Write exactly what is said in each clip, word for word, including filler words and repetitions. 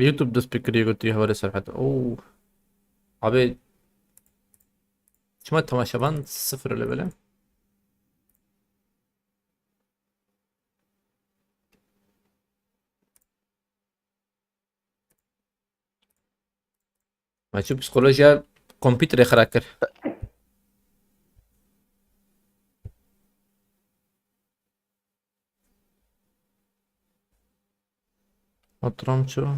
YouTube dest pê kiriye, gotiye hevalê Serhat. Oo. Abi, çima temaşevan sıfır level e? Me çû psîkolojiya kompîterê xira kir. Oturum çû.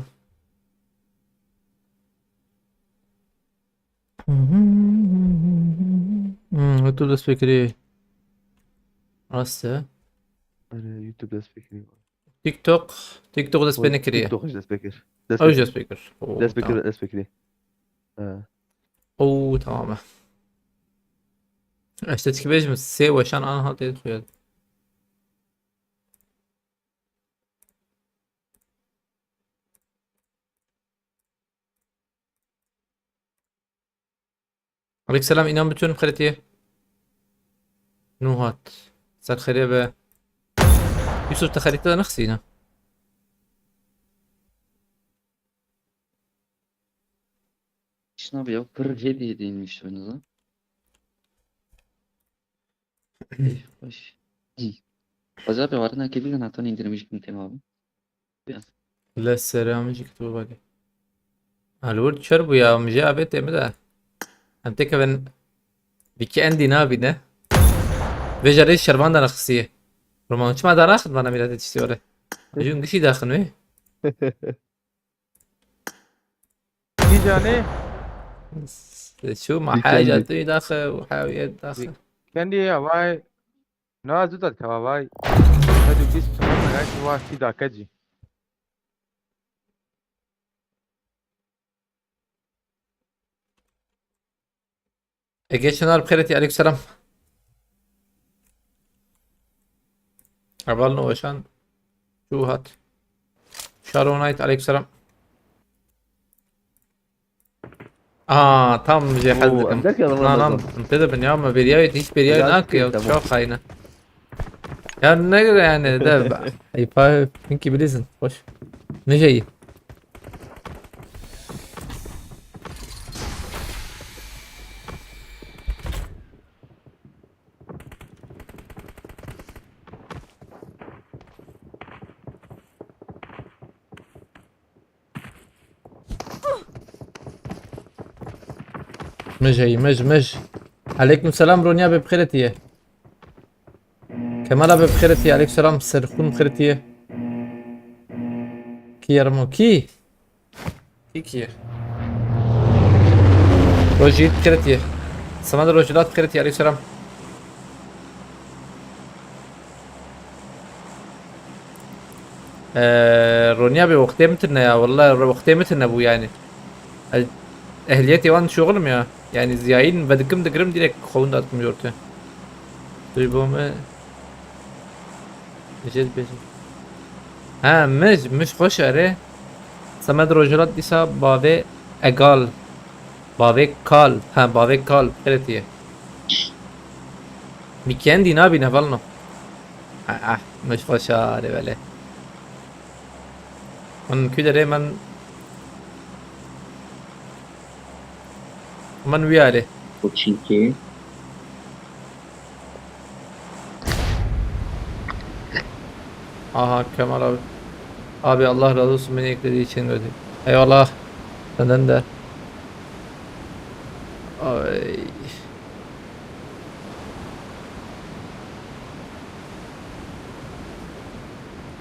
Hmm, tu dest pê kirî. Rast e. Erê, YouTube dest pê kirî. TikTok, TikTok dest pê nekiriye. TikTok jî dest pê kir. Dest Ew pê jî kir. Dest pê kir. Oo, Dest pê tamam. kir, dest pê kirî. Ha. Oo, tamam e. Eştetik bêjim sê weşan an hatê xuya. Aleyküm selam, inan bütün xerîtî. Nuhat. Ser xêrê be. Yusuf, te xerîte de nexsîne. Şuna bir ya, pır hediye edilmiş oyunuza. Hoş. Pazar bir varına kedi de natan indirmiş kim tema abi. Li ser min jî kitabo vagê. Li wir çer bû ya, min jê avêtê min de. Em têkevin weekendî nabîne. Vê carê şervan de nexisiye. Roman çima da naxin vana mîratê tiştê were. Jûn gişî daxin wê. Kî canê? Çû ma Weekendî. Hecatî daxe û hewiyet daxe. Weekendî ya vay. Na, zû derkeva vay. Sedû bîst çiman me gayet wa kî dake cî. Ege Çınar bi xêretî, aleyküm selam. Hevalno Weşan. Çû hat. Şaro Knight, aleyküm selam. Aa, tam jê hez Oo, dikim. Em derken Na, na, Ramazan. Em tê de bin ya, me bêriyayê, hiç bêriyayê Helal nake ya, olsun, tamam. Çok haine. Ya ne yani de, Eyüp abi, pinki bilirsin, hoş. Ne şeyi? Mij heyî, mij, mij. Aleyküm selam, Ronya be bi xêretî ye. Kemal abi bi xêretî ye, aleyküm selam, Serxûn bi xêretî ye. Kî ye Remo? Kî? Kî kî ye? Rojî bi xêretî ye. Semed Rojî bi xêretî ye, aleyküm selam. Ee, Ronya be wextê min tune ya, walla wextê min tune bû yani. Ez ehliyetê wan şoxlim ya. Yani ziyayîn vedikim digirim direkt xewin dadikim jortê. Duy bo me. Jê dibêjim. Ha, mij, mij xweş e rê. Semed Rojhilat dîsa bavê Egal. Bavê Kal. Ha, bavê Kal. Xêretî ye. Weekendî nabîne, valno. Ah, ah, mij xweş e rê belê. Min kû derê min, min wî alê. Koçîkê. Aha, Kemal abi. Abi, Allah razı olsun, beni eklediği için dedi. Eyvallah. Senden de. Ay.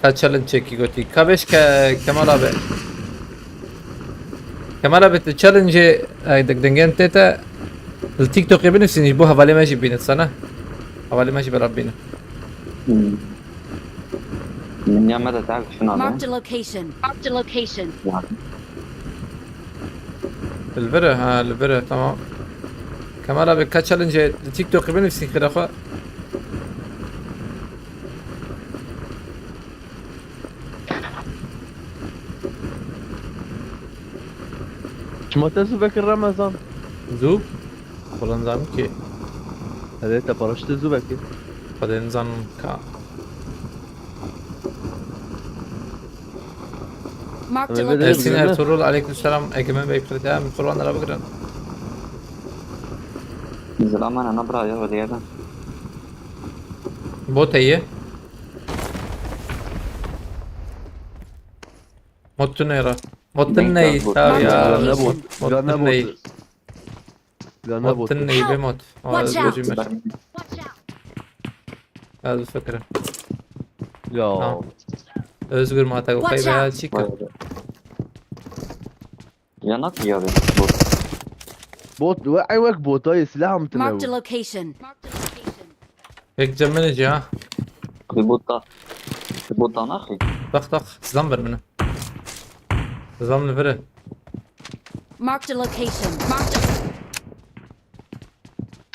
Ka challenge çekî gotî. Ka vêş ke Kemal abi. Kemal abi, tu challenge, e, deng-, dengên tê te li TikTokê binivîsî, ji bo hevalê me jî bînin sana. Hevalê me jî belav bînin. Hmm. Min ya me de tak şuna be. Marked a location. Marked a location. Ya. Li vir e, ha, li vir e, tamam. Kemal abi, ka challenge li TikTokê binivîsî xira xwe. Çima te zû vekir Remezan? Zû? Xwe nizanim kê. Erê, te paraştê zû vekir. Xwedê nizanim ka. Marked a Eve de location. Ersin Bilmiyorum. Ertuğrul, aleykümselam. Ekime Bey Kırıt, ya, Kurban ara bıkırın. Zılaman ana bra ya, öyle yerden. Bot heye. Motun era. Motun Neyse, ney? bot. Tabii ya. Güvenle bot. Motun Güvenle ney? bot. Güvenle bot. Motun ney be mot? Aa, Watch out. özgürcüyüm ben. Biraz bir fikrim. Ya. Tamam. Özgür mata Watch okay veya out. çıkıp. Vay be. Yanak ya be. Bot. Bot. Ve ay wek bot ay silah mı Marked a tine. Location. Pek cemileci ha. Bir bot da. Bir bot da nakhi. Tak tak. Sizden ver beni. Sizden ver. Marked a location. Marked a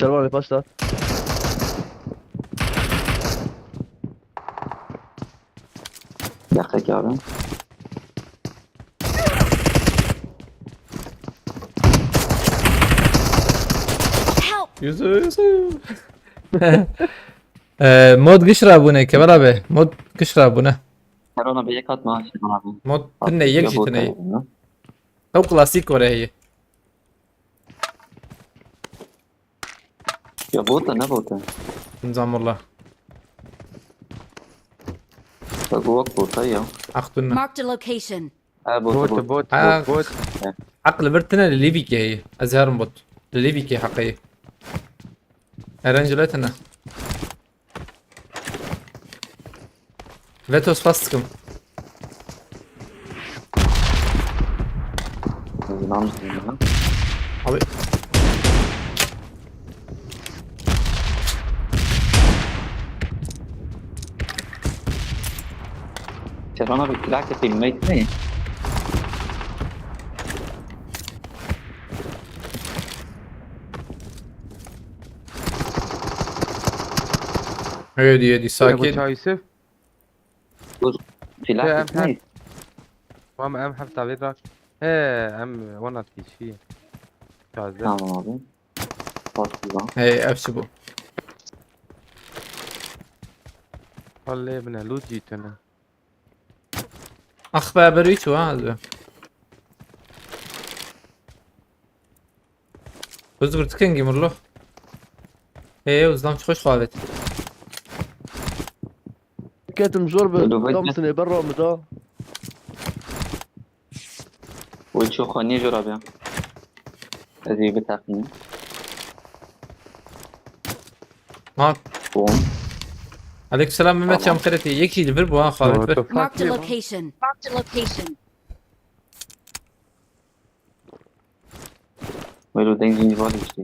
Servan başla. Yakak abi. Help! Yüzü yüzü. Ee, mod gişra bune Kemal abi. Mod gişra bune. Her ona bir yak atma Şirin abi. Mod tine yek Ya jî bot tine. ya. Ew klasik were heye. Ya bot da ne bot da? Nizam valla. Bak o bot da ya. Aktun. Marked a location. Ha bot Bot, bot. bot, Ha. bot, bot. Aqli bir tine li Lîvîkê heye. Ez herim bot. Li Lîvîkê heqe ye. Erencile tine. Vetos fast dikim. Zılam zılam. Abi. Şirin abi, plak teammate mi? Hadi hadi Bu sakin. çay Yusuf. Plak Ya, teammate. Tamam, em hefta vê rak. He, em wana tîşî. Şazde. Tamam abi. Patlıcan. Hey, ev çi bu? Vallahi bine, loot jî tune. Ax be, berî çû ha, ez be. Özgür tikengî mirlo. Hey, uzdan çıkış xavet. Ketim zor bi. Alo, Tam bekle. sene berra mı da. O çok hani zor abi ya. Hadi bir takım. Ha, Bom. aleykümselam Mehmet Tamam. Çamkıreti. Yek jî li vir bu ha, xavet bir. Marked a location. Marked a location. Melo dengin var işte.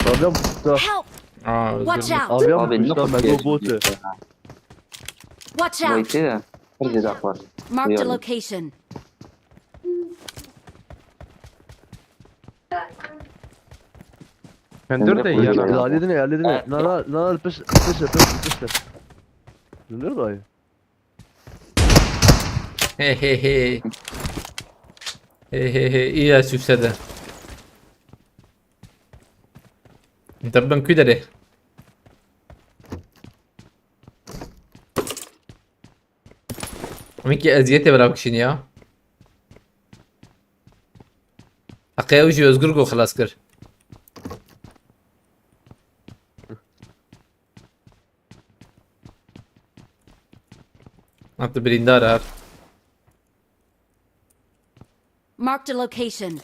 Avion da. Help! Aa, Watch özür dilerim. out! Avion Abi ne kuştan kadar mego botu. Watch out! Vayte de. Hızlı da var. Marked a Duyalım. Location. Kendir de Kendir yiyen de adam. Halledin halledin. Evet. Nana nana pış pış pış pış. Döndür dayı. Hey hey hey. Hey hey hey. İyi ya, süksede. Tabii ben küdere. Ama ki eziyete bırak şimdi ya. Heqê ew jî Özgür got xilas kir. Hat birîndar e. Marked a location.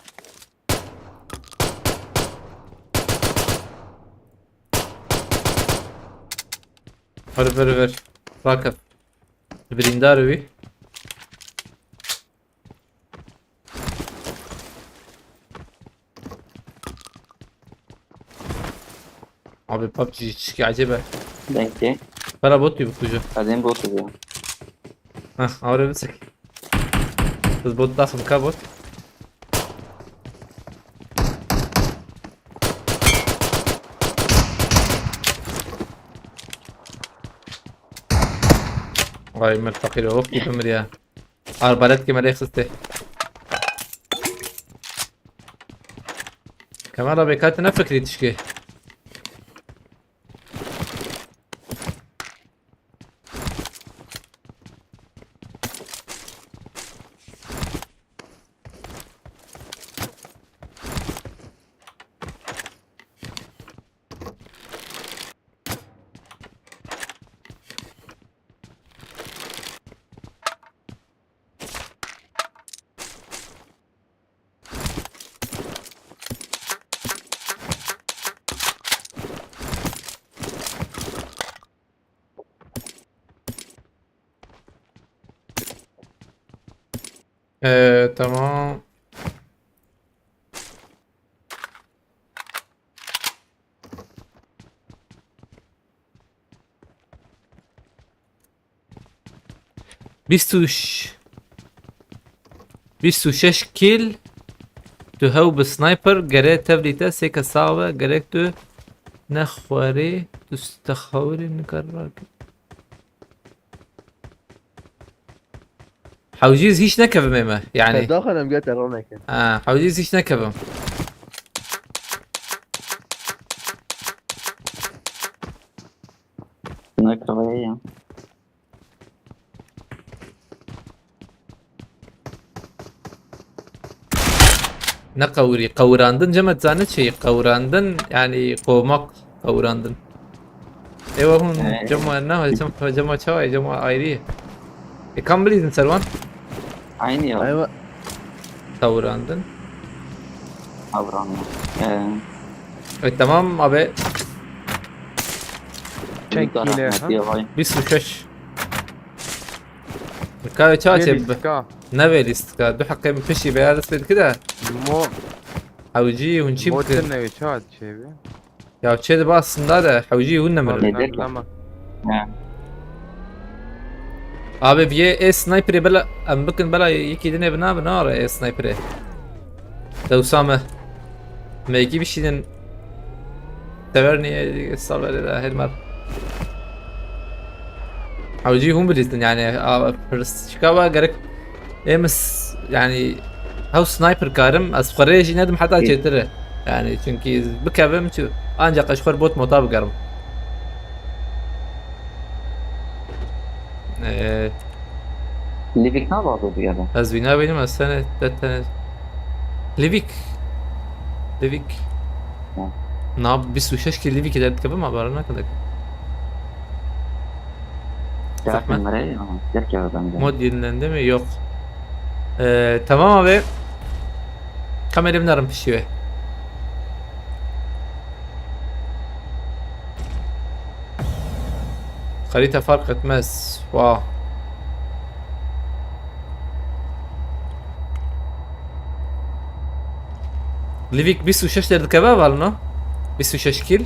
Ver ver ver. Rakip. Birîndar wî. Abi PUBG çişki acaba. Denkli. Para bot gibi kucu. Kadın bot ya. Hah, avre bisek. Biz bot dasım ka bot. Vay mer fakir, oh gibi mir ya. Arbalet kemerê xiste. Kemal abi, kate ne fikrî tişkê? Ee, tamam. Bîst û şeş, bîst û şeş kill. Tu hew bi sniper gere tevlî te sê kes sax be, gerek tu nexwerî, tu stexawirî nikar rakî. Hewcîz hiç nekevim ê me, yani. Daxan em gete roneke. Ha, hewcîz hiç nekevim. Nekeveye ya. Ne qewirî? Qewirandin cem et zane çi? Qewirandin, yani qomak qewirandin. Ewa hûn Ee. cema ne? Cema, cema çawa? Cema ayrı. E, kam bilîzin serwan? Aynı ya. Aywa. Qewirandin. Qewirandin. Ee. E, tamam abi. Çend kîle, ha? Bîst û şeş. Ka çawa çê bi? Lîstika. Navê lîstika. Du heqê min piştî be ya dest pê dikide. Mo. Hewcî hûn çî bikin? Motin navê çawa çê be? Ya çê dibe aslında de hewcî hûn nemir. Abi, ne bilema. Abi viyê ê sniperê bela em bikin bela yekî dinê bina bina re ê sniperê. Dewsa me. Me yekî bişînin. Tevernê sal vere de her mer. Hewcî hûn bilîzin yani. A, pirsçika wa gerek. Ê min s-, yani, hew sniper karim, ez xwe rê jî nedim heta çêtir e. Yani, çünkü bikevim çi, ancak ez ji xwe bot mota bigerim. Ee, Livik ne bazı bir yerde? Ez wî nabînim, ez tenê, te tenê. Livik. Livik. Ha. Na, bîst û şeş kî Livikê derdikevim, ma bara nakilek. Zehmet. Mod yenilendi mi? Yok. Ee, tamam abi. Kamerayı binerim pişiyor. Harita fark etmez. Wow. Livik bîst û şeş derdikeve hevalno. Bîst û şeş kill.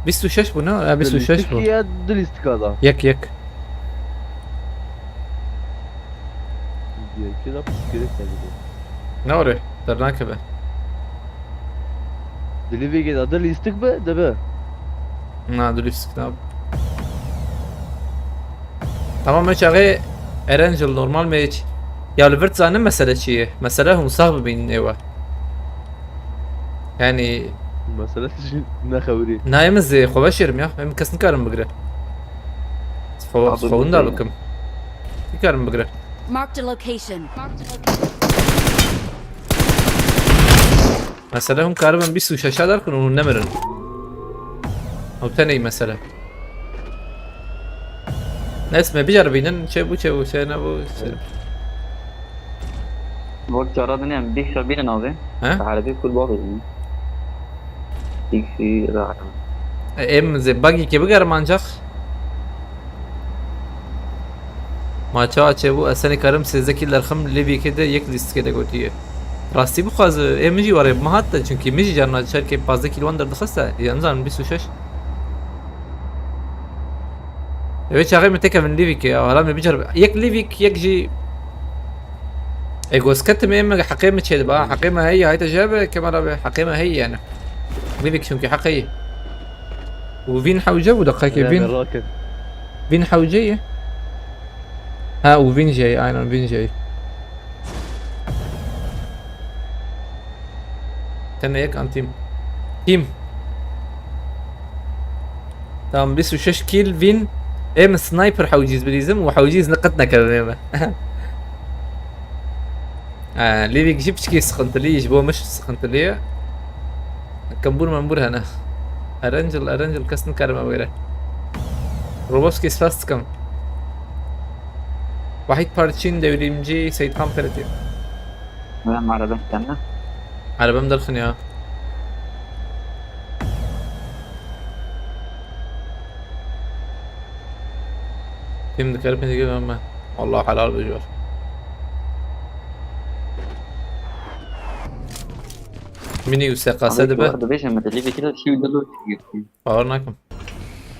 Bîst û şeş bu ne? Ha, bîst û şeş bu. Lîstik ya du lîstika da. Yek, yek. Diğerki de gerek tabii. Ne ore? Dernakeve. Di Livîkê de du lîstik be, dibe. Na, du lîstik ne? Tamam, me çaxê Erangel normal me hiç. Ya li vir zanim mesele çi ye? Mesele hûn sax bibînin êwe. Yani. Mesele çi? Ne xewirî. Na, em zê xwe veşêrim ya. Em kes nikarim bigire. Xwe, abi, xwe winda bikim. Nikarim bigire. Marked a location. Marked a location. Mesele hûn karibin bîst û şeş derxin û hûn nemirin. Ew tenê mesele. Neyse, me biceribînin, çê bû, çê bû, çê nebû, çê. Wek cara dinê em bîst şabînin navê. He? Te erebî kul babê. Bîst şî ra. E, em zê bagî ke bigerim ancak. Ma çawa çêbû, ez tenê karim sêzdeh kî derxim, Livîkê de yek lîstikê de gotiye. Rastî bixwaze, ê min jî warê bihat de, çunkî min jî carna çerkê pazdeh kî li wan derdixiste, ya nizanim bîst û şeş. Ew çaxê min têkevin Livîkê, ya, hala me bicer-, yek Livîk, yek jî ê gosketim ê min heqê min çêdiba, heqê min heye, hayte jê be, kemera be, heqê min heye yani. Livîk çunkî heq heye. Û vîn hewce bû, deqekê vîn. Vîn hewce ye. Ha, û vîn jê ye, aynen vîn jê ye. Tenê yek an team. Team. Tamam, bîst û şeş kill vîn. Ê min sniper hewcîz bilîzim û hewcîz niqit nekevim ê min. Ee, Livik jî piçkî sıkıntılı, ji bo min jî sıkıntılı ye. Kembûr membûr hene. Erangel, Erangel kes nikarime wêre. Roboski spas dikim. Wahid Parçin, devrimci, Seyit Kampereti. Ben araba istedim. Arabam derxin ya. Tim dikar pindi gel ben. Allah halal bir jor. Mini û S K S dibe. Dibêjim min dilî vekî de şî û dil û çî. Bawer nakim.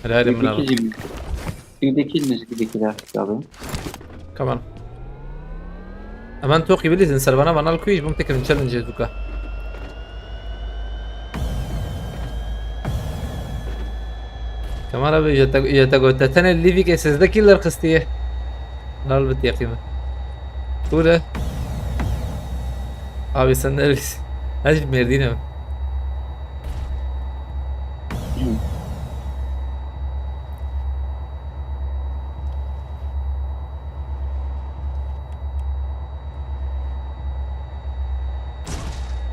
Hele hele min Vekî jî. Şî û dekî min ji vekî de abi. Come on. Eman toqî bilîzin servana vanal kuî ji bom tekirin challenge zûka. Kemal abi, ya te, ya te gote tenê livîkê sêzdeh kîl derxistiye. Lal bit yaqî min. Kûr e? Abi sen neredesin? Ez ji Mêrdîn im.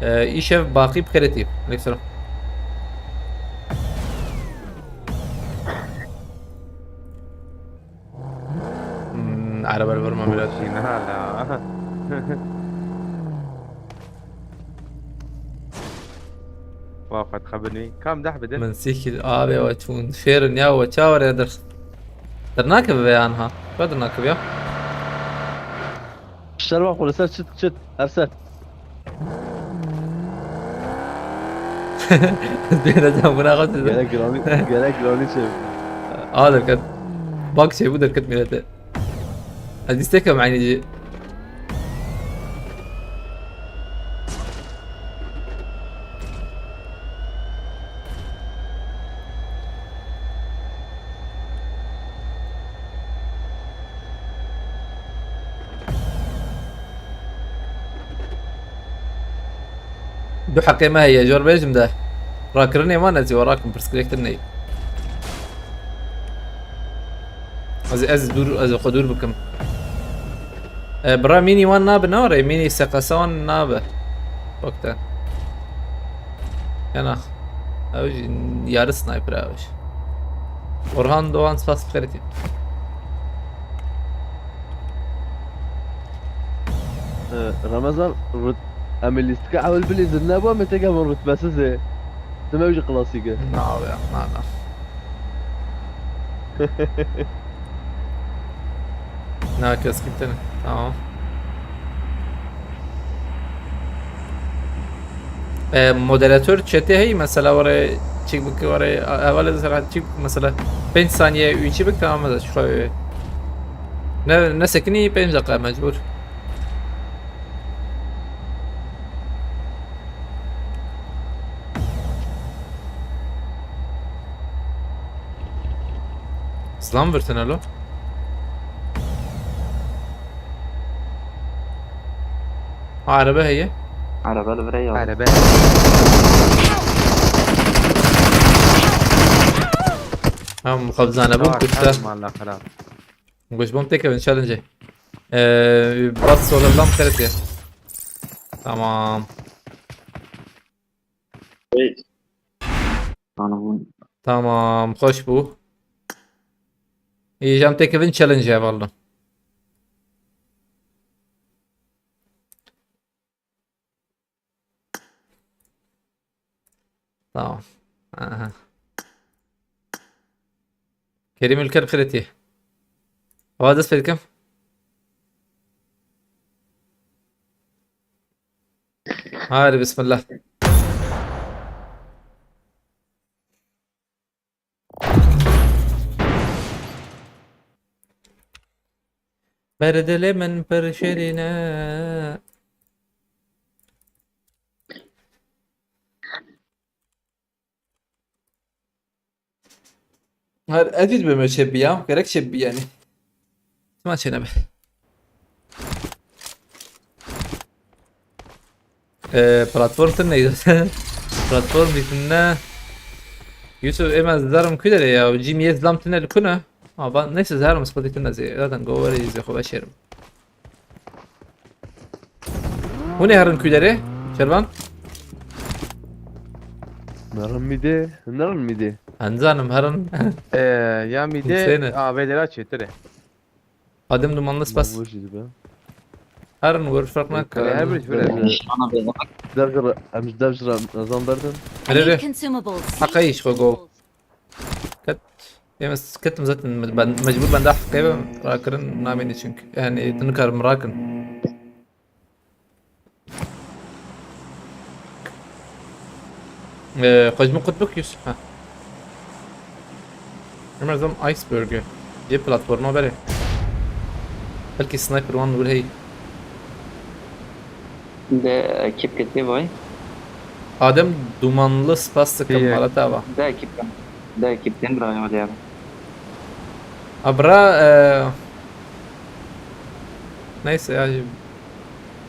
Ee, îşev Baqî bi xêretî. Aleyküm selam. Hmm, araba li vir me Mirat. Şîn hala. Wafat xebirî. Kam deh bidin? Min sî kîl abi we çûn. Fêrin ya we çawa rê dir. Dirnakeve vê anha. Ve dirnakeve ya. Şerva xwe li ser çit çit. Her ser. Dêre can buna xwe size. Gerek giranî, gerek giranî çê. Aa derket. Bak şey bu derket millete. Ez dîstek em eynî cî. Du heqê me heye, jor bêjim de. Rakirinê wan ez ê rakim, pirsgirêktir neyê. Ez, ez dûr, ez xwe dûr bikim. E, bira mînî wan nabe, ne were, mînî seqesa wan nabe. Wekte. Yana. Ew jî yarı sniper ew jî. Orhan Doğan spas xeretî. Ee, Ramazan, rut, em ê lîstika ewil bilîzin, ne bu em ê têkevin rutbesiz ê. Tim ew jî klasîk e. Na be, na, na. Na, keskin tene. Tamam. E, moderator chatê heyî mesela were çîk bik were hevalê de serhat çîk bik mesela pênc saniye û çî bik tamam mesela şu xwe ne ne sekinî pênc deqa mecbur. Slam virtin alo. Ha, araba heye. Araba li vir e ya. Araba. Ha, muxabzane bû kuşta. Malla xera. Goş bom tek evin challenge. Ee, bas sola lam xeretî. Tamam. Ana bu Tamam, hoş bu. İyi, cam tek evin challenge ya vallahi. Tamam. Aha. Kerim Ülker Kreti. Hava dest pê dikim. Haydi bismillah. Ber dilê min pir şirîn e. Her edît be me çebiya, gerek çebi yani. Sima çene be. Ee, platform tın neydi? Platform bitinde. Yusuf, ema zarım küdere ya. G M S lam tine lukuna. Ama neyse, zarım sıkıntı tine zaten go where is Yehova şerim. Hûn ê herin ku derê? Şervan? Nerin mîdê, nerin mîdê. Enzanim herin. Ee, ya mîdê Hüseyin'e. A V D'ra çêtir e. Adem dumanlı spas. Boş idi be. Herin wor fark nak. Her bir şöyle. Ana be bak. Dev jira, em ji dev jira nezan berdin. Hele I need hele. consumables. Haqa iş go go. Ket. Em ketim zaten me-, ben mecbur ben daha hakkı ben rakirin namini çünkü. Yani tını karım rakin. Ee, xwe ji min qut bik Yusuf, ha. Hemen zam iceberg. Yê platforma berê. Belkî sniper wan wir hey. De ekip gitti vay. Adem dumanlı spas İyi. sıkım malata va. De ekip. De ekip den buraya hadi abi. Abra e... Neyse ya.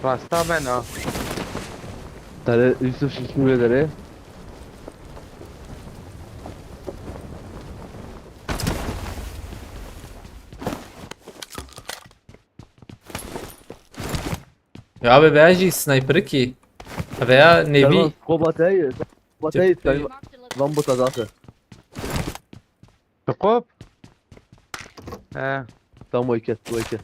Rasta ben ha. Tare Yusuf şişmi vedere. Ya abi ben jî sniper ki. Veya nevi. Kobatayı. Kobatayı. Van bu tadası. Tukop. He. Tam o iki. O iki.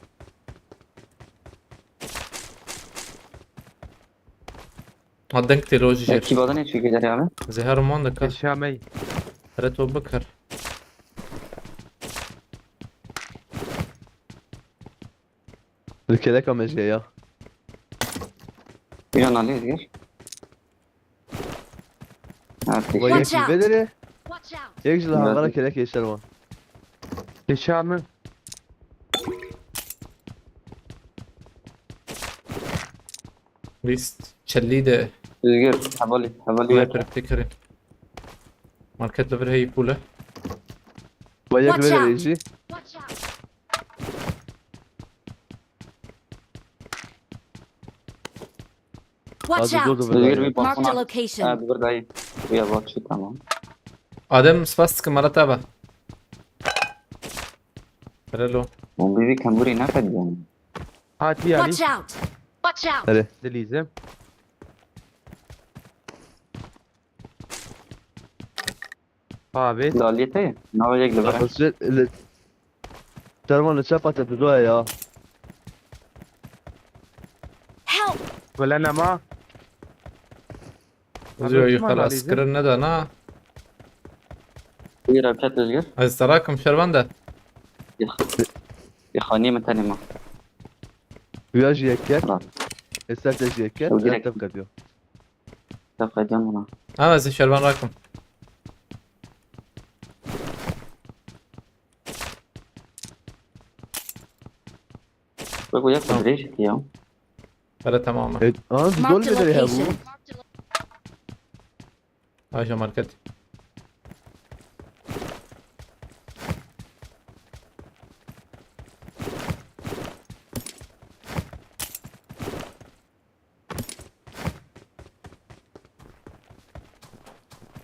Ha denk têlo jî jêr. Ekip adı ne çünkü ileri abi? Zehar man da kar. Şamey. Ret o bikar. Li keleka me jê ya. Bir an alıyoruz gel. Artık. Vay Watch yek out. Vedere. Watch out! Yek jila hangara kelek yeşer wan. Şamey. List. Çelli de. Özgür, havali, havali Buraya yap. Kırıp tekerin. Market lever hey pule. Vay yek Watch out. Vedere jî. Watch out! Watch Hadi dur out! dur Özgür dur. Bir balkona. Marked a location. Ha, bir daha iyi. Ya bak şu tamam. Adem spas sıkı Marat abi. Hello. Bu bir kan burayı ne kadar yani? Hati Ali. Watch out! Watch out! Hadi. Dilîzim. Abi. Daliyete. Ne olacak da bırak. Nasıl? Servan li çapa te dudoya ya. Help! Wele nema. Uziyor Abi, yukarı Osman askırı ne de na. Bir hareket Özgür. Ez tarakum şervan da. Ya. Ya hani mi tanıma? Uya jî yek yek. Lan. Eser te jî yek yek. Yok, direkt. Yek tev kediyor. Yapacağım buna. Ha ez şervan rakum. Bak bu yak Tamam. direkt ya. Hele tamam. Evet. Aha, dol Marked a vedere ya bu. location. Aja market.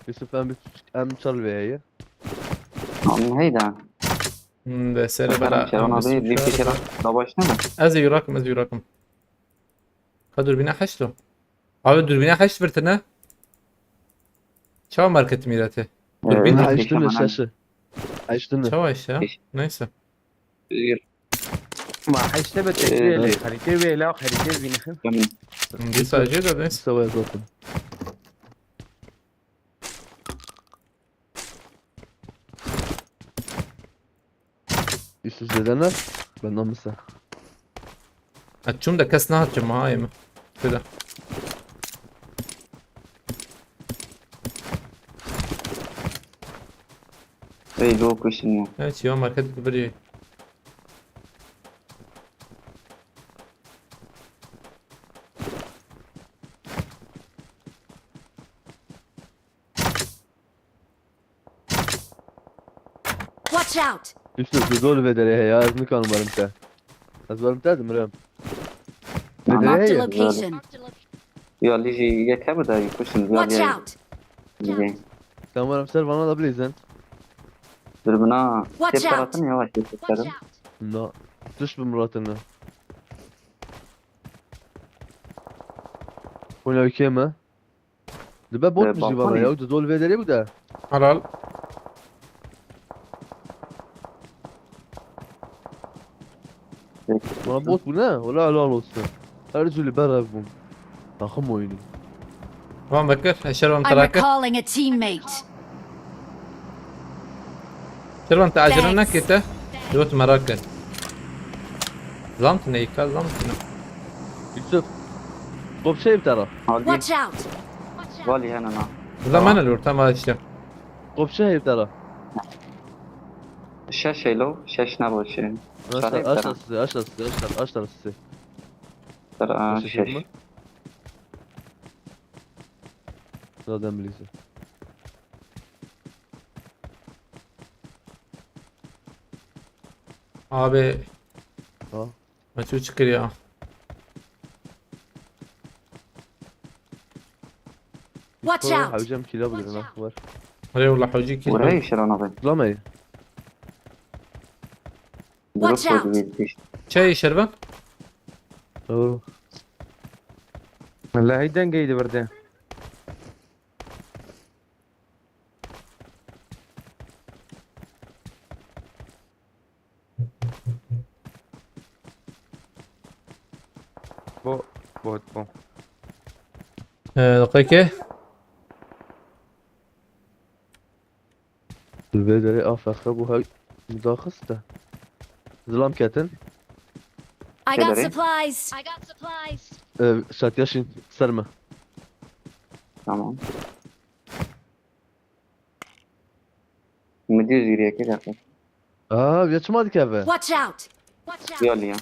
Yusuf em em çal veye. Ama heyda. Hmm, de sere Bakalım bela. Şervan abi bir fikir al. Da başına mı? Ez yurakum, ez yurakum. Ka dürbüne heşt o. Abi dürbüne heşt virtine. Çawa market mirete. Ee, Dürbün ne de. Heştini hemen. Şaşı. Heştini. Çawa iş ya? Beş. Neyse. Özgür. Ma heşte be tekbir le. Harite ve la harite ve nexim. Tamam. Bir sadece de neyse. Savaş zaten. Yusuf Zedener. Ben namusa. Açım da kes ne açım ha yeme. Şöyle. Ey, yok işin yok. Evet ya market gibi bir. Watch out! Yusuf, tu dol vedere ya, ez nikan verim te. Ez verim te, dimirim. Tamam. Vedere Marked a ya. location. Ya liji yeke bu da yükuşun. Watch out! Liji. Sen verim ser bana da bileyim. Dürbüne Watch tep out. tarafını yavaş Watch gösterin. out! No. Tuş bir Murat'ını. Bu ne ülke mi? Dibe bot Ee, mu jî balkon bana ya. Ya, tu dol vedere bu da. Halal. Bana bot bu ne? Ola helal olsun. Her türlü ben Rabbim. Takım oyunu. Tamam Bekir, Şervan I'm tarake. Recalling a teammate. Şervan te acele Thanks. nakete. Yot merak et. Zamt ne yıka, zamt ne? Yusuf. Top şey bir taraf. Hadi. Watch out! Vali hemen ha. Zaman alıyor tam işte. Kopça heytara. Şeş elo, şeş ne boşu. Aşağı aşağı sizi aşağı sizi aşağı aşağı sizi. Sıra Aşağı şeş. mı? Zaten bilirsin. Abi. Ha. Maçı çıkır ya. Watch out! Hocam kila bu lan var. Oraya valla hocayı kim? Oraya işler ona be. Zulamayı. Watch out! Grup bir işte. Çay şerben. Oo. Wallahî dengeydi birde. Bo, bot, bo. Ee, dakika. Vê derê a fexre bû hew mudaxiste. Zilam ketin. I got Hillary? supplies. I got supplies. Ee, şatiya şîn ser me. Tamam. Müdür ziriyeki de. Aa, ya çima dikeve? Watch out! Watch out! Yol ya.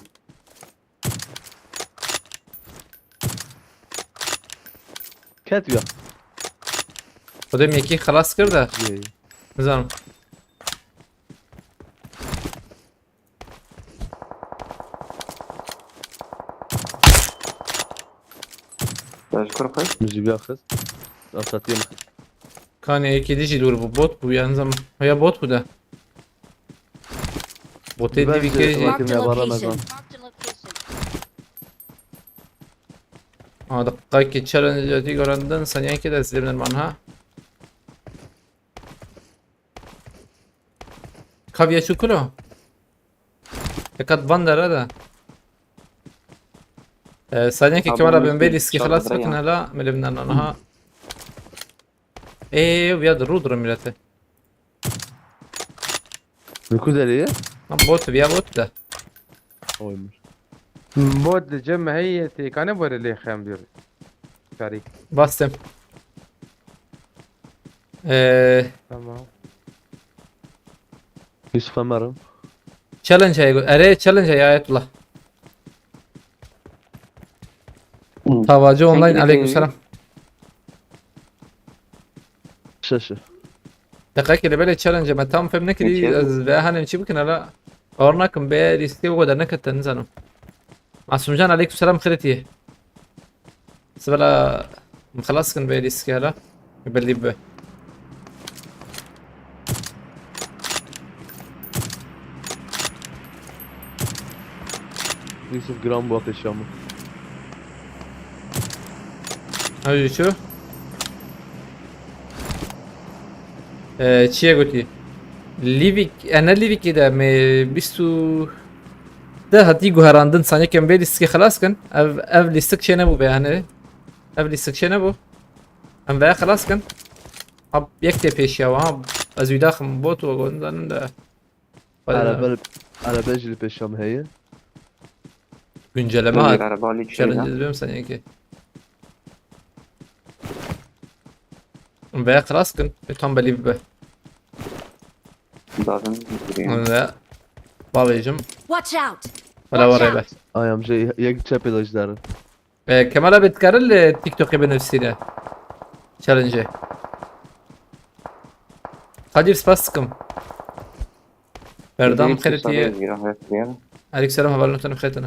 Ket ya. Xwedê me yekî xelas kir de. Yey. Nizanim. Özgür kız. Müziği bir kız. Asatayım. Kanê yekî dijî dûr bû, bot bû, ya nizam. Heya bot bû de. Botê Ben dî de vîkê jî. Marked a location. Marked a location. Aa, dakikayekî challenge-ê gorandin, saniyekê de zêbin man ha. Kaviya çû kuro? Ekat van dere de. Ee, saniyekê Abi, kemera bunu ben vê bir lîskî çarptırayım. Xelas bikin hala. Milim nan anha. Ee, viya de rû diro milete. Niku dereye? Ha, bot, viya bot de. Oymuş. Bot li cem heye têkane were lê xem bir. Şarî. Bastım. Ee, Tamam. Yusuf Emer'im. Challenge heye. Erê challenge heye Ayetullah. Hı. Tavacı online, Peki, aleykümselam. Şaşı. Deqekê li belê challenge me tam fem nekirî, Peki. Ez vê hanem çi bikin hala. Bawer nakim bê lîskê wê dernekete, nizanim. Masumcan, aleykümselam, xêrê tiyê. Sibela min xelas kin bê lîskê hala. Belli be. Yusuf Gram bu ateş yağmur. Ew jî çi? Ee, çiye gotî? Livik, e, ne Livikî de me bîst û de hatî guherandin, saniyek em vê lîstikê xelas kin. Ev, ev lîstik çê nebû be, yani. Ev lîstik çê nebû. Em vê xelas kin. Ha, yek tê pêşiya wa, ha. Ez wî daxim bot we got, nizanim de. Araba, araba jî li pêşiya min heye. Güncelleme Bir hat. araba alıyor Challenge şeyden. Ediyorum saniyekê. Veya xelas kin. E, tam belî bibe. Zaten duruyor. Ve bavêjim. Watch out! Wala Watch were be. out! Ay amca yek çepê de ji derin. E, Kemal abi dikare li TikTokê binivîsîne. Challenge. Kadir, spas dikim. Berdam, xêrê tiyê. Aleykümselam, hevalî nû tenê xêrê tene.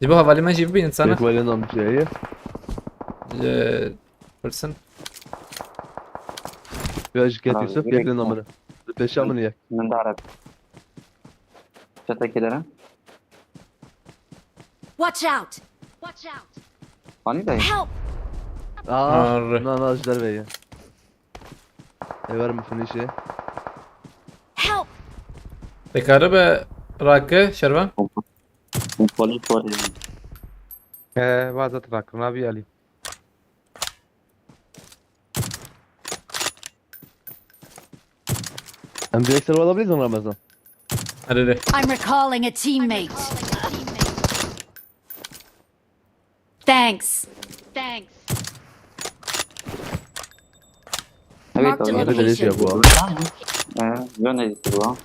Ji bo hevalî me jî bibînin sana. Yek wayla nam çi heye? Ee, Person. Ya ji ket Bravo, Yusuf direkt yek li namine. Li pêşiya min yek. Min dara. Çete kedere. Watch out! Watch out! Hani dayı? Help! Aa, Arre. na na ji derve ye. Ê werim finîşê. Help! Dikare be rake, Şervan. Polis var ya. He, vaza trakım abi Ali. Em direkt server alabiliriz mi Ramazan? Hadi de. I'm recalling a teammate. Thanks. Thanks. Evet, Marked a abi. Nerede, nerede location. Bu abi? Ee, yön edildi bu.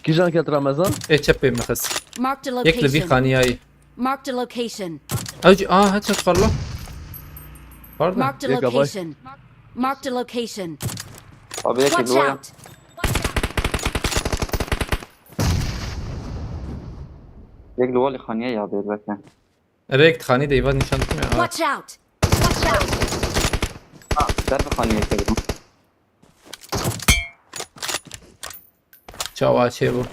Kîjan ket Ramazan? Ê çepê min xist. Marked a Yek li vî location. Xaniyayî. Marked a location. Ew jî, aa, headshot xwarlo. Pardon. Marked a Yek a vay. Location. Marked a location. Abi, yek Watch li vay. Out! Yek li walî xaniye ya bir belki. Eve yek xanî de îva nîşan dikme. Aa. Watch out! Watch out! Ha, der bi xaniye kevin. Çawa çê bû.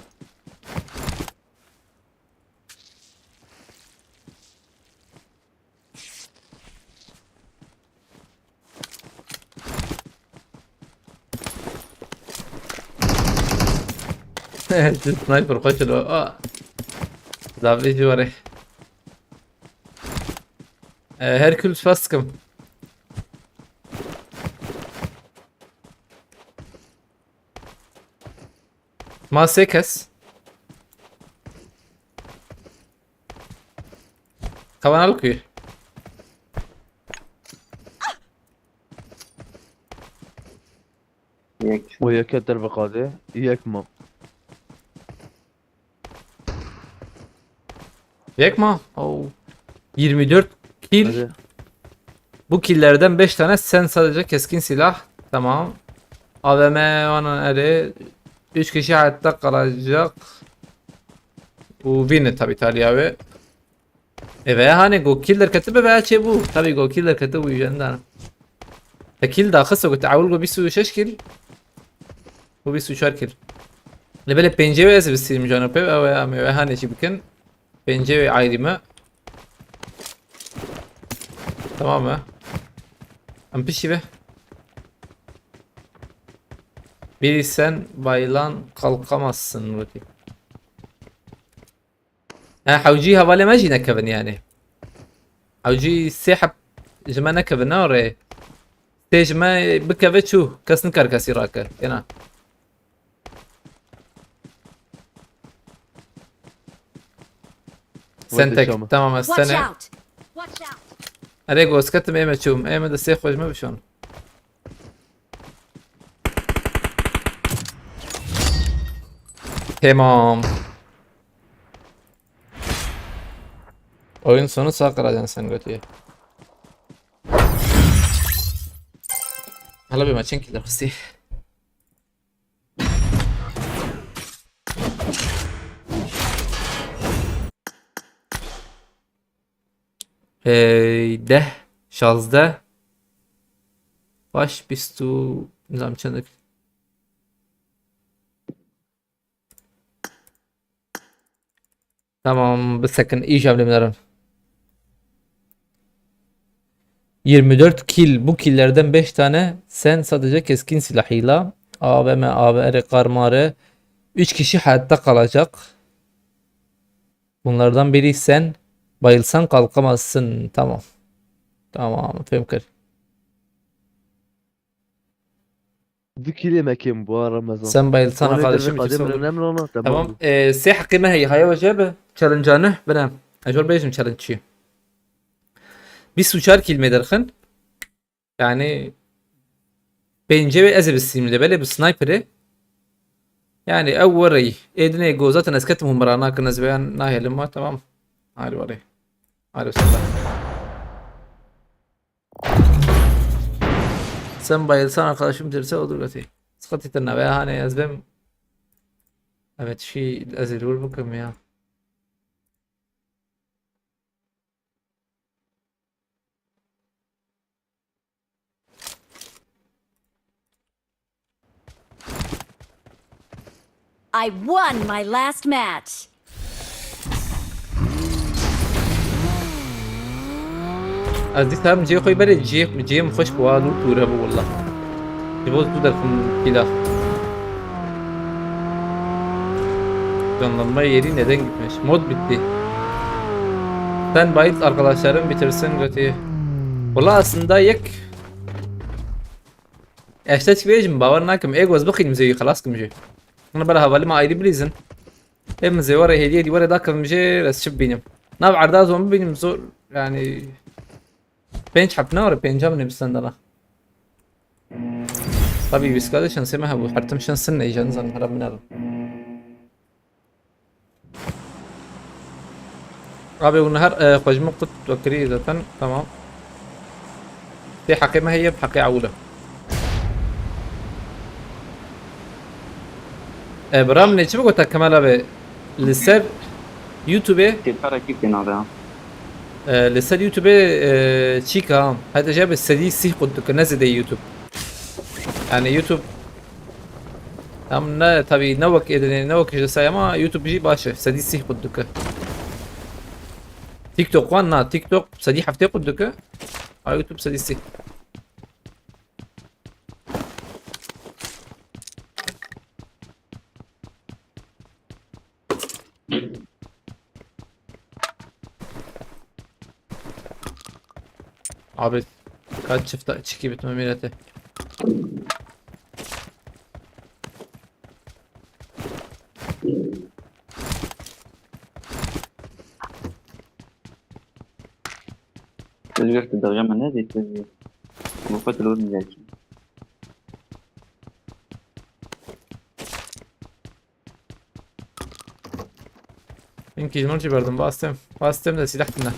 Sniper xweş lo. Ah. Zavê jî were. Ee, Herkül Faskim. Ma sê kes. Kavan al kuyu. Yek. O yeke derve qadê. Yek ma. Yek ma? Oo. Yirmi dört kill. Hadi. Bu killlerden beş tane sen sadece keskin silah. Tamam. A V M, ana eri. Üç kişi hayatta kalacak. Bu win tabi, Talya abi. E, veya hani go kill derketibe veya çê bû. Tabi go kill derketibe bû jendana. Te kill daxist got, ewil go bîst û şeş kill. Bu bîst û çar kill. Lê belê pêncê wê ez bistînim cano pê, ew ê em ê wê hanê jî bikin. Pêncê wê ayrî me. Tamam mı? Em pişî be. Biri sen bayılan kalkamazsın, Ruti. Ha, hewcî hevalê me jî nekevin yani. Hewcî sê heb ji me nekevin, ne rê. Sê ji me bikeve çû. Kes nikar kesî rake. Êna. Sen tek. Tamam, ez Watch sene. Out! Watch out! Erê, gosketim, ê me çûm. Ê me de sê xwe ji me bişon. Tamam. Oyun sonu sağ kalacaksın sen götüye. Hala bir maçın killer xistî. Hey, deh, şazdeh, baş bîst û, nizam çendik. Tamam, bisekin, îja bimnerin. Yirmi dört kill, bu killlerden beş tane sen sadece keskin silahıyla A V M, A V R, karmare, üç kişi hayatta kalacak. Bunlardan biri sen, bayılsan kalkamazsın. Tamam. Tamam, fehmkir. Du kîlê me kêm bû ha Remezan. Sen bayılsana kardeşim, önemli ona. Tamam. Ee, sê heqê me heye, haya ve jebe. Challenge anı, bine. Ejor bejim challenge çi. Bîst û çar kill me derxin. Yani, pêncê wê ez ê bistînim de, belê bi sniperê. Yani, ew wereyî. Ê dinê go zaten ez ketim hûn mira nakin, ez veyan nahêlim ma, tamam. Hadi werê. Hadi bismillah. Sen bayılsan arkadaşım derse odur götü. Sıkıntı tırna veya hani ez bim. Evet, şey, ez ê dûr bikim ya. I won my last match. Ez dîsa em cihê xwe berê cihê, cihê min xweş bi wa lût û re bû willa. Ji bo tu derxim pîla. Canlanma yeri neden gitmiş? Mod bitti. Sen bayılt, arkadaşların bitirsin götü. Wala aslında yek. Eşte çi bêjim, bawer nakim. Ego ez bixînim zêwî xelas kim jî. Hina bela hevalî me ayrî bilîzin. Ê min zêware hêdiyê dîwarê dakim jê, ez çi bibînim. Nav erda zon bibînim zor, yani. Pênc heb ne were, pênca min ê bi sendela. Tabii wîska de şansê me hebû. Her tim şans ne, îja nizanim hera binêrim. Abi, hûn her, e, xwe ji min qut vekirî zaten, tamam. Tê heqê me heye, bi heqê ewil e. E, bira min ê çi bigota Kemal abi? Li ser YouTube'ê Têpara kî tê navê ha? E, li ser YouTube'ê, e, çîka, heta jê bi sedî sîh qut dike, ne zêde YouTube. Yani YouTube, em ne, tabii ne wek êdinê, ne wek ji say, ama YouTube jî baş e, sedî sîh qut dike. TikTok wan na, TikTok sedî heftê qut dike. A YouTube sedî sîh. Abi, kaç çifte çiki bitme milleti. Özgür, tu derya me nedî, tu bu xwe dilor niyakî. Hinkî ji min jî berdim, bastêm. Bastêm de silah tune.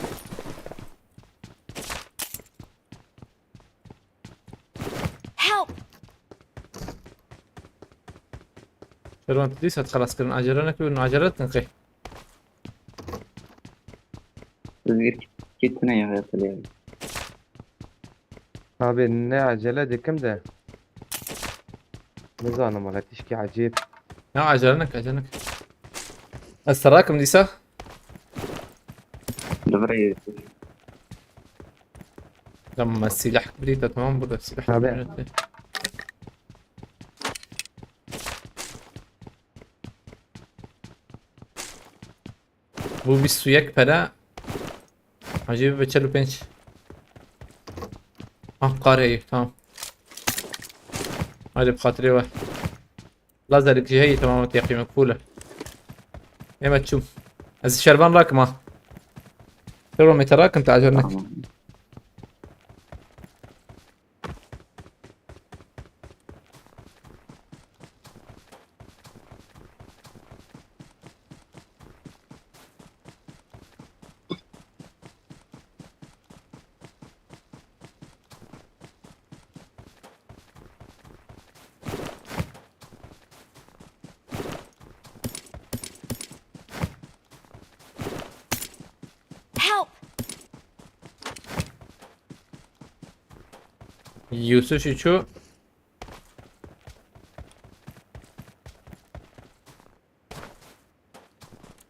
Help! Şervan, tu dîsa xelas kirin, acele nekin, acele dikin qey. Özgür, kî tune ya, ya tele ya. Abi, ne acele dikim de. Nizanim wala, tişkî ecêb. Ya, acele nek, acele nek. Ez te rakim dîsa. Li vir e. Tamam, ez silah birî de, tamam, burada silah. Abi. Birî de. Bu bîst û yek pere. Hacı bir çel û pênc. Ah, kar heyî, tamam. Hadi bi xatirê we. Lazerik jî heyî, tamam, teqîme cool e. Ême çûm. Ez şervan rakim ha. Şervan me te rakim te acele nek. Tamam. Help! Yusuf Şiço.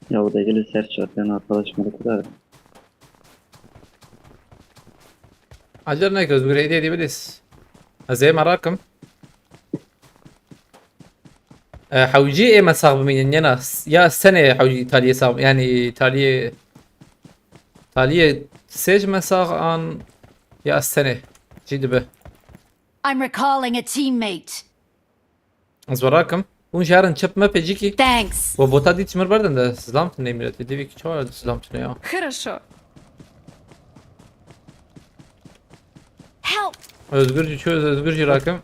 Ya, bu da gelir ser çarpıyan arkadaş mı kadar? Acar ne göz bir hediye diyebiliriz. Ez ê merakım. E, hewcî ê me sax bimînin, yena s-, ya senê hewcî taliyê sax, yani taliyê, taliyê sê ji me sax an ya senê jî dibe. I'm recalling a teammate. Ez verakim. Hûn jerin çip me pecîkî. Thanks. We bota dît ji mir berdin de, sizlam tune milletê. Devî ki çawa sizlam tune ya. Хорошо. Help. Özgür jî çöz, Özgür jî rakim.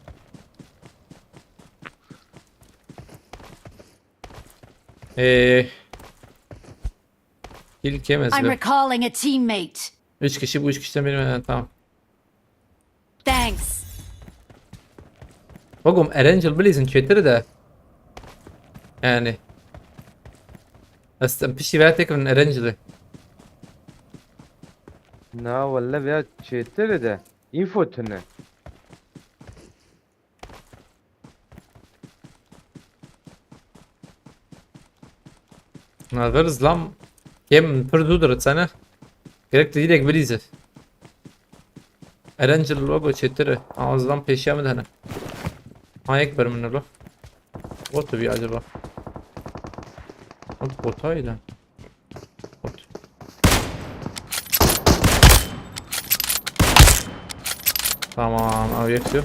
Ee, Kill kêm ez I'm be. Recalling a teammate. Üç kişi, bu üç kişiden biri mi? Ha, tamam. Thanks. Bagom, Erangel bilîzin çêtir de. Yani. Aslında pişti veya tek Erangel'ı. Na, welle veya çêtir de. Info tune. Nadir zlam. Kem pir zû diritsene. Gerek te direk bilîze. Erangel logo çêtir e. Ama zlam pêşiya min de hene. Ha, yek ber min lo. Bot bî acaba? Bot botaydı. Tamam, ew yek diyor.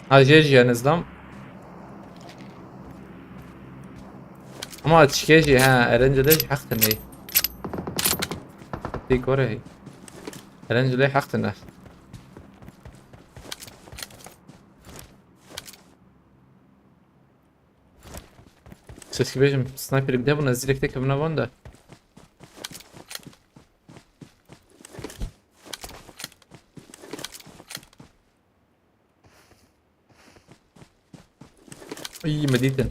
Ha, jê jî nizam. Ama çike jî, ha, Erence de jî heq tine. Tê gore. Erencilê heq tine. Seskî bêjim, sniperek de bûne, zîrek têkevine van de. Î, me dîtin.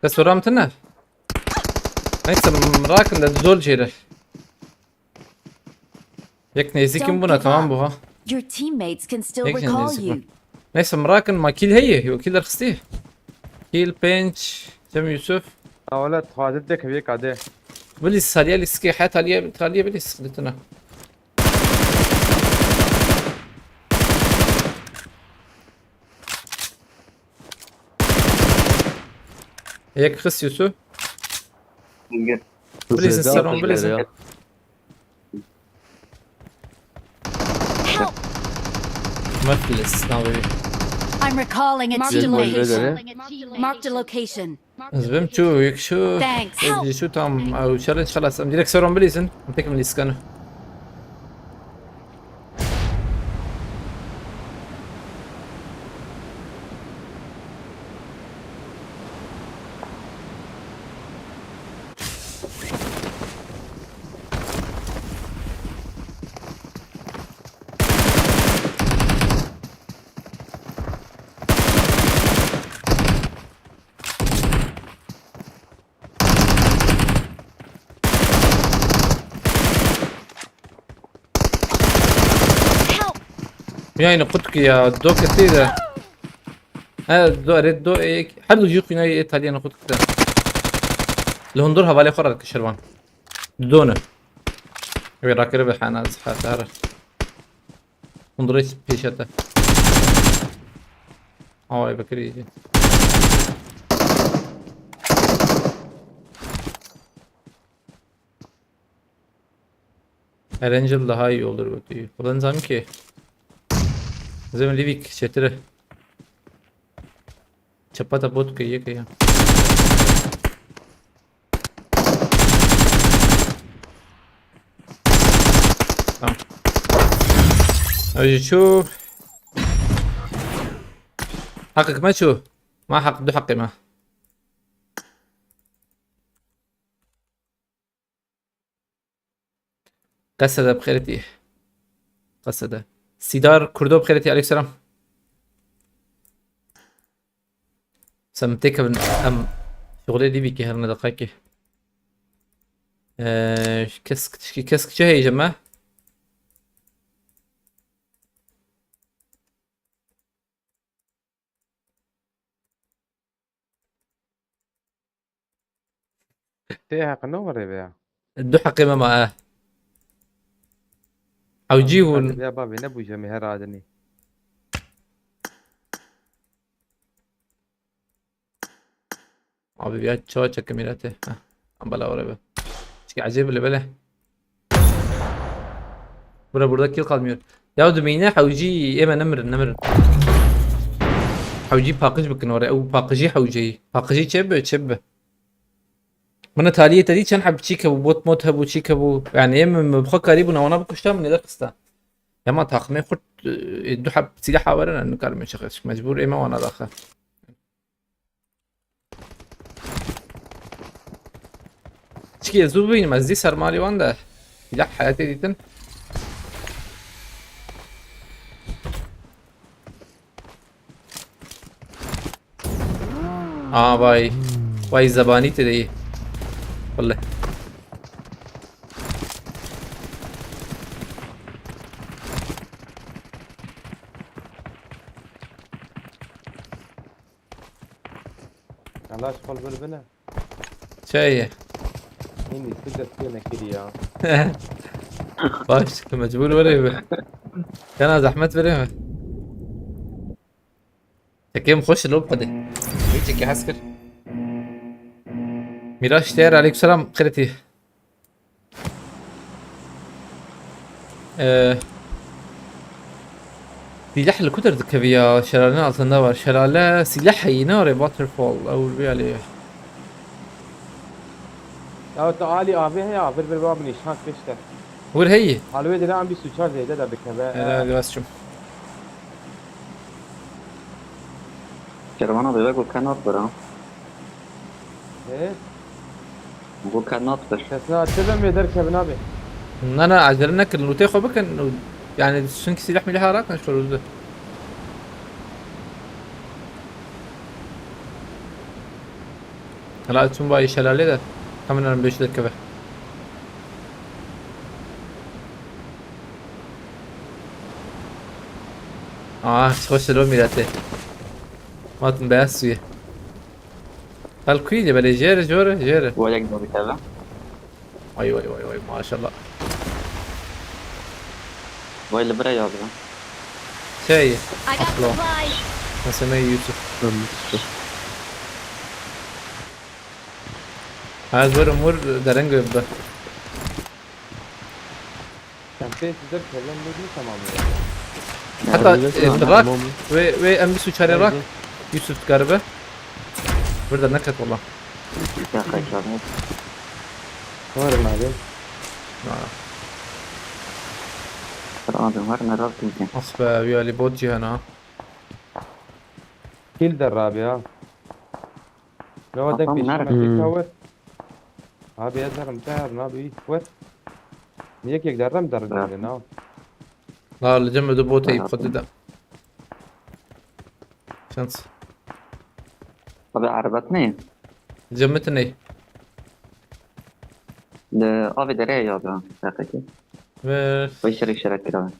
Kes soram tine. Neyse, rakin de zor jêre. Yek nêzîkim bûna, tamam bû ha. Your teammates can still Yek jî recall nêzîk bû. You. Neyse, min rakin, ma kîl heye, yo kîl derxistî. Kîl pênc, Cem Yusuf. Ewle taze de kevye kade. Bilî sariye lîskê, he taliye, taliye bilî sıkıntına. Yek xist Yusuf. Bilî seron, bilî sen. Help! Meflis, navê. I'm recalling a Marked a teammate. Location. Marked a location. Ez bim çû, yek çû. Thanks. Ez jî çû tam, ew challenge xelas. Em direkt seron bilîzin. Em tekim lîskanu. Help! Yani qut ki ya, do keti de. He, do, red do, e, her du jî xwînayê Îtalyan xwe dikite. Li hundur hevalê xwe re dike şervan. Didone. Wê rakiribe hena zihate here. Hundurê pêşete. Away bekirî. Erencil daha iyi olur bu diyor. Ulan zanki. Zem Livik çetire. Çapata bot ke yeke ya. Tamam. Öyle şu. Hakkı kime şu? Ma hak, du hakkı ma. Qesede bi xêretî. Qesede. Sîdar Kurdo bi xêretî, aleykum selam. Sen têkevin em şixulê dî bîkî her ne deqekî. Ee, kes, kes, kes kiçe heyece me. Tê heqe ne were be ya. Du heqê me ma e. Hewcî hûn. Ya bavê ne bûje me her adinî. Abi ya çawa çekim îrate. Heh. Ambala were be. Çiki ecêb bile bele. Bura burada kill kalmıyor. Ya dumeyne hewcî ême nemirin, nemirin. Hewcî paqij bikin oraya. Ew paqijî hewceyî. Paqijî çê bi, çê bi. Min taliyê te dî çend heb çîk hebû, bot mot hebû, çîk hebû. Yani ême min bi xwe karî bûna wana bikuşta min êde xista. Ya ma taximê xurt, e, du heb sîlaha were ne, nikarim çi xeş. Mecbur ême wana daxe. Çikî ez zû bibînim, ez dî ser malê wan de. Hîla heyatê dîtin. Aa vay. Vay zebanî tê de yî. Wele. Allah aşkına böyle bine. Çaye. Neyse, siz de size ne kiri ya. Baş, mecbur were be. Kana zahmet were mi? Çekeyim hoş lo hadi. Ne çekeyim asker? Miraç Değer, aleykümselam, kredi. Ee, Sîleh li ku derdikevî ya? Şelalên altında var. Şelale sîleh heyî, ne orê waterfall. Ew bi alê. Ya te alî avê heye, vir vir ba binî şak pêşte. Wir heyî. Halwê dile em bîst û çar zêde derdikeve. Helal, rast çûm. Kervana bêbek û kenat bira. He? Got ka nat bir. Kesna çi ben bê derkevin abi. Na, na, acele nekin, lootê xwe bikin. Yani çünkü silah milah rakin şu ruzdu. Hala tüm bayi şelale de. Hemen hemen beş dakika ver. Aa, hoş lo mirate. Matın beyaz suyu. Hal kuî de belê jêr, jor, jêr. Wayek dodikeve. Vay, vay, vay, vay, maşallah. Vay li bira ya bira. Şey, I got Aslo. Supplies. Nasıl Yusuf. Tamam, Yusuf. Ha, zor umur dereng öptü. Sen pê size problem değil mi tamam ya? Heta, e, rak ve, ve em bîst û çar rak. Yusuf garibe. Burada ne kat valla. Ya kaçar mı? Var mı abi? Ha. Tamam abi, var mı? Rahat mı? Ah be, bir Ali bot cihana. Kill der abi ya. Ne var da peşime nerede? Peşe ver. Abi ya zarım, te her ne abi, ver. Niye ki derdim derdim ne? La, li cem ödü bot eyip. Şans. Abi arabat ne? Cemit ne? Li avê derê ya da, dakika. Ver. Vay şerek şerek kira.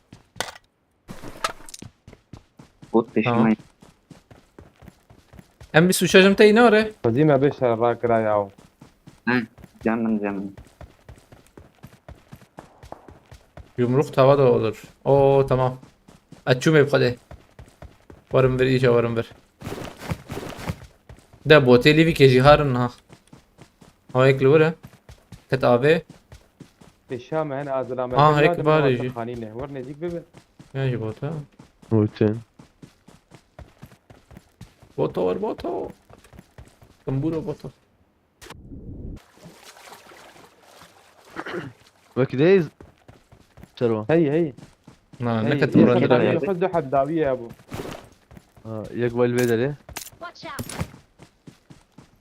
Bot peşime. Tamam. Em bîst û şeş im te yine ore. Xwezî me bê şer rakira ya. He, cem min, cem min. Yumruk tava da olur. Oo, tamam. Açûm ev xwedê. Warim vir, îca warim vir. De botê lîvîkê jî harin ha. Hawayek li wir e. Ket avê. Pêşa me hene azira me. Ha, hek barê jî. Xanî ne. Wer nêzîk bibe. Ya jî bota. Rotin. Boto wer boto. Kamburo boto. Wekî de Serwa. Hey, hey. Na, hey, neketim randira. Xwe du heb dawiye bû. Ha, yek wayl vê derê. Watch out.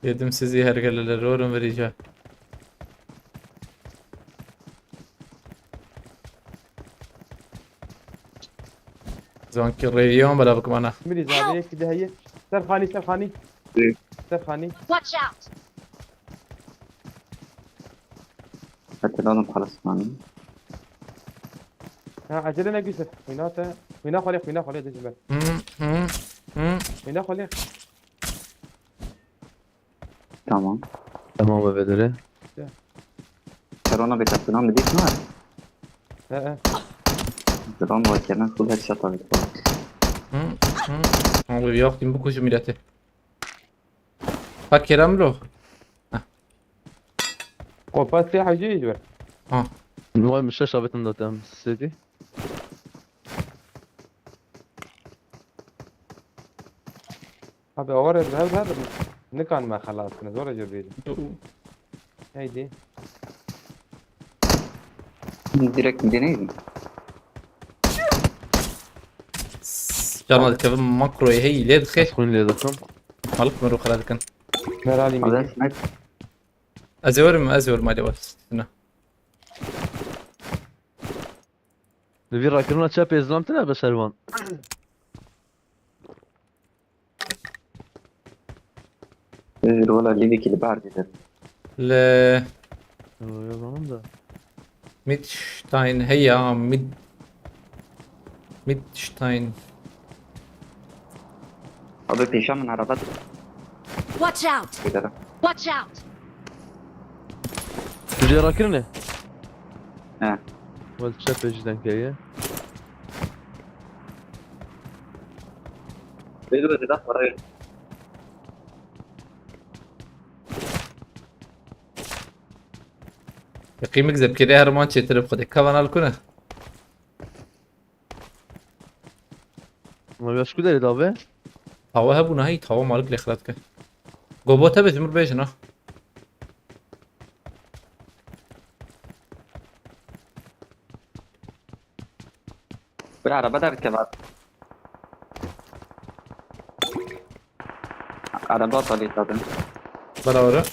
Yedim sizi her gelele rorum vereceğim. Zankî rêviyan bela bikim ana. Mirî zavê yekî de heye. Serxanî, serxanî. Serxanî. Watch out. Hadi lan parasını. Ha, acele ne güzel. Xwîna te. Xwîna xwalê, xwîna xwalê dijme. Hı, hı, hı. Xwîna xwalê. Tamam. Tamam, eve dere. Serona bir tatlıdan bir dik mi var? He, he. Drone var, Kenan full headshot abi. Hı, hı. Abi yok, kim bu kuzu milleti? Bak Kerem lo. Kopa sê hecî ji ber. Ha. Vay, min şeş abetin da tem sedi. Abi, awar ez her her nikan me xelas kine, zor e cebêrî. Yo. Heydi. Direkt mi deneyim? Cana dikevim makroyê hey lê dixê. Ez xwîn lê dikim. Xalq min rû xira dikin. Meralî mi? Abi, snipe. Ez ê werim, ez ê werim, hadi var. Ne? Li vî rakirina çepê zilam tine be Serwan. Ee, wala lîvekî li ber dide. Li Yo, yo, zanim da. Midstein, hey ya, Mid-, Midstein. Abi pêşa min araba Watch out! Dikere. Watch out! Tu jê rakirine? He. Wel çepê ji denkeye. Bêdû bêdû da parayı. Yaqîmik zebkêrê herman çêtir bi xwedê. Kavan al kune. Başku derê dabe. Tawa hebû nahî, tawa malik lê xilat ke. Gobo te be, ji min bêjin ha. Bir araba derkeve. Araba talî kadın. Beraber.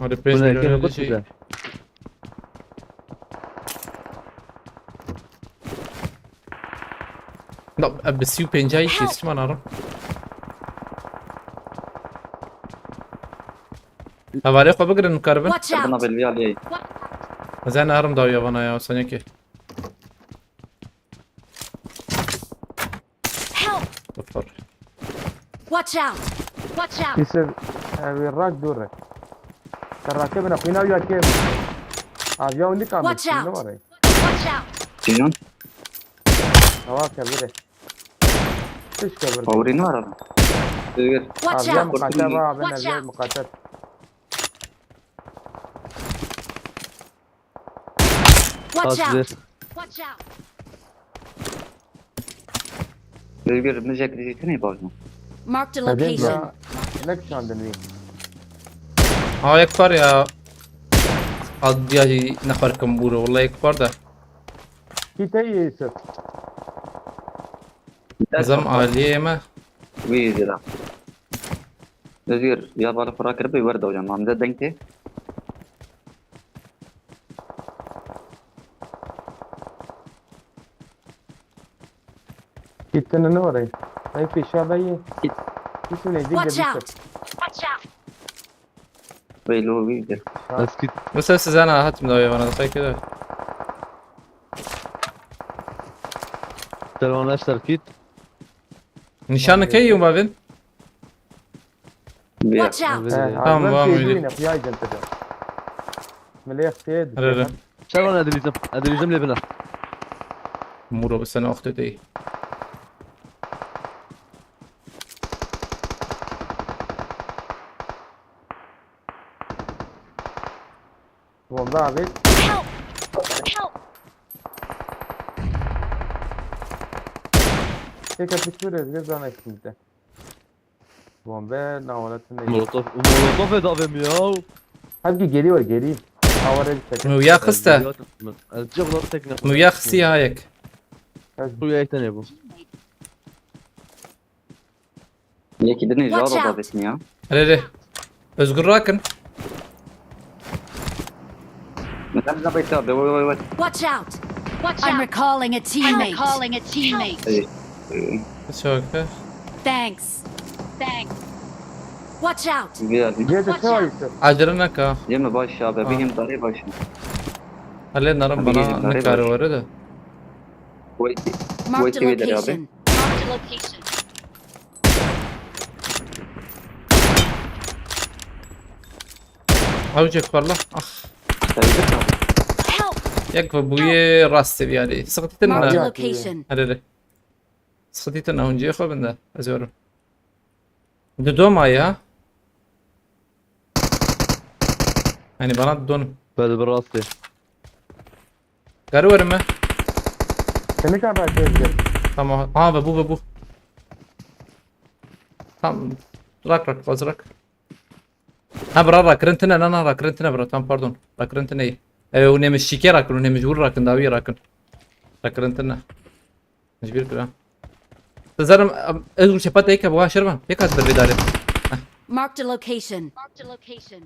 Hadi Bu ne? Gene pênc milyon kut şey. Bize. Da, e, bi sî û pênc ay Help! Kestim anarım. Hevalê xwe bigirin, karibin. Watch out! Kadına belli aliyey. Ez ê neherim dawiya vana ya, senekê. Help! Bifir. Watch out! Watch out! Îsir, e, wê rak dûr e. Te rakê bine xwîna ya kêm. Aviya hûn dî kam Watch out! Ne var e? Watch out! Cihan. Hava kevir e. Hiç kevir. Favorin var abi. Duyur. Watch out! Aviya muqate ba, ben aviya muqate. Watch out! Watch out! Özgür, mijek dizî tenê bajno. Marked a location. Ne kişandin wî. Ha, yek par ya. Ad ya jî nexwer kim bûro. Wala yek par da. Kî te yê Yusuf? Zam aliyê me. Wî jî da. Özgür, ya bala xwe rakiribe wer dawcan. Mam de deng tê. Gittin ne orayı? Ay, peşa da ye. Git. Gittin ne? Watch out! Watch out! Weylo, wî de. Eski. Mesela size ne hatım da hayvan, sanki de. Telefon açlar git. Nişanı key yum bavin? Watch out! He, tamam, tamam, öyle. Milê xtiyê. Re, re. Şervan edilizim. Edilizim lê bina. Muro bi sene oxtu dey. Bomba abi. Help! Help! Tek atıştı rezil zan eksildi. Bombe, nawalatın ne? Molotof, molotof edavim ya. Hadi geliyor, geri. Havara bir çek. Muya xiste. Ez cevla tek ne? Muya xisi ya yek. Bu ya yek tane bu. Yekî din ê ji ava davêtin ya. Erê, erê. Özgür rakin. Neden de bekle abi, vay, vay, vay. Watch out! Watch out! I'm recalling a teammate. I'm recalling a teammate. Ey, ey. Çok. Thanks. Thanks. Watch out! Güzel. Acele naka. Yeme baş abi, bihim darê baş. Hele narim bana ne karı var da. Marked a location. Marked a location. Ew cek parla. Ah. Help! Yek ve bûye rast seviyeli. Sıkıntı ne? Marked a location. Hadi, hadi. Sıkıntı ne? Hünceye xwe binde. Ez yorum. Di doma ya. Yani bana don. Böyle bir rast. Gari verin mi? Seni kadar sevdi. Tamam. Aa, ve bu, ve bu. Tamam. Rak, rak, fazla rak. Ha, bra, rak, rentine, na, na, rak, rentine, bra, tamam, pardon. Rak, rentine iyi. E, o nemiş şike rakın, o nemiş vur rakın, davi rakın. Rak, rentine. Ji bîr kira. Dizanim, em, ez û şepat êke bi şervan. Pêk hat bir vê darê. Marked a location. Marked a location.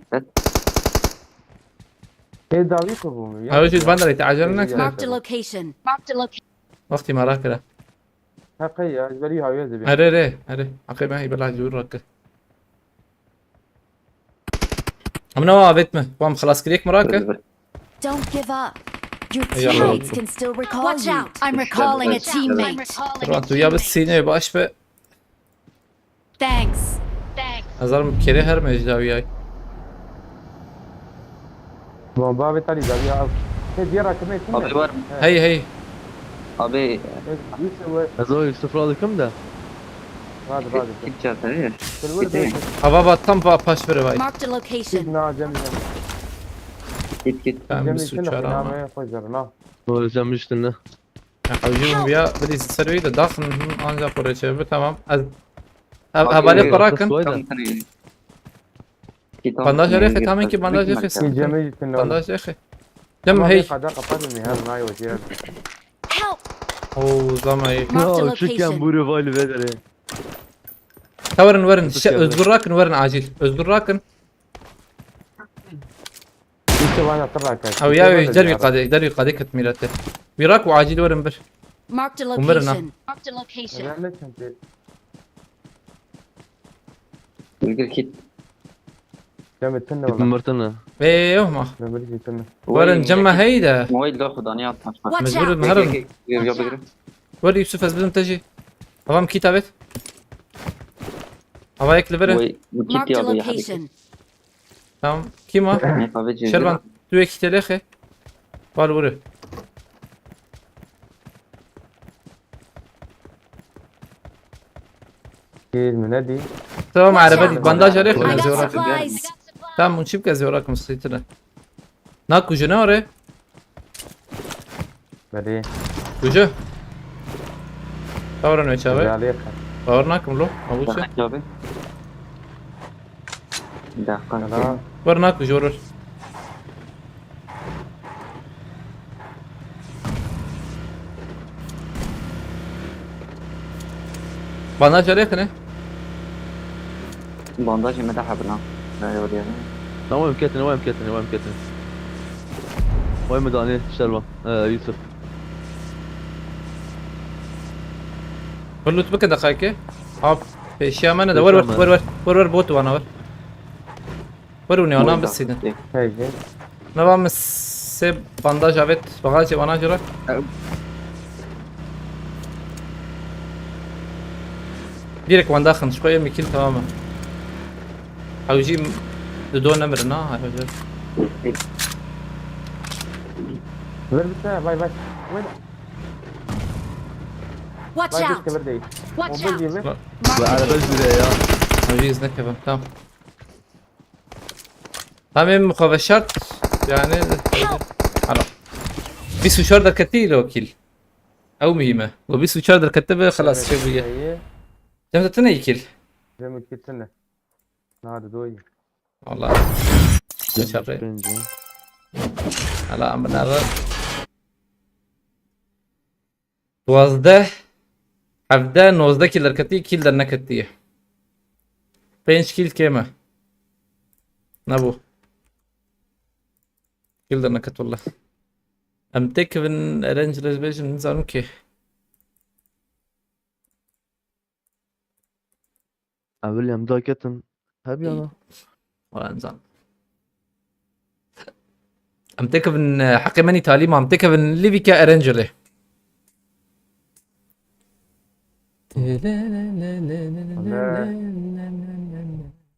Ê dawî ku bû min, ya. Ha, wê jî bandara te acele neke. Marked a location. Marked a location. Wextî me rakira. Heqe ya, ez berî hawiye zibê. Erê, erê, erê. Heqe me, îbela jûr rakir. Em ne avêt me? Wan xelas kirêk me rake? Don't give up. Your teammates can still recall you. Watch out. I'm recalling a teammate. Ran tu ya bi sînê baş be. Thanks. Thanks. Azar mı kere her mecda uyay. Bomba ve tali da ya. He, diğer rakime kim? Abi var mı? Hey, hey. Abi. Ez o Yusuf Ralı kim de? Hadi, hadi. Kim çarptı ya? Hava bat tam pa-, paş vere vay. Marked a location. Na, cem, cem. Git git. Tamam, bir suçar ama. Özlemiştin ne? Ya, hewcî bûn viya, bilî ser wî de daxin, hı, ancak oraya çevir, tamam. Ez, ev, Bak, hevalê geliyor. xwe rakin. Koydu. Tamam, tamam. Git al. Bandaj Nereye araya, tamam git? ki bandaj Gitme araya. sen. Geceme gittin lan. Bandaj araya. Cem hey. Kada kapatın ya, hayır o diğer. Help! Oo, zamayı. Marked a Ya şu location. kemburu vali vedere. Tavarın verin. Nasıl Şey, geldi? Özgür rakın verin acil. Özgür rakın. İşte bana tırnak açtı. Ew ya, dervî qadê, dervî qadê ket mîrete. Wî rak û acil werin bir. Marked a Umarım ha. location. Marked a location. Önemli çünkü. Özgür git. Cem ettin de Gittim valla. mırtını. Ve yok ma. Ömür gittin de. Werin cema hey de. Moy la xudaniya taşmak. Watch Mecbur out! in herin. Gel gel gel gel. Wer Yusuf ez bidim te jî. Tamam kit evet. Hava ekli verin. Moy bu kit Marked a ya bu ya. Location. Tamam. Kim o? Ne kahve cezir. Şervan. Tu ek telexe. Val vuru. Değil mi ne değil? Tamam Watch araba out. değil. Bandaj araya I koyun got zora. supplies. Tamam, çip kez zora koyun sitine. Na kucu ne oraya? Beri. Kucu. Tavra ne çabe? Güzel yakar. Tavra nakim lo. Avuçe. Abi. Bir dakika. Sana Var na kucu vurur. Bandaj araya kine. Bandaj yeme de habına. Ne yor yani? Tamam, em ketine, em ketine, em ketine. Vay mı dani Şervan, e, Yusuf. Vur loot bike daxayke. Hop. Peşiya mene de vur vur vur vur. Vur vur bot vana vur. Vur û nêwanan bisînin. Peki. Nava min sê bandaj avêt, bagajê wana jî re. Ew. Direk wan daxin, ji xwe yê min kîl tamam e. Ew jî di do nemirin ha, ew jî. Ver bir tane, vay vay. Vay. Watch Vay out! Kıvır değil. Watch O out! bölgeyi ver. Bu araba jüre ya. Ew jî ez nekevim, tamam. Tamam, em muxeveşat, yani, Help! Hala. Bîst û çar derketî ile o kîl. Ew muhîm e. Got bîst û çar derketibe, xelas, çêbûye. Şeyi, Cem te tine yî kîl. Cem iki tane. Hadi doyum. Valla. Çarpı. Bence. Hala em binare. Duwazdeh, hevdeh, nozdeh kîl derketî, kîl derneketiye. Pênc kîl kêm e. Nebû. Kîl derneket wele. Em têkevin erenc rêz bêjin, nizanim kê. Evvel em daketin. Hep yana. Wala nizanim. Em têkevin, e, heqê menî talîma, em têkevin Livîke Erencilê.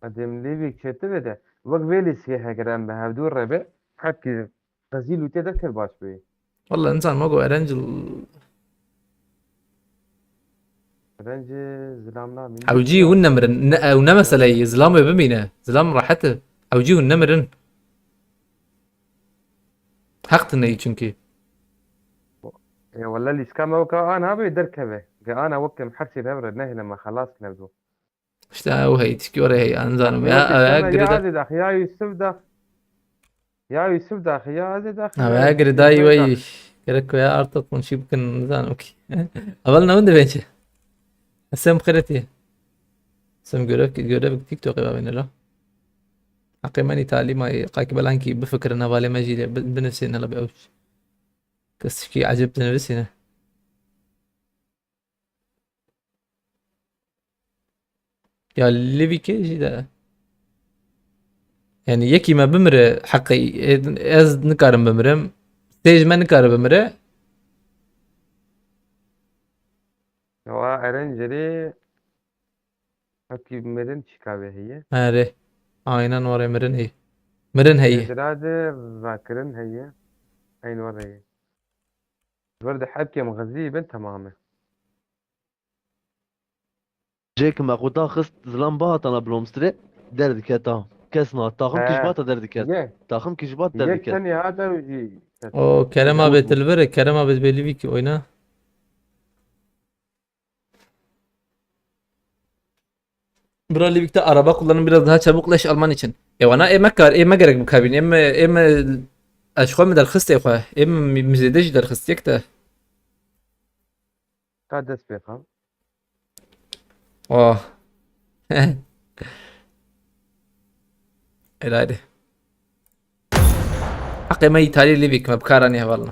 Edem Livîk çêti ve de. Wek vê lîsiyê hegre em bi hevdû re be. Hepkî qezî lûtê de kir baş bûyî. Wala nizanim, ma got Erencil. Bence zilam namîn. Ew cî hûn nemirin. Ne, ew ne mesele ye. Zilam wê bimîne. Zilam rehet e. Ew cî hûn nemirin. Heq tine yî çünkü. E, wala lîska me weka an habe derkeve. Ge ana wek em her şey devre nehêle me xelas kine bi. İşte ew hey, tişkî were hey, nizanim. Ya, Ya, ya, ya, girêda. Azê daxi, ya Yusuf da. Ya Yusuf daxi, ya Azê daxi. Ha, ya girêdayî wey. Gerek ya artık konuşup bikin, nizanim ki. Evel ne wende bence? Sem xireti. Sem görev, görev TikTok'e babine la. Heqê menî talîma, qakî belankî bifikirin hevalê me jî lê bi-, binivîsîne la bi ew. Kes tişkî ecêb dinivîsîne. Ya Livîkê jî de. Yani yekî me bimire heqê, ez nikarim bimirim. Sê ji me nikare bimire. Wa Erencilê hepkî mirin çîka vê heye. Erê. Aynen were mirin heye. Mirin heye. Hêdira de rakirin heye. Eyn were heye. Wer de hepkê em xezî bin temam e. Cêk me xwe daxist zilam bihatana bilomstirê derdiketa. Kes na. Takım He. kişbat der diket. Ye. Takım kişbat der Yek diket. Sen ya da jî. O Kerem abi tilbere, Kerem abi belli bir ki oyna. Bura Livik'te araba kullanım biraz daha çabuk leş alman için. E, wana eme kar, eme gerek bu kabin, eme, eme aşkı mı derxist e xwe, eme müzede jî derxist yek de. Ka dest pê xwe. Oh. Herhalde. Heqê me Îtalî Lîvîk me bi kar anî hevalno.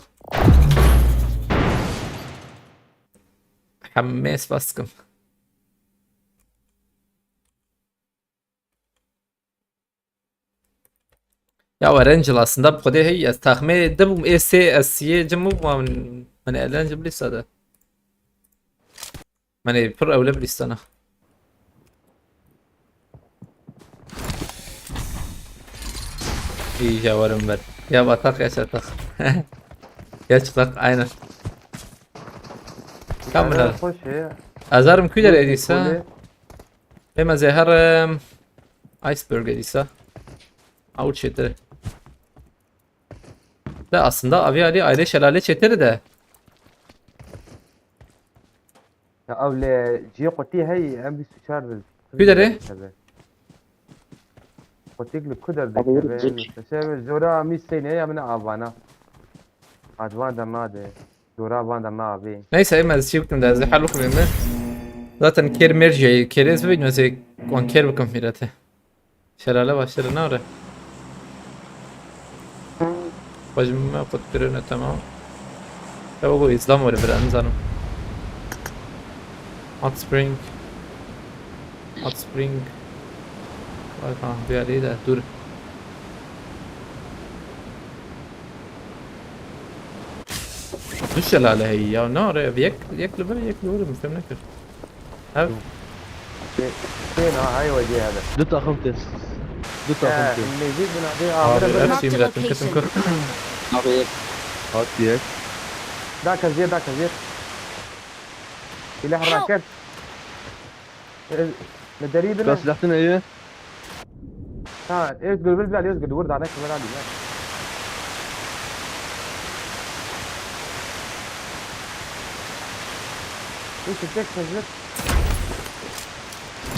Hemê spas dikim. Ya we Angel aslında bi xwedê hey ez taxmê dibûm ê sê ez siyê cim bûm min elden cim lîsa de. Mane pir ewle bilîstana. İyi jawarım ben. Ya batak ya çatak. Ya çatak aynen. Kamera. Hoş ya. Azarım küler ediyse. Ema zeherim. Iceberg ediyse. Avuç yeter. De aslında avi ali aile şelale çeteri de. Ya ew li cihê qutî hey em bîst û çar dil. Kû derê? Qutîk li ku der dikeve? Zora mî sey ne ya min avana. Advan der nade. Zora van der nabê. Neyse em ez çi bikim de ez hal bikim me. Zaten ker mercê kerez ve nüse kon ker bikim mirete. Şelale başladı ne ara? Bacım ben kod görevine tamam. Ya bu İslam var bir anı zanım. Hot Spring. Hot Spring. Bak ha bir yerde de dur. Ne şelale hey ya ne ara yek yek li bir yek li bir mi fem nekir. Ev? Tê na hay wecê hebe. Du taxim tê. Du taxim tê. Nêzîk bin adê Abi amire bin. Hepsi Marked imzattım kesin location. Kır. Abi yek. Hat yek. Da kezir da kezir. Silah raket. Li derî bine. Ka silahtın eyi. Ha, ez gülbül bile ez gülbül dane kamera alıyor. Neyse tek sözlük.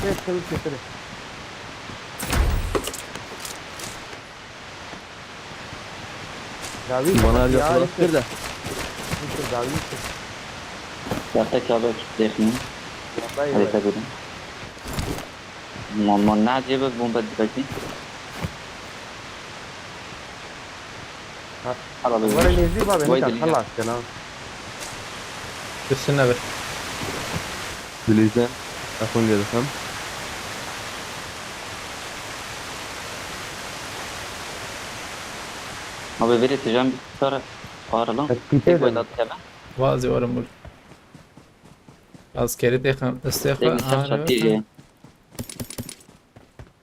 Tek sözlük getirir. David, bana ya, alacaklar işte. Bir de. İşte David işte. Yapacak ya da dehmi. Yapay. Harita dedim. Mon, mon, ne acaba bomba direkt? Ha. Alalım. Were nêzî bavê. Vay nika deli ya. Xelas kena. Üstüne bir. Bilizden. Akon geldi tam. Abi böyle tecem bir tutar ağrı lan. Tek böyle atacağım. Vazi varım bul. Az kere de kan isteyaka. Tek bir çatı.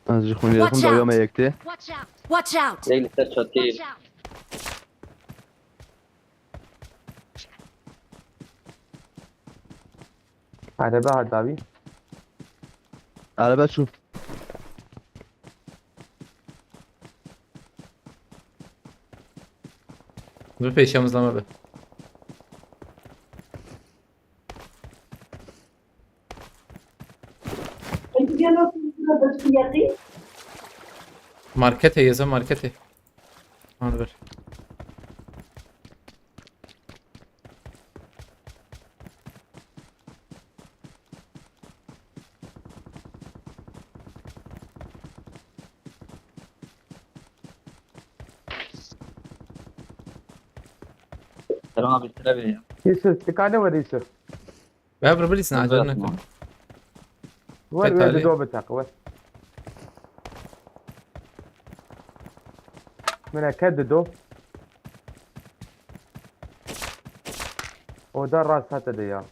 Az jixmîn Watch dawî out! Me yekte. Watch out! Watch out! Tek li ser çatî. Watch out! Araba hat dawî. Araba çû. Dur pêşemizlama be. Markete yeze markete. Hadi ver. Selam abi, selam ya. Yusuf, dikkat et Yusuf. Ver bir bilirsin, acele etme. Ver, ver, bir daha bir dakika, ver. Min eke dido. O da rast hate de ya.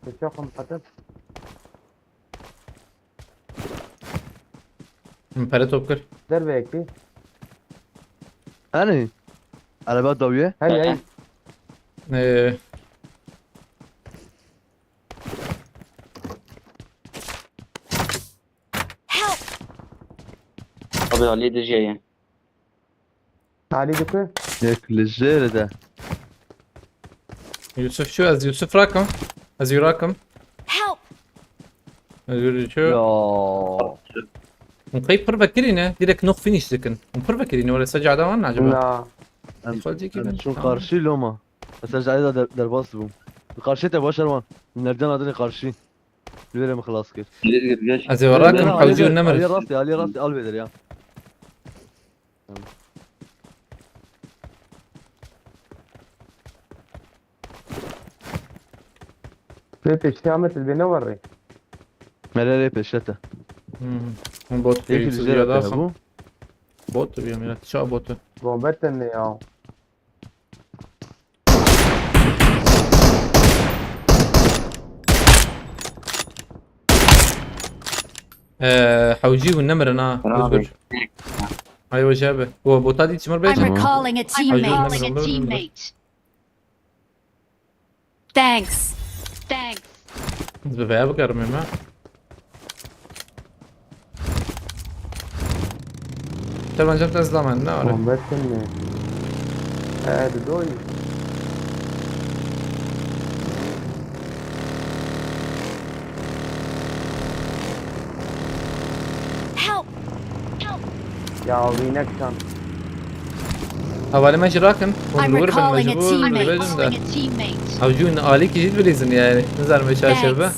Te çok mu hate? Min pere top kir. Derve yekî. Hani? Araba dawiye. Hey, hey. Ee, Help! Abi Alî dijiye ye. Alî diku. Yek li jêr de. Yusuf şu, ez Yusuf rakim. Ez Yusuf rakim. Help! Ez Yusuf şu. Ya. Hûn qey pir vekirî ne? Direkt nok finish dikin. Hûn pir vekirî ne? Were se cada wan ne acaba? Na. Em, Xwecî em kirin. çûn Tamam. Karşî loma. Mesela jayda der, derbas bûm. Karşî te başar wan. Nereden adını karşî? Li vêrê min xilas kir. Lêz gir geç. Ez ê were rakim, Alî hewcû der, nemir. Alî rastê, Alî rastê, al vêder ya. Pê pêştê Amet li bê ne werê. Mererê pêşete. Hmm. Hûn bot Yekî pêwîst li diye jêr daha te xam. Bû. Bot diye mirat. Ça botu. Bombe tenê ya. Ee, hewcî hûn nemirin ha. Bravo. Özgür. Ay hoca abi. O bota dît çimir I'm bêjin. Recalling a Hewcî hûn teammate. nemirin. Thanks. Thanks. Ez bi veya bigerim ême. Te bence ez zaman ne ara. Bombe tenê. Ee, di doyî. Help! Ya wînek çand. Hevalê me jî rakin. Hûn I'm li wir bin recalling a mecbûr teammate. dibêjin de. Recalling a teammate. Ew jû alîkî jî dilîzin yani. Nizarim vê çarşeve. Thanks.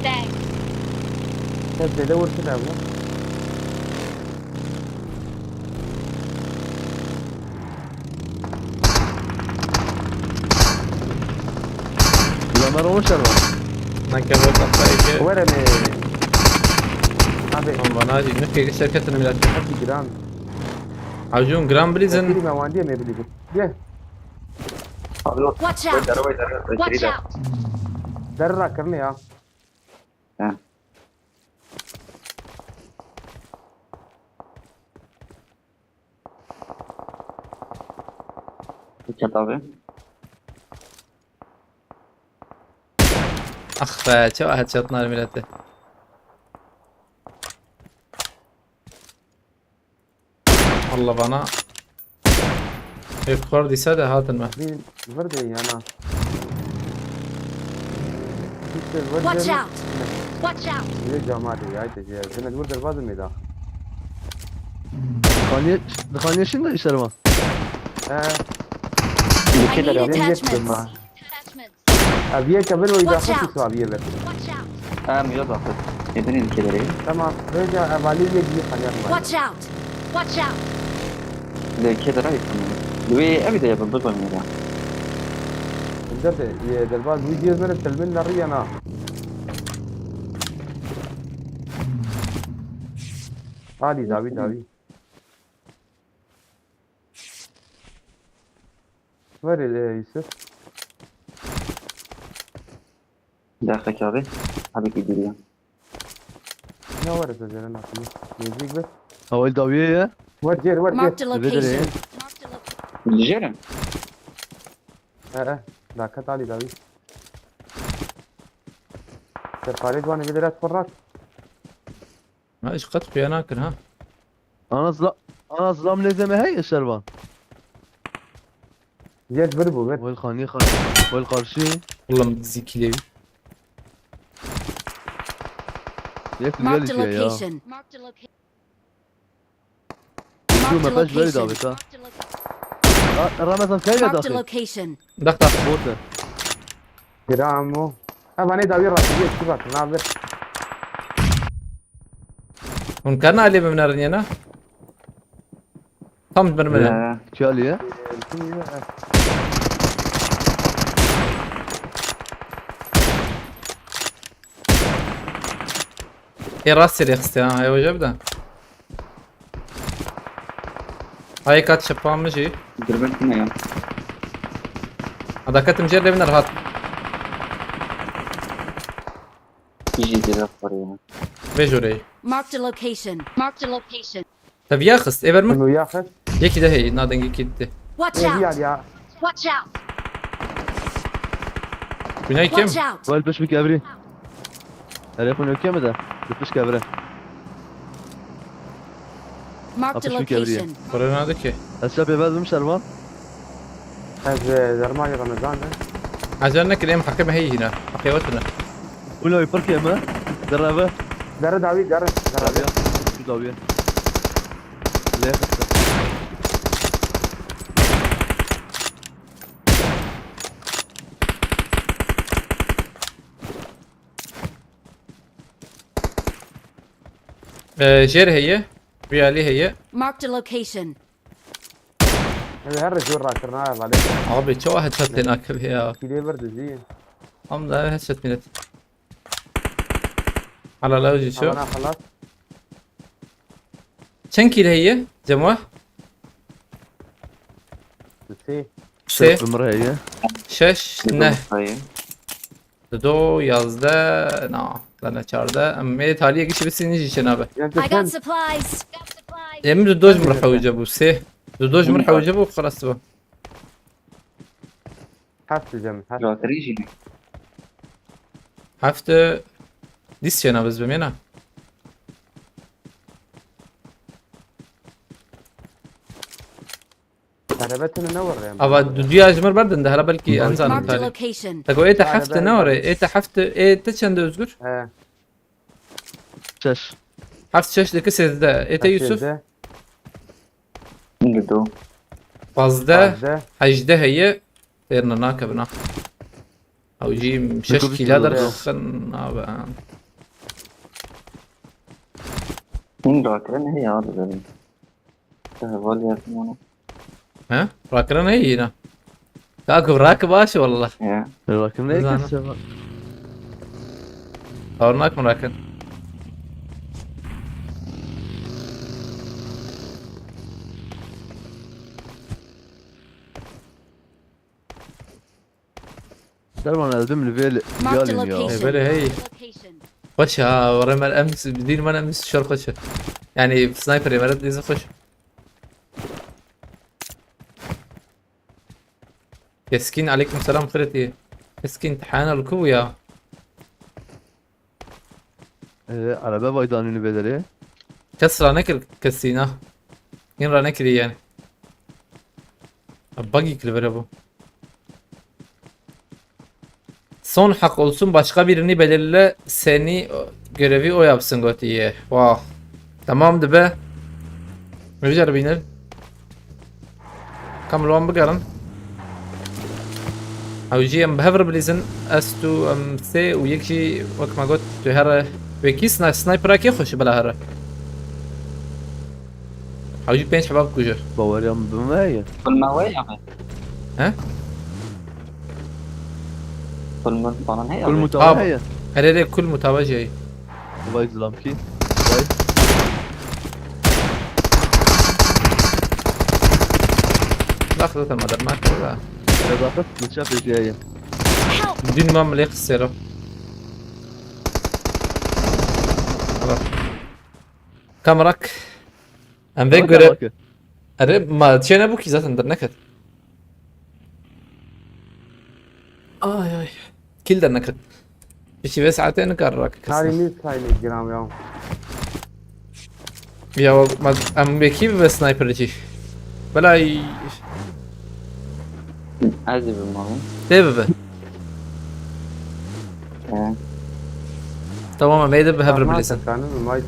Thanks. Te zêde wurtine bû. Bila me ronişer var. Neke bota xayke. Were mi? Abi, Hûn bana jî nifkê şirketin milat. hepsi giran. Hewcûn giran bilîzin. Biri me wandiye me bilîzin. Gel. Watch out! Watch out! Derra kirine ya. Ha. Dikkat abi. Ax be, çawa headshot nar milete. Allah bana. Hêf xwar dîsa de hatin me. Bin vir de yana. Gitti, vir Watch de. Out! Watch out! Bile cama de ya, işte, şey, demek vir de bazı mı da? Xaniye, xaniye şimdi işler var. He, I Dikkat need abi. Yek attachments. kırma. Abi yek kabul o yüzden Watch out. Hafif abi ye ver. Watch out! Ha, Murat abi. Yedin ilkeleri. Tamam, böyle evveli ye bir hanyar var. Watch out! Watch out! Leke de ray tamam. Ve evi de yapın, bakın ya. Güzel de, ye, derbaz video böyle telmin narı yana. Hadi, David, David. Ver hele Yusuf. Dakika abi. Abi ki geliyor. Ne var ya, Zeren akıllı. Müzik ver. Hawal dawiye ya. Var, gel, var, gel. Marked a Nedir ya? location. Dijerim. He, he. Dakika, David, David. Sefaret var, ne kadar at fırlat. Ha, iş qet xuya nakir ha. Ana zla, ana zlam ne zeme hey işler var. Yes, bir bu, ver. Wel xaniye xan. Wel karşı. Ulan zikile. Yek Marked a güzel ya. Location. Şu Marked a mesaj veri location. davet ha. Ha, Ramazan kayda Marked a daxil. Location. Dakika. Bote. Gramo. Ha, bana David rastı, yes, bak, ne haber? Hûn karina alê bimnerin yena? Tam bir mine. Ee, Kaliye. Ê rast serê xiste ha, ew jê bide. Ay kat çepa min jî. Dirbek ne ya? Adaketim jê lê bine rahat. Kiji de laf var ya. Vê jorê. Marked a location. Marked a location. Te viya xist, ê ver min. Bunu yakın. Yekî de heyî, na dengê kî dî. Watch Gel out! ya. Watch out! Binay kim? Watch out! Wel piş bik evri. Telefon yok ya mı da? Piş kevre. Marked a Atışın kevriye. Location. Xwere nadike. Ez şapê vezdim şervan. Ez e, derma Ramazan de. Ezel nekir em heqê me heyî hîna. Heqê we tune. Uloy pirkê me. Direve. Dere dawî dere. Dere Dawiye. Şu dawiye. Lê xiste. Ee, jêr heye. Realî heye. Marked a location. Ev her jor rakirina valê. Abi çawa headshot tê nakir ya. Kîlê vir dizî. Am da headshot minet. Hala la jî şu. Havana xelas. Çend kîl heye? Cema? Sê. Sê. Umre heye. Şeş. Ne. Hayır. Dudo, yazdeh. Na. Lana çardeh. Em ê taliyê gişî bisînin jî çênabe. Yan I got sen. Supplies. Em dudo ji min re hewce bû. Sê. Dudo ji min re hewce bû. Xelas bû. Heft diyeceğim. Heft. Rahatları için. Hefte. Dîs çênabe ez bimêna. Araba tene ne var ya? Ava duduya ji mir berdin de hala belkî en zanim Marked a talî. location. Te go ê te Hala hefte ben ne ore? verdim. Ê te hefte, ê te çende Özgür? He. Şeş. Heft şeş dike sêzdeh. Ê te Yusuf? Sêzdeh. Gido. Pazdeh, Pazdeh. hejdeh heye. Têrne nakevina. Ew jî şeş Niko kîla bisto. derxin abi. Hûn rakirin heye abi dedim. Heval yazdım onu. He? Rakirin heye yine. Kaku rak baş wallah. Ya. Rakım ne Zana. Kes şervan? Harnak mı rakin? Şervan ez bim li vê Marked a yalin ya. location. E, böyle hey. Location. Xweş ha, were me em dîr me em şer xweş. Yani sniper ê me dîzin xweş. Keskin, aleyküm selam, xirêt. Keskin, tehana li ku ya? Ee, araba vay danî li vê derê. Kes ranekir kesîna. Yin ranekirî yani. Buggy kili vere bu. Son hak olsun, başka birini belirle, seni görevi o yapsın gotiye. Wah. Tamam dibe. Rica bînin. Kam li wan bigerin. Ew jî em bi hev re bilîzin. Ez tu em sê û yek jî wek me got tu here. Wekî sni-, snipera kê xweş bila here. Ew jî pênc heba bikuje. Baweriya min bi me ye. Kulma wê ya be. He? Kulma falan heye Kul abi. mutaba Abi. Heye. Herê rê kul mutaba jî. Vay zilamkî. Vay. Bak zaten madem nakir da. Nezafet mi çap heye. Help! Dün mam lê qisero. Bak. Kamrak. Em vê göre. Erê ma çêne bû kî zaten derneket. Ay ay. Kil derneket. Pişî vê saetê nikar rak kes. Tarih ne sayını gram ya. Ya ma em wekî bibe sniper jî. Belay. Ez de bilmem. Tê bibe. He. Tamam em ê de bi hev re bilîzin. Kanı mı? Maytı.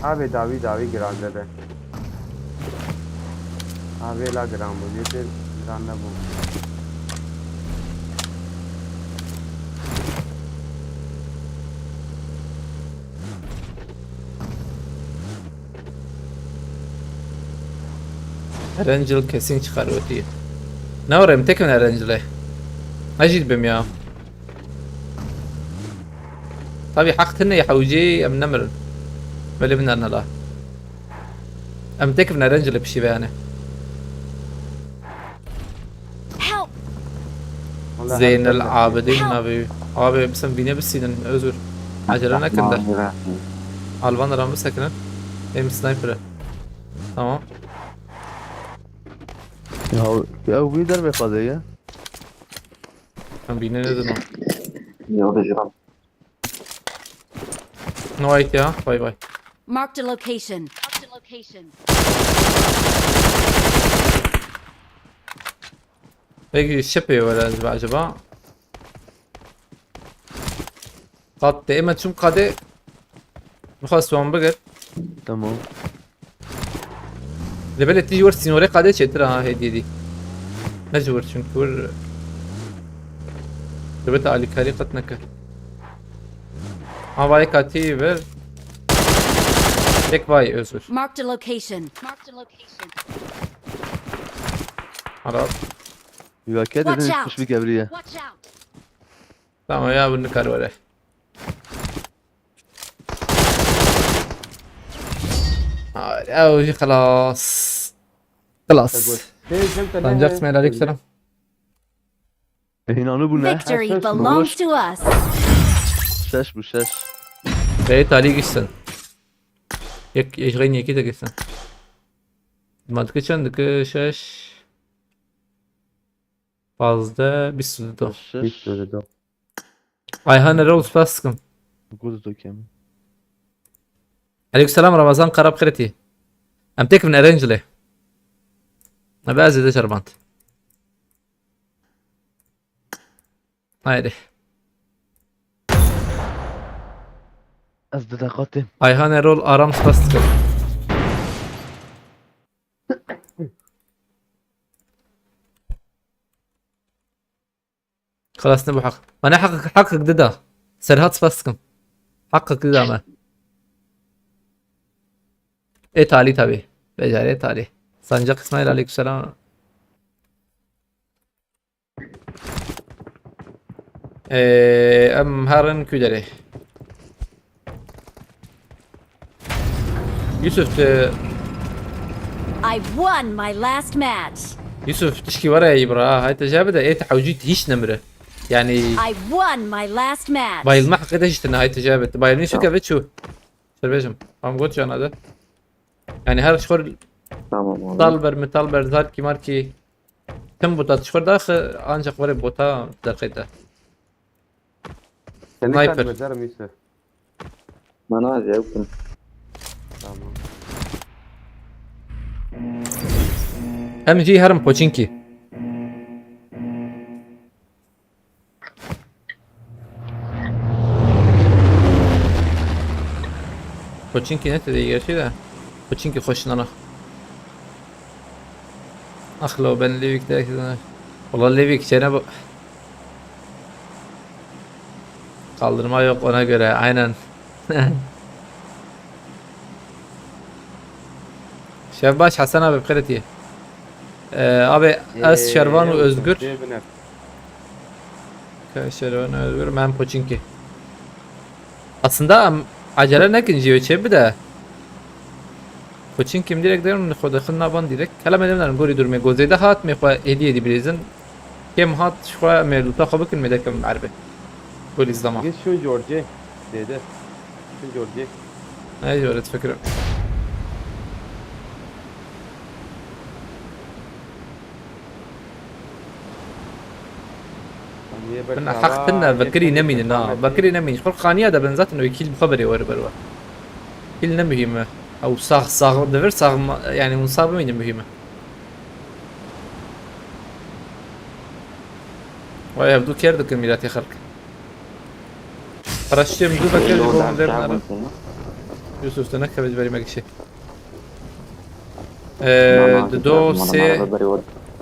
Abi davi davi giran dede. Abi la giran bu. Yedi giran ne bu? Erangel kesin çıkar ötüyü. Ne var em tekim Erangel'e? Acil bim ya. Tabi hak tine ya hawci em nemirin. Böyle bin la. Em tekim Erangel'e pişi be yani. Help! Vallahi Zeynel harika. Abidin abi. Abi sen bine bisinin özür. Acele ne kında. Alvan da ramı sekinen. Hem sniper'ı. Tamam. Ya, ya bu der be fazla ya. Sen bine ne dedim? Ya da cevap. No ayet ya. Vay vay. Marked a location. Peki şepê were acaba? Qat te eme çim qadê. Mixwest wan bigir. Tamam. Lê belê tî ji wir sînorê qadê çêtir a ha hêdî dî. Ne ji wir çünkü wir. Dibit alîkarî qet neke. Ha vay katî ver. Tek vay özür. Marked a location. Marked a location. Arap. Yukarı Watch dedin out. kuş bir gevriye. Watch out. Tamam ya bunu kar were. Ay, ew jî xelas. Xelas. Sancak İsmail aleyküm selam. Hinanı bu ne? Victory belongs to us. Şeş bu şeş. Bey talih gitsin. Yek, yek, yek de gitsin. Mantıklı çendik şeş. Fazla bir sürü de. Şeş. Ayhan Erol spas sıkın. Good to kem. Aleykümselam Ramazan Karap Kreti. Em tek bin Erencilê. Ne be ez de şerbant. Haydi. Ez di deqatê. Ayhan Erol Aram spas sıkın. Xelas ne bu haq. Bana haq haq dida. Serhat spas sıkın. Haq dida me. E talî tabi. Becarê talî. Sancak İsmail aleykümselam. Ee, em herin küdere. Yusuf, e, I won my last match. Yusuf, tişkî were ey bira. Hay te jebe de ê te hewcî hiç nemire. Yani I won my last match. bayılma hakkı da hiç tane hay te jebe. Bayılma şu keve çu. Serbejim. Am got cana de. Yani her şor Tamam abi. Talber mi talber zarki marki. Tim bota şor da ancak were bota derkete. Seni Sniper. Sniper. Mezerim Yusuf. Bana acayip. Tamam. Hem jî herim Poçinki. Poçinki ne dedi gerçi de. Poçinki hoş nana. Ah lo ben Livik de. Valla Livik çene bu. Kaldırma yok ona göre aynen. Şevbaş Hasan abi bixêretiye. Ee, abi ez Şervan û Özgür. Şervan û Özgür, men Poçinki. Aslında em acele nekin jî çê bide. Koçin kim direkt derim xwe dixin naban direkt. Hela me derim gorî durmê. Gozê de hat me xwe hediye di bilêzin. Kim hat xwe me luta xwe bikin me dekim erbe. Gol izlama. Git şu George. Dede. Şu George. Ne diyor et fikrim. Bin haq tinne vekirî nemînin ha. Vekirî nemînin. Xwe xaniya de bin zaten wekîl bi xwe berê were berwe. Kîl ne muhîm e. Ew sax sax devir sax ma- yani hûn sax bimînin muhîm e. Vay hevdû ker dikin mîratê xelk. Paraşûtê min dû vekir ji bo min lêbnere. Yusuf te nekeve ji berî me gişê. Ee, di do sê.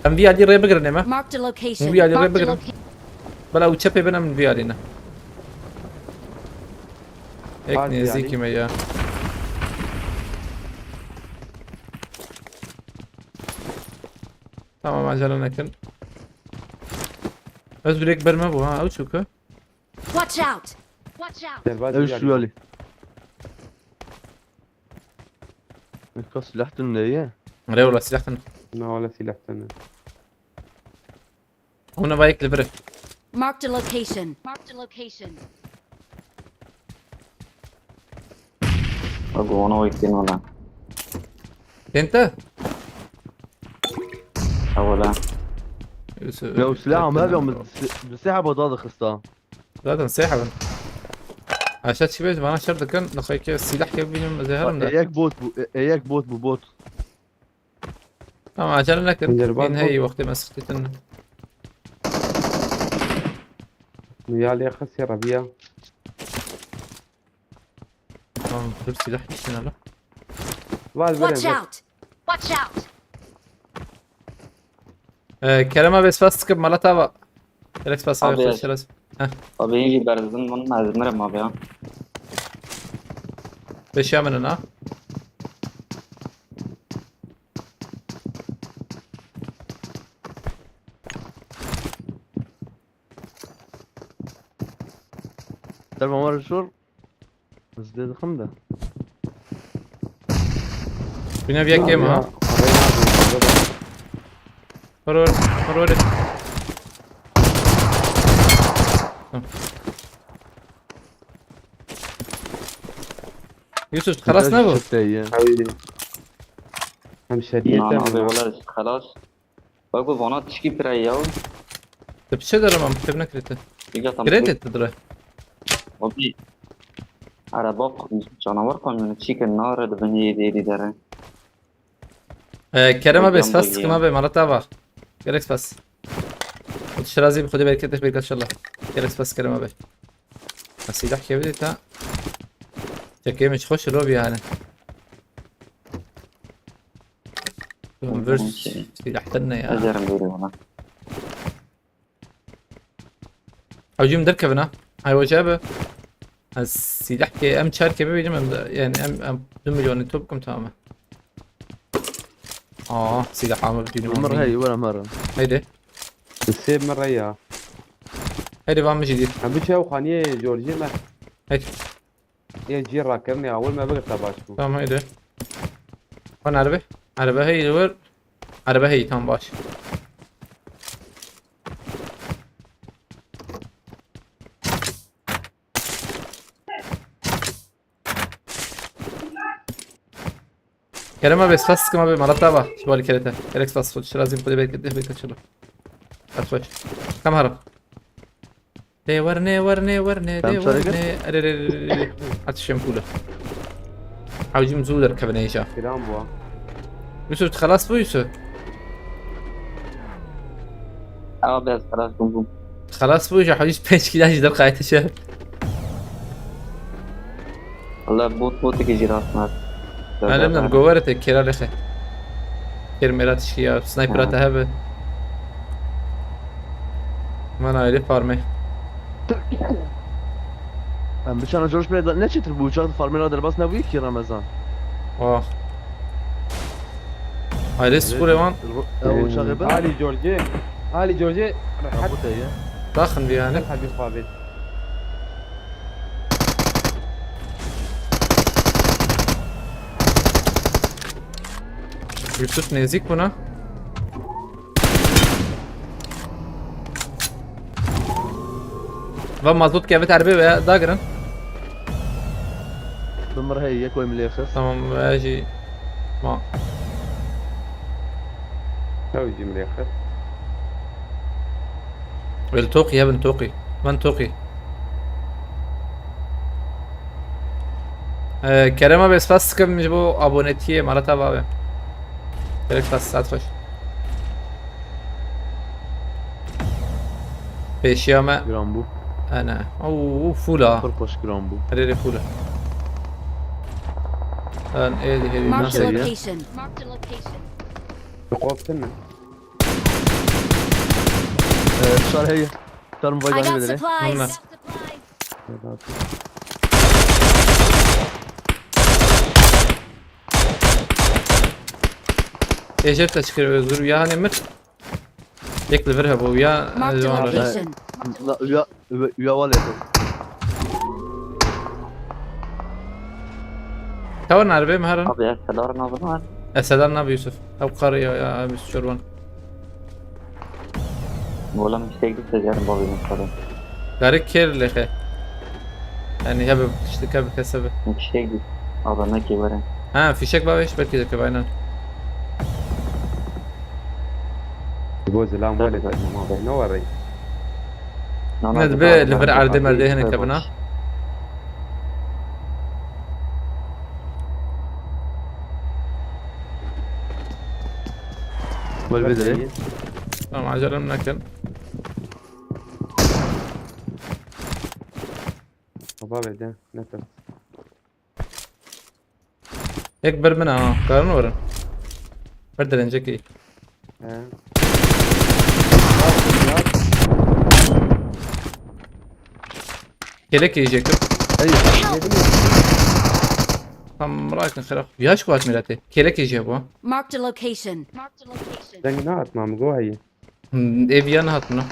Em vî alî rê bigirin ême. Marked a location. Hûn vî alî rê Marked a bigirin. location. Bela û çepê bin em vî alî ne. Ek Hadi nêzîkî yani. me ya. Tamam acele nekin. Ez direkt berme bu ha, ew çûku. Watch out! Watch out! Derbaz Ev bir şu yer. yali. Ka silah tun ne ye? Rewla silah tane. Ne wala silah tane. Ona bayık li biri. Marked a location. Marked a location. Ago ona o iktin wala. Dente? Awala. Ya o silah ama abi ama bi silah bada da xista. Zaten sê hebin. Aşağı çi bêj, bana şer dikin, lixayke silah ke bînim, ez ê herim de. Ê yek bot bû, ê, ê yek bot bû, bot. Tamam, acele nekin. Derbaz Bin bot. Hey, wextê me siqîtin. Ya lê xisê rebiya. Tamam, dur silah kiştin hala. Val Watch verin. Out! Watch out! Ee, Kerem abi, spas sıkıp mala tava. Alex spas abi, Abi, hoş geldin. Abi, yine bir zın bunun azmırım abi ya. Beşe minin ha. Telefon var zor. Hızlı dedim de. Bine bir yakayım ha. Vur vur. Vur vur. Tamam. Yusuf, خلاص نبو. Hem şeriyete Lan abi mi? Wala خلاص. Bak bu vana tişki pire ya. Te bir şey derim ama, te ne kredi? Diga tam. Kredi etti dure. Abi. Araba canavar kamyonu çikin nare de beni yedi yedi dere. Ee, Kerem abi, Hocam spas da sıkım ya. Abi, mala tava. Gerek spas. Şirazi bir Xwedê bereket, bereket inşallah. Gerek spas Kerem abi. Ha, silah kevdi ta. Çekeyim hiç hoş lobi yani. Vur Okey. Silah ne ya? Ezerim böyle ona. Hocam derkevin ha. Hay hoca abi. Ha, silah ke em çar kebe bildim em de, yani em, em du milyon top kum tamam. Aa, silah amir düğünü. Umar hey, wara mara. Haydi. Sê min re ya. Haydi, van mı ciddi. Em biçe ew xaniyê Georgeê me. Haydi. Yê cî rakirinê awil me bigirta baş bû. Tamam, haydi. Van araba. Araba hey, dur. Araba hey, tamam, baş. Kerem abi, spas sıkım abi, mala tava. Şu bali kerete. Gerek spas, sol şirazim, bu da belki de belki açılır. At baş. Kam haram. De var ne, var ne, var ne, Ben de var söyleyeyim. Ne. Are, are, are, are. At şempule. Hawcim zu derkevine işa. Kiran bû. Yusuf, xelas bû Yusuf? Abi ez خلاص bûm bûm. Xelas bû, ji hewî pênc kîla jî derxayete şer. Allah bot bot ki jî rast nas. Alemden govere te kera lexe. Kermera tişki ya, sniper Ha. Ata hebe. Man aile farme. Em biçana George Bey ne çetir bu uçak farmera derbas ne bu ki Ramazan. Oh. Aile skure wan. Ya uçak ben. Ali Georgeê. Ali Georgeê. Ya bu da ya. Daxin bir yani. Hadi xavêt. Yusuf nezik buna. Va mazot kevit erbe ve dagirin. Bimir hey yek oy milê xist. Tamam, ve jî ma. Ew cimrê xist. Wel toqî hebin toqî. Ben toqî. Ee, Kerem abi, spas dikim ji bo abonetiyê, mala te babe. Gerek spas, saet xweş. Pêşiya me. Giran bû. Ana. Oo, fûl a. Pir xweş giran bû. Herê rê fûl a. An ê di hêvî Marked a nasıl ya? Location. Marked a location. Tu qoptin mi? Ee, Şar heye. Şar mı I got vay supplies. Bunlar. Êjeb te çikir Özgür ya, hanê mir. Yek li vir hebû ya. Marked a Ciwan re. location. La, uya, uya, uya wale to. Tawar nerbe mi herin? Abi ez selar nabına. Esedar nabi Yusuf. Ew qar ya, ya, abi şorban. Mola mistake dî secarim babî min xwedê. Garê kêr lêxe. Yani hebe işte ke bi kesebe. Mistake dî. Abi ne ki were. Ha, fişek babiş belki de ke aynen. Bo zilam wele te. Ne were? Ne dibe li vir erdê merdê hene kevina. Wê bidire. Tamam, acelem nekin. Baba verdi. Ne tür? Yek bir min ha. Karın varın. Bir direnecek iyi. He. Kelek yiyecektim. Hey. Tam bırakın xera. Yaş kuat mileti. Kelek yiyecek bu. Marked a location. Dengê nehatma min go heyî. Hmm, ev yan hat bunu.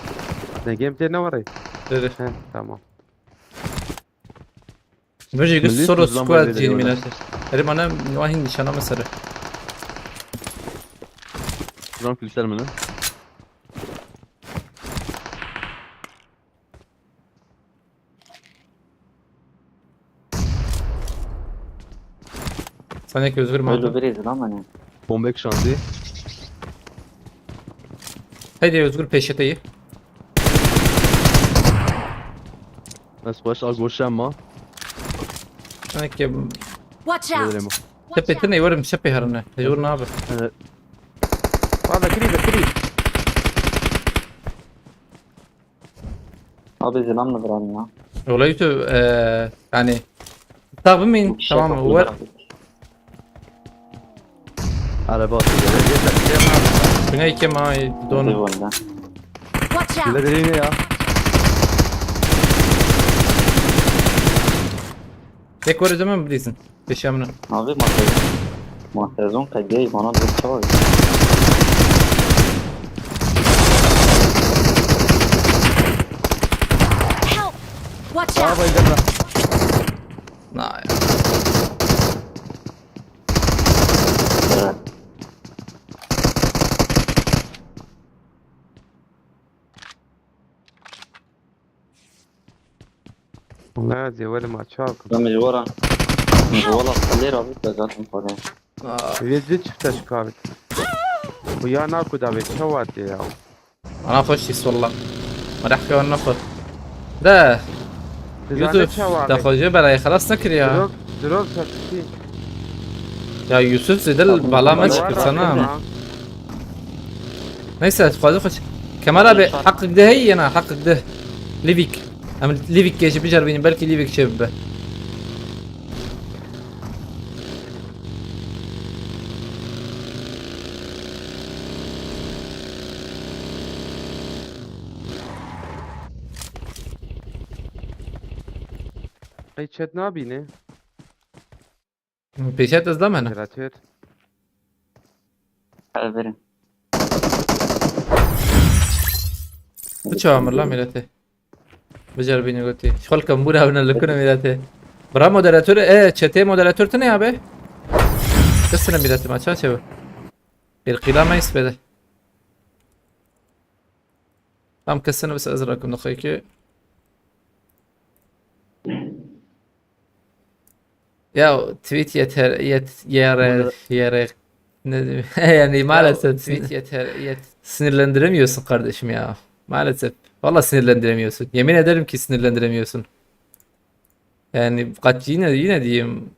Dengê em tê ne warê? Dedi. He, tamam. Böcek Milli solo tuzdan squad böyle cini diyorlar. mileti. Herif bana vahin nişana mı sarı? Buradan filsler mi lan? Sana ki Özgür mü Öyle aldın? bir izin ama ne? Bomba şansı. Haydi Özgür peşeteyi. Nasıl baş al goşan ma? Sana ki Watch out! Dedim. Sepetine yorım sepe harına. Yorun abi. Evet. Valla kiri be kiri. Abi izin almadılar ya. Olayı tu eee yani. Tabi mi? Bir şey Tamam mı? yapmadılar Var. Abi. Araba atıyor. Yeter. Şuna iki ma Hadi donu. bu arada. Watch out! Bile değil ya. Tek var zaman bilirsin. Peşemine. Abi masaj. Masajın kaydı bana bir şey var. Help! Watch out! Na ya. Evet. Valla zêwelê ma çak. Ben mecbura. Mecbura. Lera abi de zaten para. Vê çifte şikavit. Bu ya naku da vê çawa tê ya. Ana hoş his valla. Merah ke anna xo. De. Dizane Yusuf, çawa da be. Xocê belayê xelas nekir ya. Drop, drop çakıştı. Ya Yusuf zedel bala me çıkırsana ama. Neyse, xwazî xwe. Kemal abi, heqik de heye yena, heqik de. Livik. Em Livik kê jî biceribînin, belkî Livik çê bibe. Qey çet nabîne. Pêşet ez damene. Moderatör. Hadi verin. Tu çawa mirla milletê? Biceribîne gotî. Xelke mûra hewne li kune milletê. Bira moderatör, e, çetê moderatör tune ya be. Kesine milletê ma, ça çewe. Bir qîla me ispede. Tam kesine bise ez rakim daxayke. Ya tweet yeter, yet, yere, yere. Ne, yani maalesef tweet yeter, yet, sinirlendiremiyorsun kardeşim ya. Maalesef. Valla sinirlendiremiyorsun. Yemin ederim ki sinirlendiremiyorsun. Yani kaç yine yine diyeyim.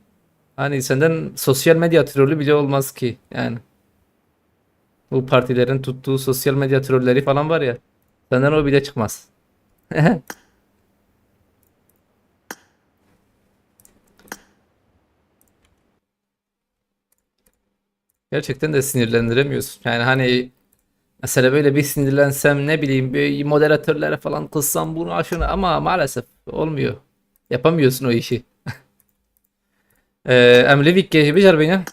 Hani senden sosyal medya trolü bile olmaz ki yani. Bu partilerin tuttuğu sosyal medya trolleri falan var ya. Senden o bile çıkmaz. Gerçekten de sinirlendiremiyorsun. Yani hani mesela böyle bir sinirlensem, ne bileyim, bir moderatörlere falan kızsam bunu şunu, ama maalesef olmuyor. Yapamıyorsun o işi. Ee, em Livik kê biceribîne.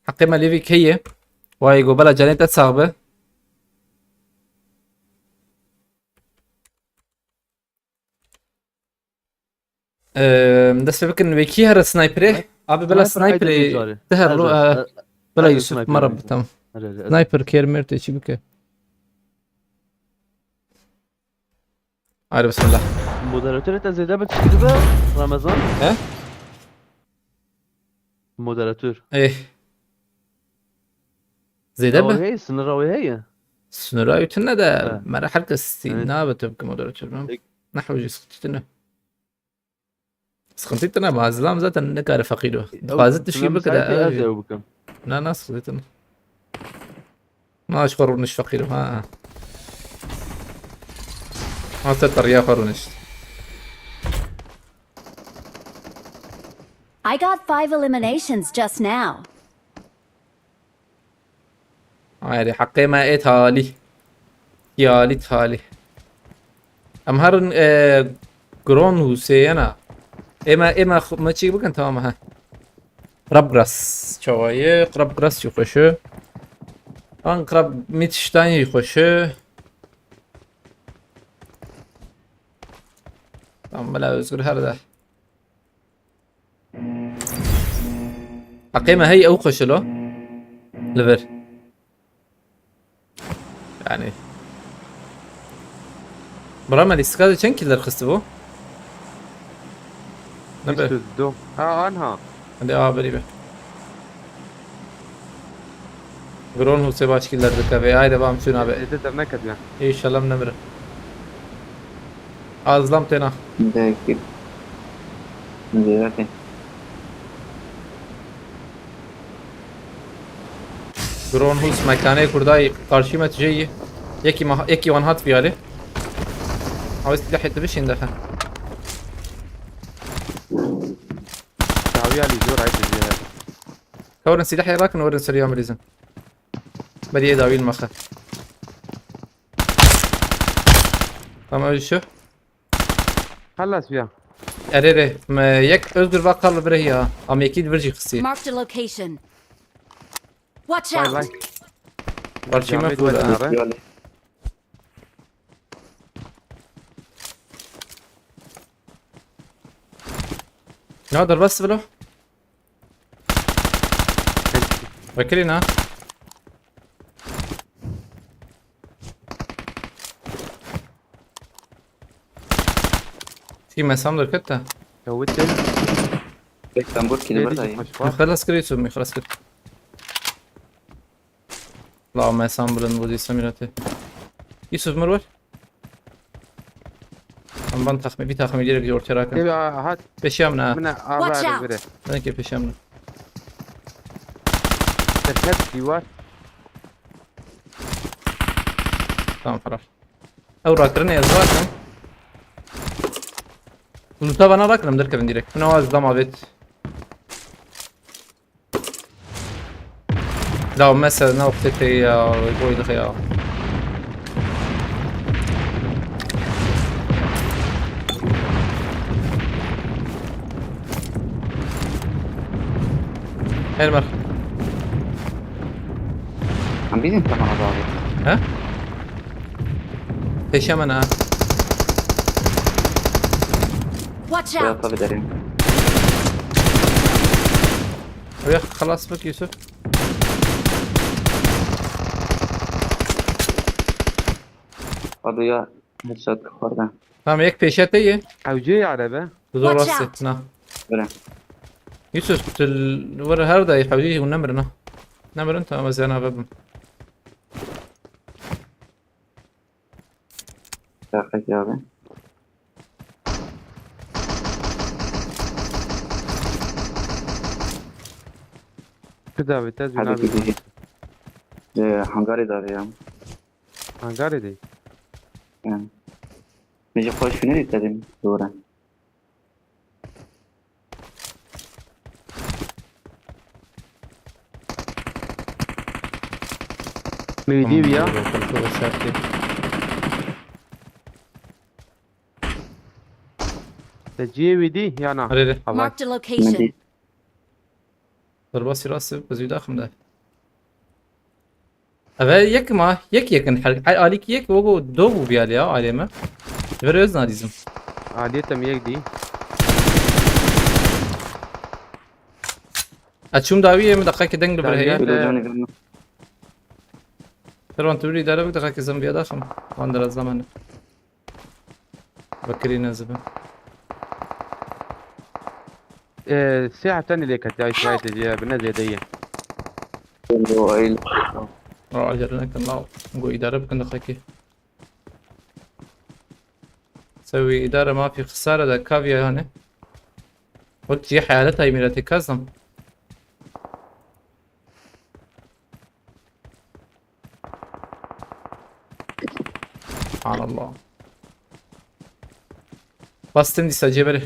Heqê me Livik heye. Vay go bela canê te sax be. Ee, dest pê bikin wekî here sniperê. Abi bela Sniper haydi sniperê. bu çare. Te her Her lo, zaman. e, Her- bela her Yusuf sniper marab haydi. Tamam. Hadi, hadi, hadi. Sniper kêr mêr tê çi bike. Haydi bismillah. Moderatör te zêde be çi de Ramazan? He? Moderatör. Eh. Zêde Ew be. Hey, sınır ew heye. Sınıra ütüne de He. mera herkes Evet. ne abi tabii ki moderatör ben. Ek- Ne hocası sıkıntı ne? Sıkıntı ne? Mazlam zaten ne kadar fakir o. Ew Fazla tişkî sınır bike de. müsait, ez Abi. ew bikim. Na na sıkıntı ne? Na, ji xwe rûnişt feqîrim, ha. Ha, te teriya xwe rûnişt. I got five eliminations just now. Haydi, heqê me ê talî. Yalî talî. Em herin, e, Gron Huseyena. Ê me, ê me xu-, me çî bikin, tamam, he. Krabgras. Çawa ye? Krabgras jî xweş e. An Krab Mitstein jî xweş e. Tamam, bila Özgür her de. Heqê me hey ew xweş e lo. Li vir. Yani. Bira me lîstika de çend killer xistibû? Ne be? Bîst û du. Ha, anha. Hadi a berî be. Gron Husê baş killer dike ve. Haydi bam çûna be. Êdî dev neketiye. Înşallah em nemirin. Azlam têna. Belki. Zêde tê. Gron Hus mekanê kurdayî karşî me tijeyî. Yekî ma-, yekî wan hat viyalê. Ew silahê dibişîn dexe. Dawiya lî zor ay tijeyî. Ka werin silahê rakin, werin seriya mirîzin. Beriyê dawî li mexe. Tamam, öyle şu. Xelas ya. Erê rê, me yek Özgür va qal li vir heye. Am yekî li vir jî xistî. Marked a location. Watch Vay out! Vay. Parçî me Camê xûr duvar ha. Kenarı. Ya derbas velo. Vekirî na. Çî mesam derket te. Kewit de. Tek tembur kili Yedi ber dayı. Gitmiş Min var. Xelas kir Yusuf, min xelas kir. La mesam bilind bu dîsa mîratê. Yusuf mir wer. Em van taxmî, bir taxmî direkt ortaya rakın. Ev a-, hat. Peşiya min ha. Min a-, Watch avar out. Bire. Ben ki peşiya min. Derket ki var. Tamam, farar. Ew rakirine ez rakim. Luta bana rakirim derkevin direkt. Buna az dam avêt. La mesela ne wextê tê ya, boy dixe ya. Her mer. Em bizim tamam abi. He? Peşe me ne? Watch out! Tabii derim. Ew ya xelas bik Yusuf. Hadi ya, headshot xwardan. Tamam, yek peşe te ye. Ew cê arebe. Zor Watch rastê, out. Na. Bire. Yusuf, tu l-, wir her dayî hewcî hûn nemirin ha. Nemirin, tamam, ez yana vebim. Dakika abi. Tu davet ez Hadi wina gidelim. Ee, hangarê davet ya. Hangarê de. Yani. Nece hoş günü istedim. Doğru. Neydi ya? Tamam, bakalım, şöyle sertlik. Te cihê wî dî ya na? Erê, erê. Havay. Marked a location. Min dî. Derbasî rastî, ez wî daxim de. Eve yek ma, yek yekin her, her alîk yek, o do bû biyal ya, alê me. Ji ber ez nadîzim. Aliyê te mi yek dî. Ez çûm dawiyê, min deqekê deng li vir heye. Dawiyê te. Ferwan, tu birî dere bik, deqekê zombiya daxim. Wan derazda me ne. Vekirî ne zibe. Ee, sê heftenî lê ketiya şikayetê diye, bi ne zêde ye. Ro, acele nekin, law. Go îdare bikin, deqekê. Sewî îdare mafî xisare de kaviya hane. Wek cihê heyaleta îmîratê kazim. Subhanallah. Bastım dîsa ceberi.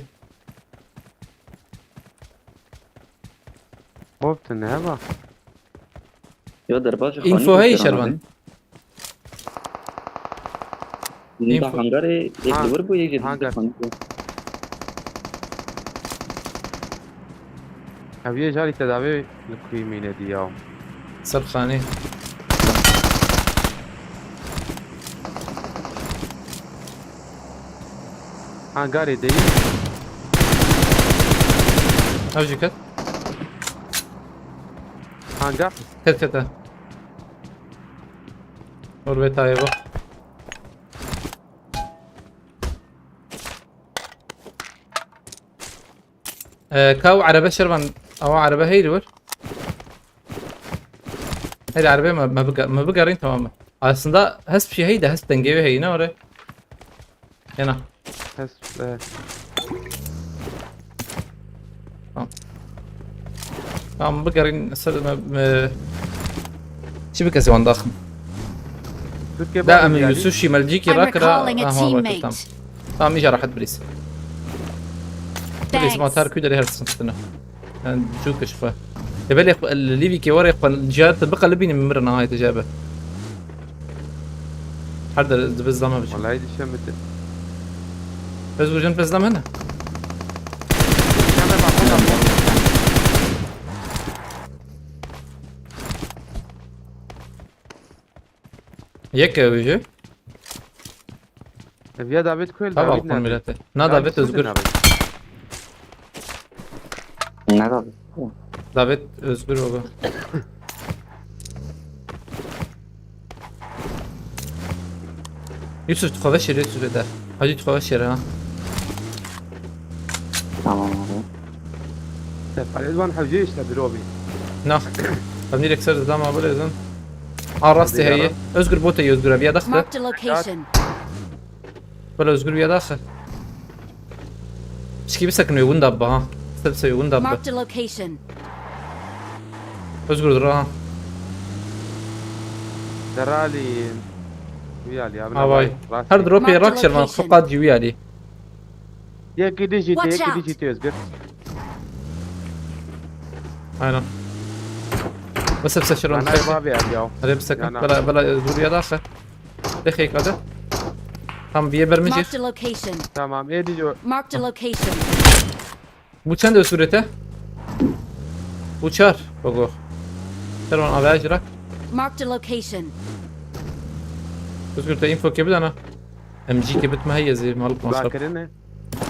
Bobtin ne heva? Ya derbas ji Info xanî heye xwe kirin şervan. abi. Nîda Info. Hangarê yek Ha, li wir bû, yek jî hangar. dîsa xanî bû. Heviyê jarî tedavê li kuyî mîne dî ya. Serxanê. Hangarê deyî. Ev jî ket. Hangar. Ket ket e. Or ve tayê bak. Ee, ka ew erebe şervan, ewa erebe heyri wir. Heyri erebe me, me, biga- me bigerin tamam mı? Aslında hesp şey heydi, hesp dengê ve heyine oraya. Yana. Hes, e, Tamam. Tamam, bigerin ser me, me, çi bikesi wan daxim. Türkiye Da var em mı yani? Yusuf Şimalciki I'm rakira. recalling a Aha, bak, teammate. tamam. Tamam, iyice rahat birisi. Birisi Thanks. matar küderi her sıkıntını. Yani çok iş var. Ya böyle liviki var ya, cihat bir kalbini mi mirna ayet cebe. Her de biz zaman biçim. Vallahi düşemedim. Özgürcan bezleme ne? Düşeme bak, bak. Yek ew jî. E, viya David Kuel, Tabi David Alpon nerede? milleti. Na David Özgür. Ne David? David Özgür oğlu. Yusuf, tu xwe veşêre, Yusuf ede. Hacı, tu xwe veşêre ha. Tamam abi. Sefer Elvan Hevci işte bir obi. Na. Em direkt ser zama böyle zin. A rastê Hadi heye. yara. Özgür bote Özgür abi ya daxte. Marked a location. Böyle Özgür ya daxte. Pişkî bisekin wê winda bibe ha. Ser ser wê winda bibe. Marked a location. Özgür dur ha. Derali. Wiyali abi. Havay. Her dropê Marked rak şervan location. xwe qat jî wiyalî. Yek gidi jî Watch yek out. gidi jî Özgür. Aynen. Bes hepse şervan. Bana ev abi abi ya. Hadi bisekin. Yana. Bela bela Özgür ya daxte. Dexek hadi. Tam viye bermeyecek. Marked a location. Tamam, edi jo. Marked a location. Bu çend Özgür ete? Bu çar. Bak o. Şervan abi ajrak. Marked a location. Özgür te info ke bidana. M G ke bitme heye zê malik masraf. Bakırını.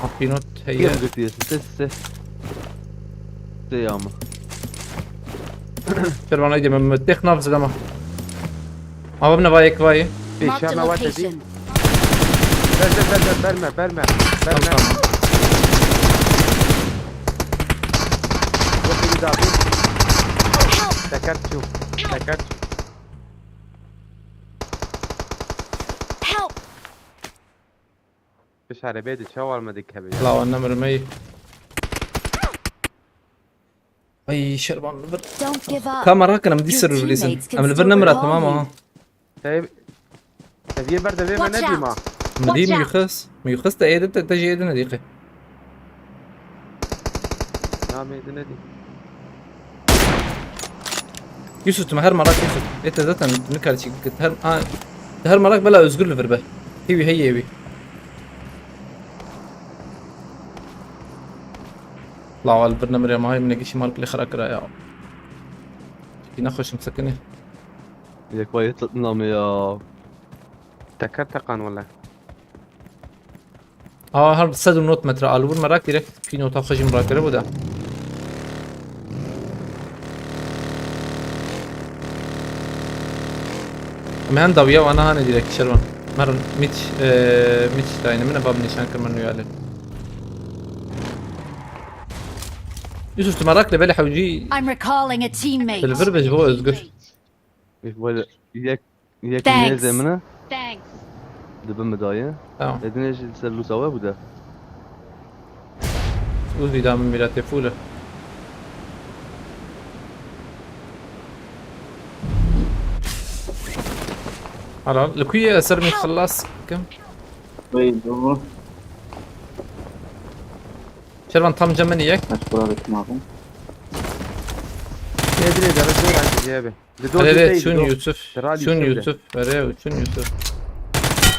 Apinot heye. Yem götüye site site. Site yağma. Şervan haydi me me tek nav zedama. Ama bine vay ek vay. Marked a Şama var dedi. Location. Ver ver ver ver verme verme. Tamam Verme. tamam. Yok bir daha bir. Teker çu. Teker çu. Help! Dışarı bedi çavar mı dikkabi. La o nemir me. Ay Şervan li vir. Don't give up. Kamera kin em dî ser rûlîsin. Em li vir nemira tamam ha. Sev... Seviye ber de ve Watch ne diyeyim ha? out! Min dî miyuxis. Miyuxis te êdin te te jî êdin nedîqe. Namê de ne diyeyim? Yusuf tu me her merak Yusuf. Ê te zaten nikar çi git. Her, a, her merak bela Özgür li vir be. Hêwî heye wî. La wal bir nemire ma min gişî mal kulê xera kira ya. Çekî nexweşim sekinê. Yek vay yet namê ya. Teker tekan wala. Aa her sed û nod metre alû vur merak direkt pînota xwe jî min rakire bû de. Em hem dawiya wana hane direkt Şervan. Merin miç, e, miç dayne min e bab nîşan kir min nûyalê. Yusuf tu merak le belê hewcî I'm recalling a teammate. li vir be ji bo Özgür. Yek vay yek yek Thanks. nêzê min e. Thanks. Dibi min daye. Tamam. Edine jî ser lûsa we bû de. Uzî da min mîratê fûl e. Helal. Li ku ye eser min xilas kim? Vay bu. Şervan tam cem min yek. Kaç para bekle abi? Yedire de zor hadi abi. Di do Erê, erê, çûn Yusuf. Çûn Yusuf. Erê, çûn Yusuf.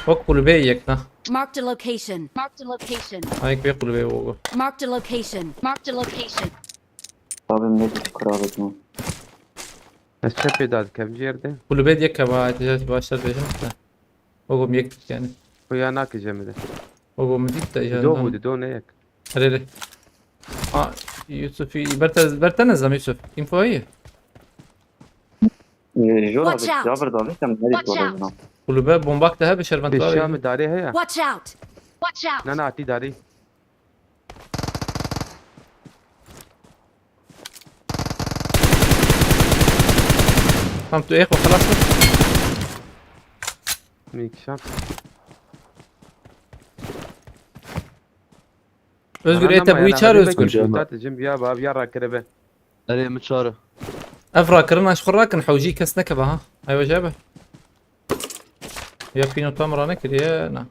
Wek kulübe yek na. Marked a location. Marked a location. Ayek bir kulübe wogo. Marked a location. Marked a location. Abi ne bir kral etme. Ez çepê da dikem jêr de. Kulübe diye keva, başlar bejim de. Wogo yek yani. Bu ya nakije mi de. Wogo mi dît de. Do bu de, do ne yek. Erê, erê. A, Yusuf, berte, berte nezam Yusuf. Info iyi. Ee, Jor abi, Watch out! Cafer davet sen nereye Watch out! Kulübe bombak daha bir şervan. Eşya mi darê heye? Watch out! Watch out! Na, na, atî darî. Tam tu êxo xelas kir. Mîkşan. Özgür, ete bu içer Özgür. Cim ya, bav ya rakiribe. Erê, min çar. Ev rakirina ji xwe rakin, hewcî kes nekeve ha. Aywa jebe. Ya pînota min ranekiriye, na.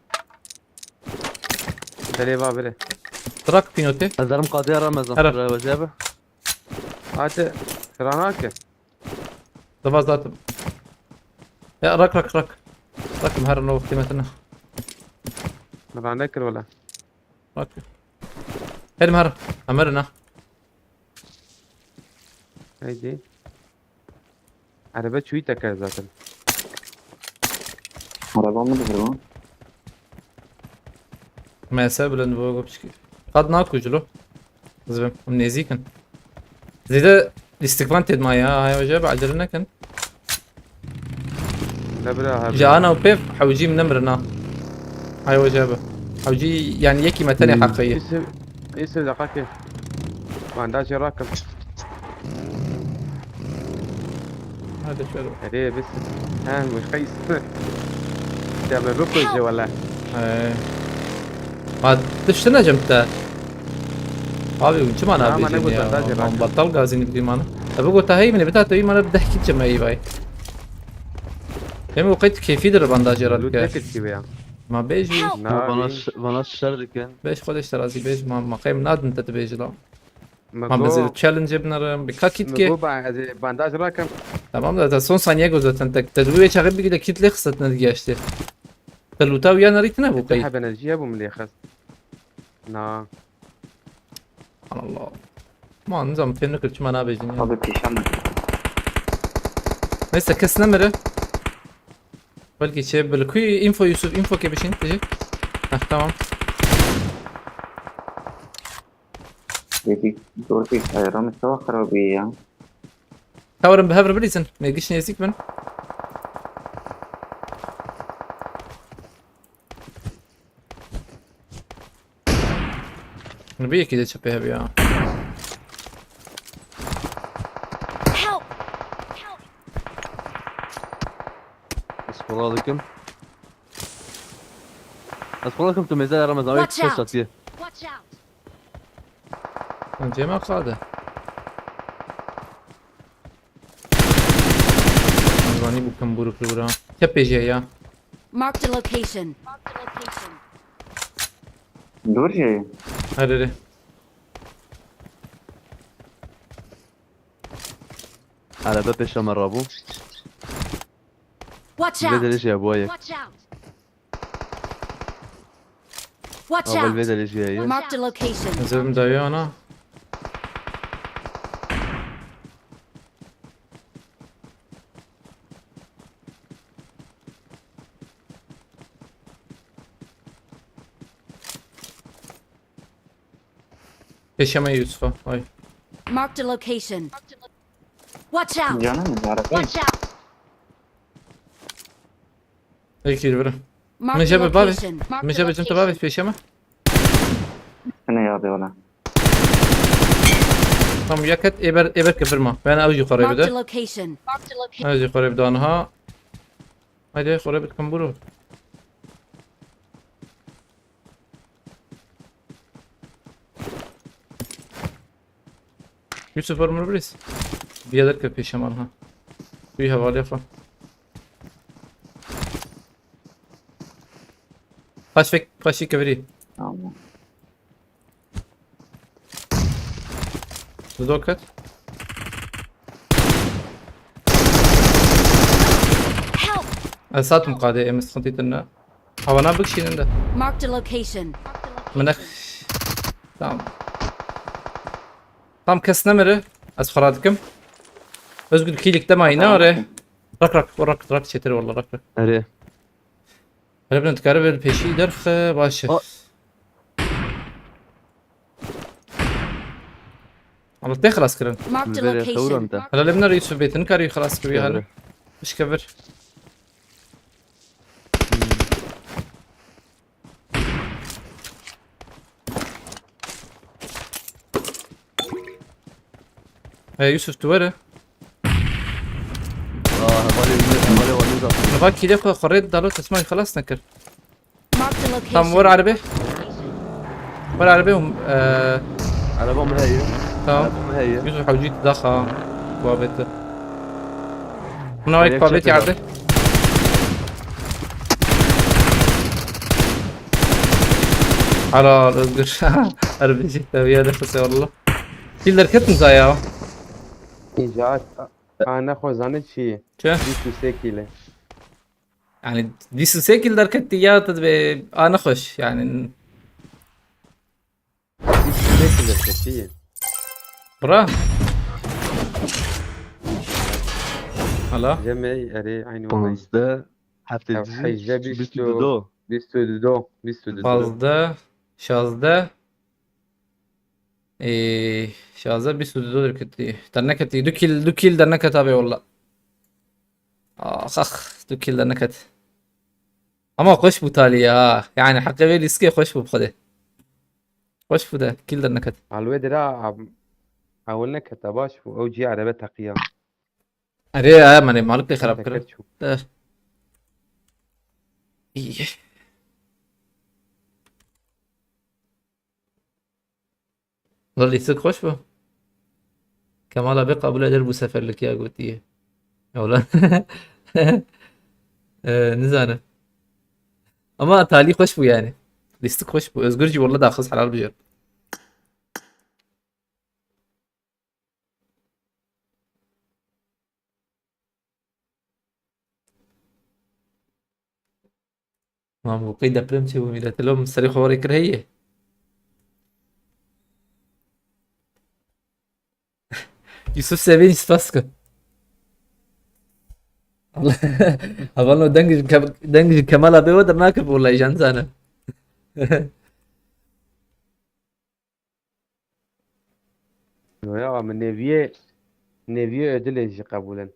Belê va bile. Rak pînotê. Ez derim qadê ramezan. Her. Aywa jebe. Hadi, ranake. Dava zaten. Ya rak, rak, rak. Rakim her no wextê me tine. Min ranekir wele. Rak. Herim her. Emerina. Haydi. Araba çuğu teker zaten. Araba mı duruyor? M S bilind bu kopçik. Qad nakuculu. Zibim. Hûn nêzîk in. Zêde lîstikvan têd ma ya. Hay hoca be, acele nekin. Ne bira abi. Ji ana û pêv hewcî min nemirin ha. Hay hoca be. Hewcî yani yekî me tenê heqe ye. Îsim, îsim deqakê. Bandajê rakim. Hadi şöyle. Erê, bis. He, wişka îsim. Ya me bikuje wele. He. Ha, tiştine cem te. Abi, çima nabêjin ya? Batal gazî nibdî mana. Ev gota hey min, bita te mana deh kî cem ey vay. Em o qeyt keyfî dir bandajê rat ke. Lütfek ki ya. Ma bêjî. Help! Bana ş-, bana şer dikin. Beş xwedeş te razî bêj, ma, ma qey min nadin te dibêjî la. Ma bizê challenge binarim, bi ka kit ke. Go ba, ez bandaj rakim. Tamam da, da son saniye go zaten tek. Te dû çaxê bigî de kit lê xistet ne digeşti. Te luta uya nerî tine bu qey. Hebe ne jiye bu milê xist. Na. Allah. Ma nizam fêm nekir çima nabêjin ya. Abi pêşan. Neyse kes nemire. Belki şey böyle kuy info Yusuf info ke bişin tecik. Heh tamam. Dedik, doğru bir ayarlamış, hava harabi ya. Tawrım bir hever bilirsin. Ne giş ne ezik ben. Bunu bir iki de çöpe yapıyor. Help! Help! Assalamu alaikum. Assalamu alaikum, tu mêze Ramazan. Watch out! Watch out! Cema qade. Zani bu kamburu kura. Çepê jê ya. Marked a location. Dur jê. Hadi de. Araba peşe me rabû. Watch out! Vê derê jî hebû ye. Watch out! Watch out! Vê derê jî ye. Marked a location. Ez evim dayana. Pêşe me Yusuf'a. Ay. Marked a location. Watch out! Canım, araba. Watch out! Ê kîr bira. Min jebe bavê. Min jebe cin te bavê pêşe me. Ne ya de wala. Tamam, ya ket êber, êber kefir ma. Ben ew jî xwe rê bide. Ew jî xwe rê bide anha. Haydi xwe rê bide kambûro. Yusuf, var mı birisi? Bir yer pêşe mal ha. Bir havale yapalım. Paşvek, paşvek keviri. Tamam. Zor ket. Help! Ez satim qadê, em sıkıntı tınne. Havana bikşînin de. Marked a location. Minek. Tamam. Tam kes nemiri. Ez xwe radikim. Özgür kilik dema yine oraya. Rak rak, o rak rak çetir valla rak rak. Erê. Hele bin dikare böyle peşî derxe baş e. O- Ama te xelas kirin. Marked a Vere location. Tewran te. Hele bin Yusuf Bey, te nikare xelas kirin yani. Vere. Pişke vir. Hey Yusuf, tu were. Aa, hevalê wî, hevalê wî zaten. Bak, kile xwe, xwe rê dalo, tesma xelas nekir. Marked a location. Tam were arebe. Were arebe, um, e, Araba mı heye? Tamam. Araba mı heye? Yusuf hewcî daxa. Babeti. Buna ait Ayak babet çatı da. Yerde. Helal Özgür. Harbi cidden bir yerde kısa valla. Killer ketin zaya. Icat. Ana xo zane çi? Çi? Bîst û sê kîle. Yani bîst û sê kîl derketî ya te be ana xweş yani. Bîst û sê kîl derketî. Bra. Hala. Cemey erê aynı olay. Panzdeh, heftê Ev heyce bîst û du. Bîst û du, bîst û du. Panzdeh, şazdeh. Ee, şazdeh, bîst û du derketî. Derneketî. Du kîl, du kîl derneket abi valla. Ax ax, du kîl derneket. Ama xweş bû talî ya. Yani heqê vê lîskê xweş bû bi xwedê. Xweş bû de, kîl derneket. Alwê dira, am, ewil nekete baş bû. Ew cî erebe teqiya. Erê, e, mane malik pê xerab kirin. Teker çû. Eh. İyi. Lan lîstik xweş bû. Kemal abi qebûl eder bu seferlik ya gotiye. Ya ulan. Ee, nizane. Ama talî xweş bû yani. Lîstik xweş bû. Özgür jî walla daxist helal bijêr. Lan bu qey deprem çêbû mîletê, lo min serê xwe warê kir heye. Yusuf Sevîn spas ku. Allah. Hevalno deng ji Ke-, deng ji Kemal abi we dernakir wellahî jan zane. Yo ya, ama neviye, neviye ödülü jî qebûl in.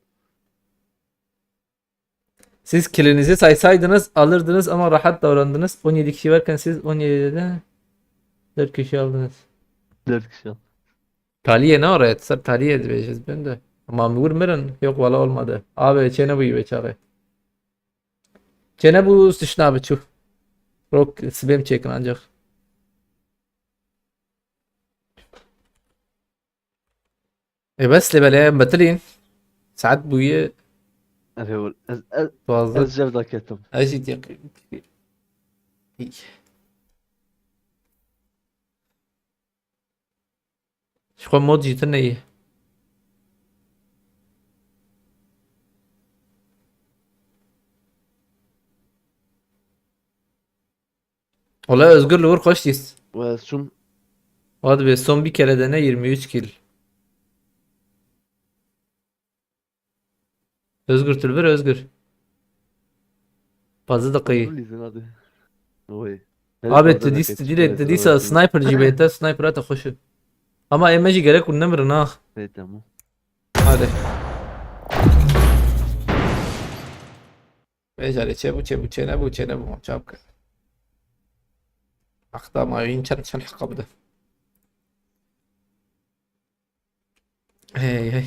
Siz kilinizi saysaydınız alırdınız ama rahat davrandınız. On yedi kişi varken siz on yedide dört kişi aldınız. Dört kişi aldı. Taliye ne oraya? Ser taliye diyeceğiz ben de. Ama mühür mirin? Yok valla olmadı. Abi çene bu gibi çare. Çene bu sıçna abi çu. Rok sibem çekin ancak. E bes lê belê em betilîn. Saet bûye. Erê ol. Ez, ez, Duwazdeh. Ez jev daketim. Ez jî têk. Ji xwe mod jî tune ye. Wala Özgür li wir xweş dîst. Ve ez çûm. Wa dibê son bir kere dene yirmi üç kill. Özgür tu li vir Özgür. Pazdeh deqeyî. Kontrol izin hadi. Oy. Abi tu dîs, tu dîrê, tu dîsa sniper jî bê te, sniper te xweş e. Ama ê me jî gerek hûn nemirin ha. Hey, tamam. Hadi. Vê carê çêbû, çêbû, çênebû, çênebû, çap kir. Axta ma yîn çend, çend heqa bide. Hey, hey.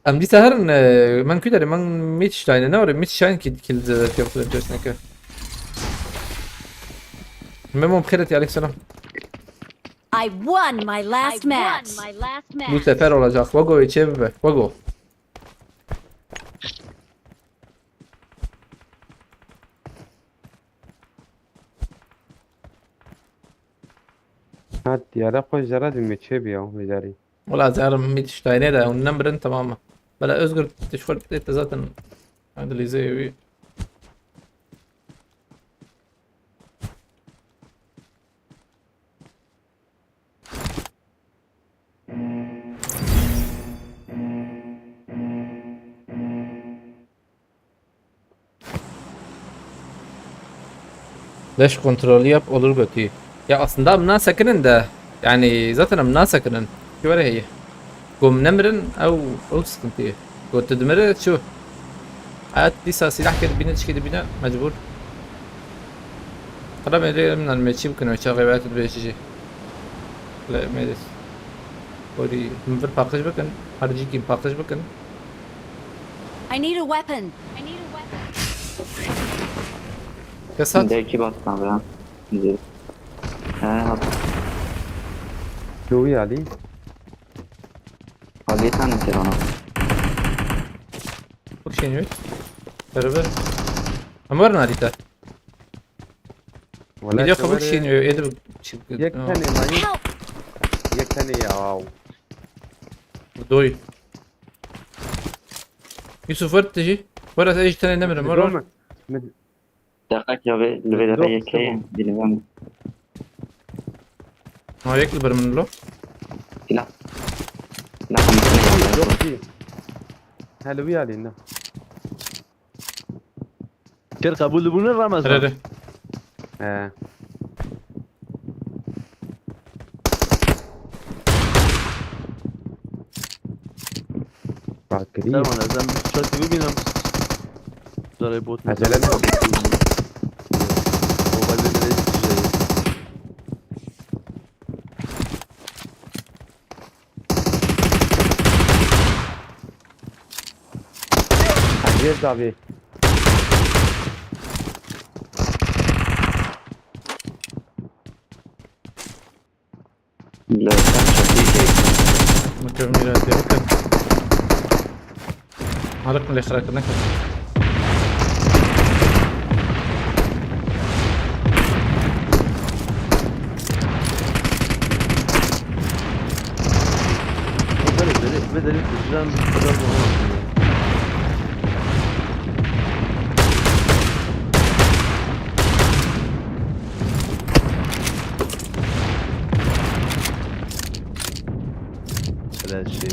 Em dîsa herin, e, men ku derê, men Mitstein, ne orê, Mitstein ki, ki, ki, ki, ki, ki, Memo, bixêret, aleyküm selam. I won my last match. Bu sefer olacak. Vago, içe mi be? Vago. Ha, diyara xwe jara dî me çê biya, vê carî. Wala, ez herim mit ştayne de, hûn nemirin, tamam mı? Bela Özgür, tişxurt, te zaten, hadi lîzeyê wî. Leş kontrolü yap, olur götü. Ya aslında em nasekinin de. Yani zaten em nasekinin. Şu var heye. Gom nemirin, ew, ew sıkıntı. Go tu dimire, çu. Hayat dîsa silah kê dibîne, çikê dibîne, mecbur. Qala me lê min me çi bikin, çaxê hayat dibê çi jî. Le, me de. Orî, min vir paqij bikin, her cîkî paqij bikin. I need a weapon. I need a weapon. Kes hat? Belki bastım ya. He, hat. Joey Ali. Ali sen ne bana? Bak şey ne? Beraber. Ama var harita. Wala Video kabuk şey ne? Edip çıktı. Yek tane mayın. Help! Yek tane ya. Doy. Yusuf, wert tijî. Were ez ji tenê nemirim, were. Dome. Deqek ya vê, li vê derê yekê, dilê min. Ha, yek li ber min lo. Silah. Silah. Yok, değil. Hele bir alayım da. Kir qebûl dibûne Ramazan? Here, here. He. Bakirî. Serwan, ez em çatî bibînim. Zarê bot. Acele etme. Mobilde de şey. Aziz abi. Mükemmel, tebrik ederim. Harika, lehra, ne kadar. Bedeli, bedeli, bedeli, güzel bir kadar olmaz. Helal şey.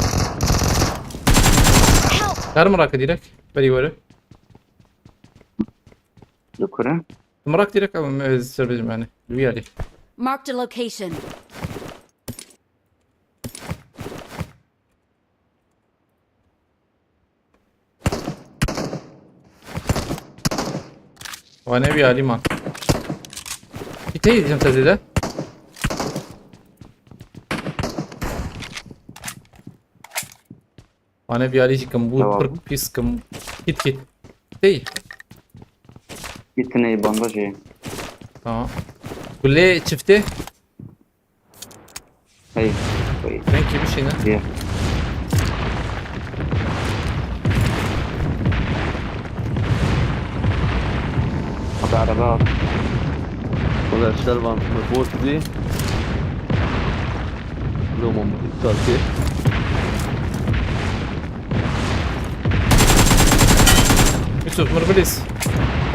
Help! Dar mı rakı direkt? Beri yukarı. Yukarı. Mı rakı direkt ama, e, ser bizim yani. Bir yerde. Marked a location. Wane bir alim ha. Git hey diyeceğim tezede. Wane bir alim kim bu. Tamam. Pırk pis kim. Git git. Hey. Gittin ey bandajı. Tamam. Kule çifte. Hey, hey. Thank you, bir şey ne? Yeah. Abi araba al. Ulan Şervan, bot değil. Tamam, iptal ki. Yusuf, mırbilis.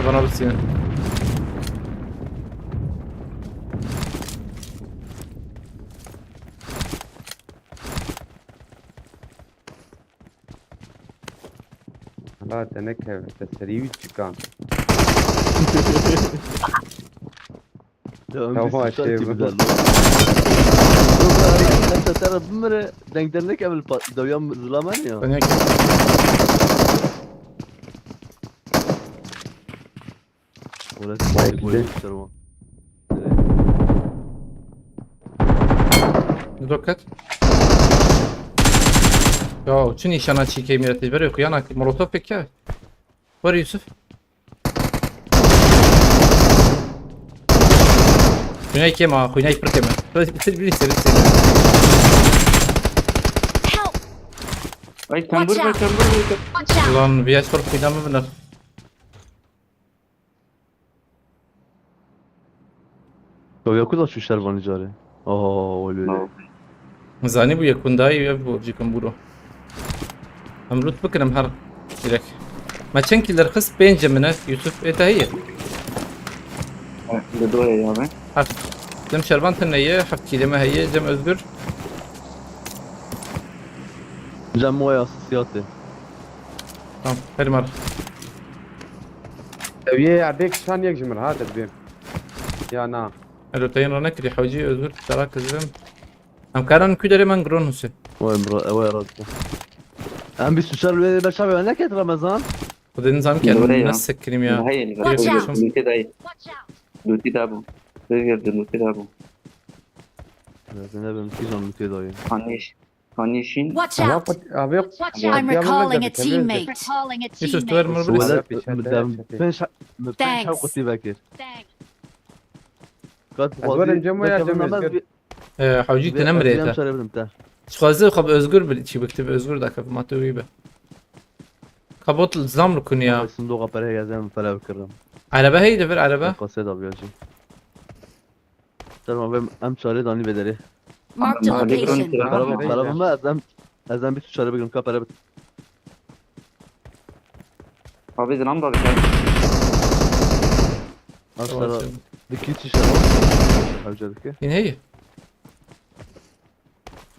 Bana bitsin. Hala denek heve, te serî wî çikan. Ya, Tamam, M V C şey gibi bu. Derler. Yok, abi, sen de bimire, denk dernek evvel pa-, dawya zilama ne ya? Denek. Orası Vay, bir güzel. Boyun servo. Dikkat. Ya, çi nîşana çîkê mîretî berê xuyana molotof pek ya. Were Yusuf. Xwînay kêm ha, xwînay pir kêm e. Sil, sil, sil, sil. Help! Ay, tembur Watch be, out! Tembur be. Watch out! Ulan, V S four xwîna min binir. Ya, ya, ku da şu şervanî carê? Oh, öyle öyle. Zanî bû yekundayî ev bû cîkin bûro. Em loot bikirim her direk. Me çend kî derxist? Pênc min e, Yusuf, ê te heye? Li doyê ya be. Heft. Cem Şervan tine ye, heft kîlê me heye, Cem Özgür. Cem o ya siyate. Tamam, her mar. Ew yê erdê kişan yek ji min ha dibê. Ya na. Elo, te yên ranekirî, Hewcî Özgür, Tara Kızım. Em karan ku derê man gron Hüseyin. Vay bro, ew rast. Em bîst û çar wê beşa wê neket Ramazan. Xwedê nizam ki Doğru em ya. ne sekirîm ya. Hayır, Watch hayır, out. Lütedayı. Lütedayı bu. Özgür de Lütedayı bu. Zeynep ben kîjan mutê dayê. Hanış. Hanışin. Watch Ama out! pat- abi yok. I'm recalling a Tebrez. Tebrez. Yusuf, tu ver mı Şöyle bilirsin? Pişer, mi dem pişer. ben şa mi ben Thanks. şav kutu bekir. Kat Ez werim Cem ya, Cem Özgür. Ee, Hewcî tine mi rête? Şöyle bilim te. Dixwaze xwe bi Özgür bi çî bikti, bi Özgür da kef ma tu wî be. Kabot zam li kun ya. Sundoğa pere gezem pere bikirim. Araba heydi bir araba. Kasê da biyacı. Tamam ben em çare dani bederi. Marked a Marked a location. location. Araba araba mı ez em ez em bir çare bikirim ka pere bit. Abi zinam da bir şey. Aşağıda bir kişi şey var. Hocadaki. Yine iyi.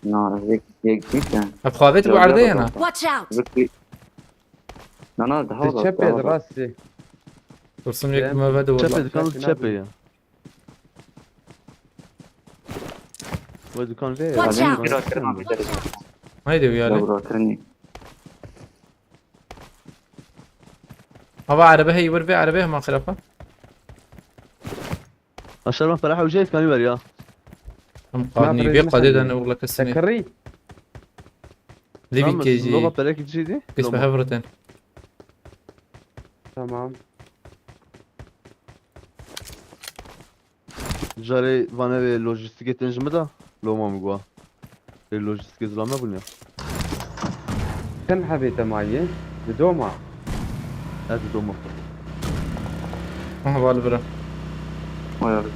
Na, zek zek zek ya. Ev xavet bu arada yana. Watch out! Zek. Na na daha da. Çepê rastî. Dursun yek meve de Çepê valla. dükkan çepê ya. Bu dükkan ve ya. Watch Zaten out. bir akırma bir şey. Haydi uyarlı. Laboratuvarın. Hava araba hey, vur ve araba hema xirafa. Aşağı ben para hocayı kanı ver ya. Em qanî vê qadê de ne urla kesine. Sekirî. Living K G. Loga para gideceydi. Kes be hevreten. Tamam. Carê vane ve lojistikê tên ji min de loma min gwa. Ê lojistikê zilam nebûn ya. Çend hebê te mayî? Di doma. Ez doma. Aha, vali bira. Vay abi.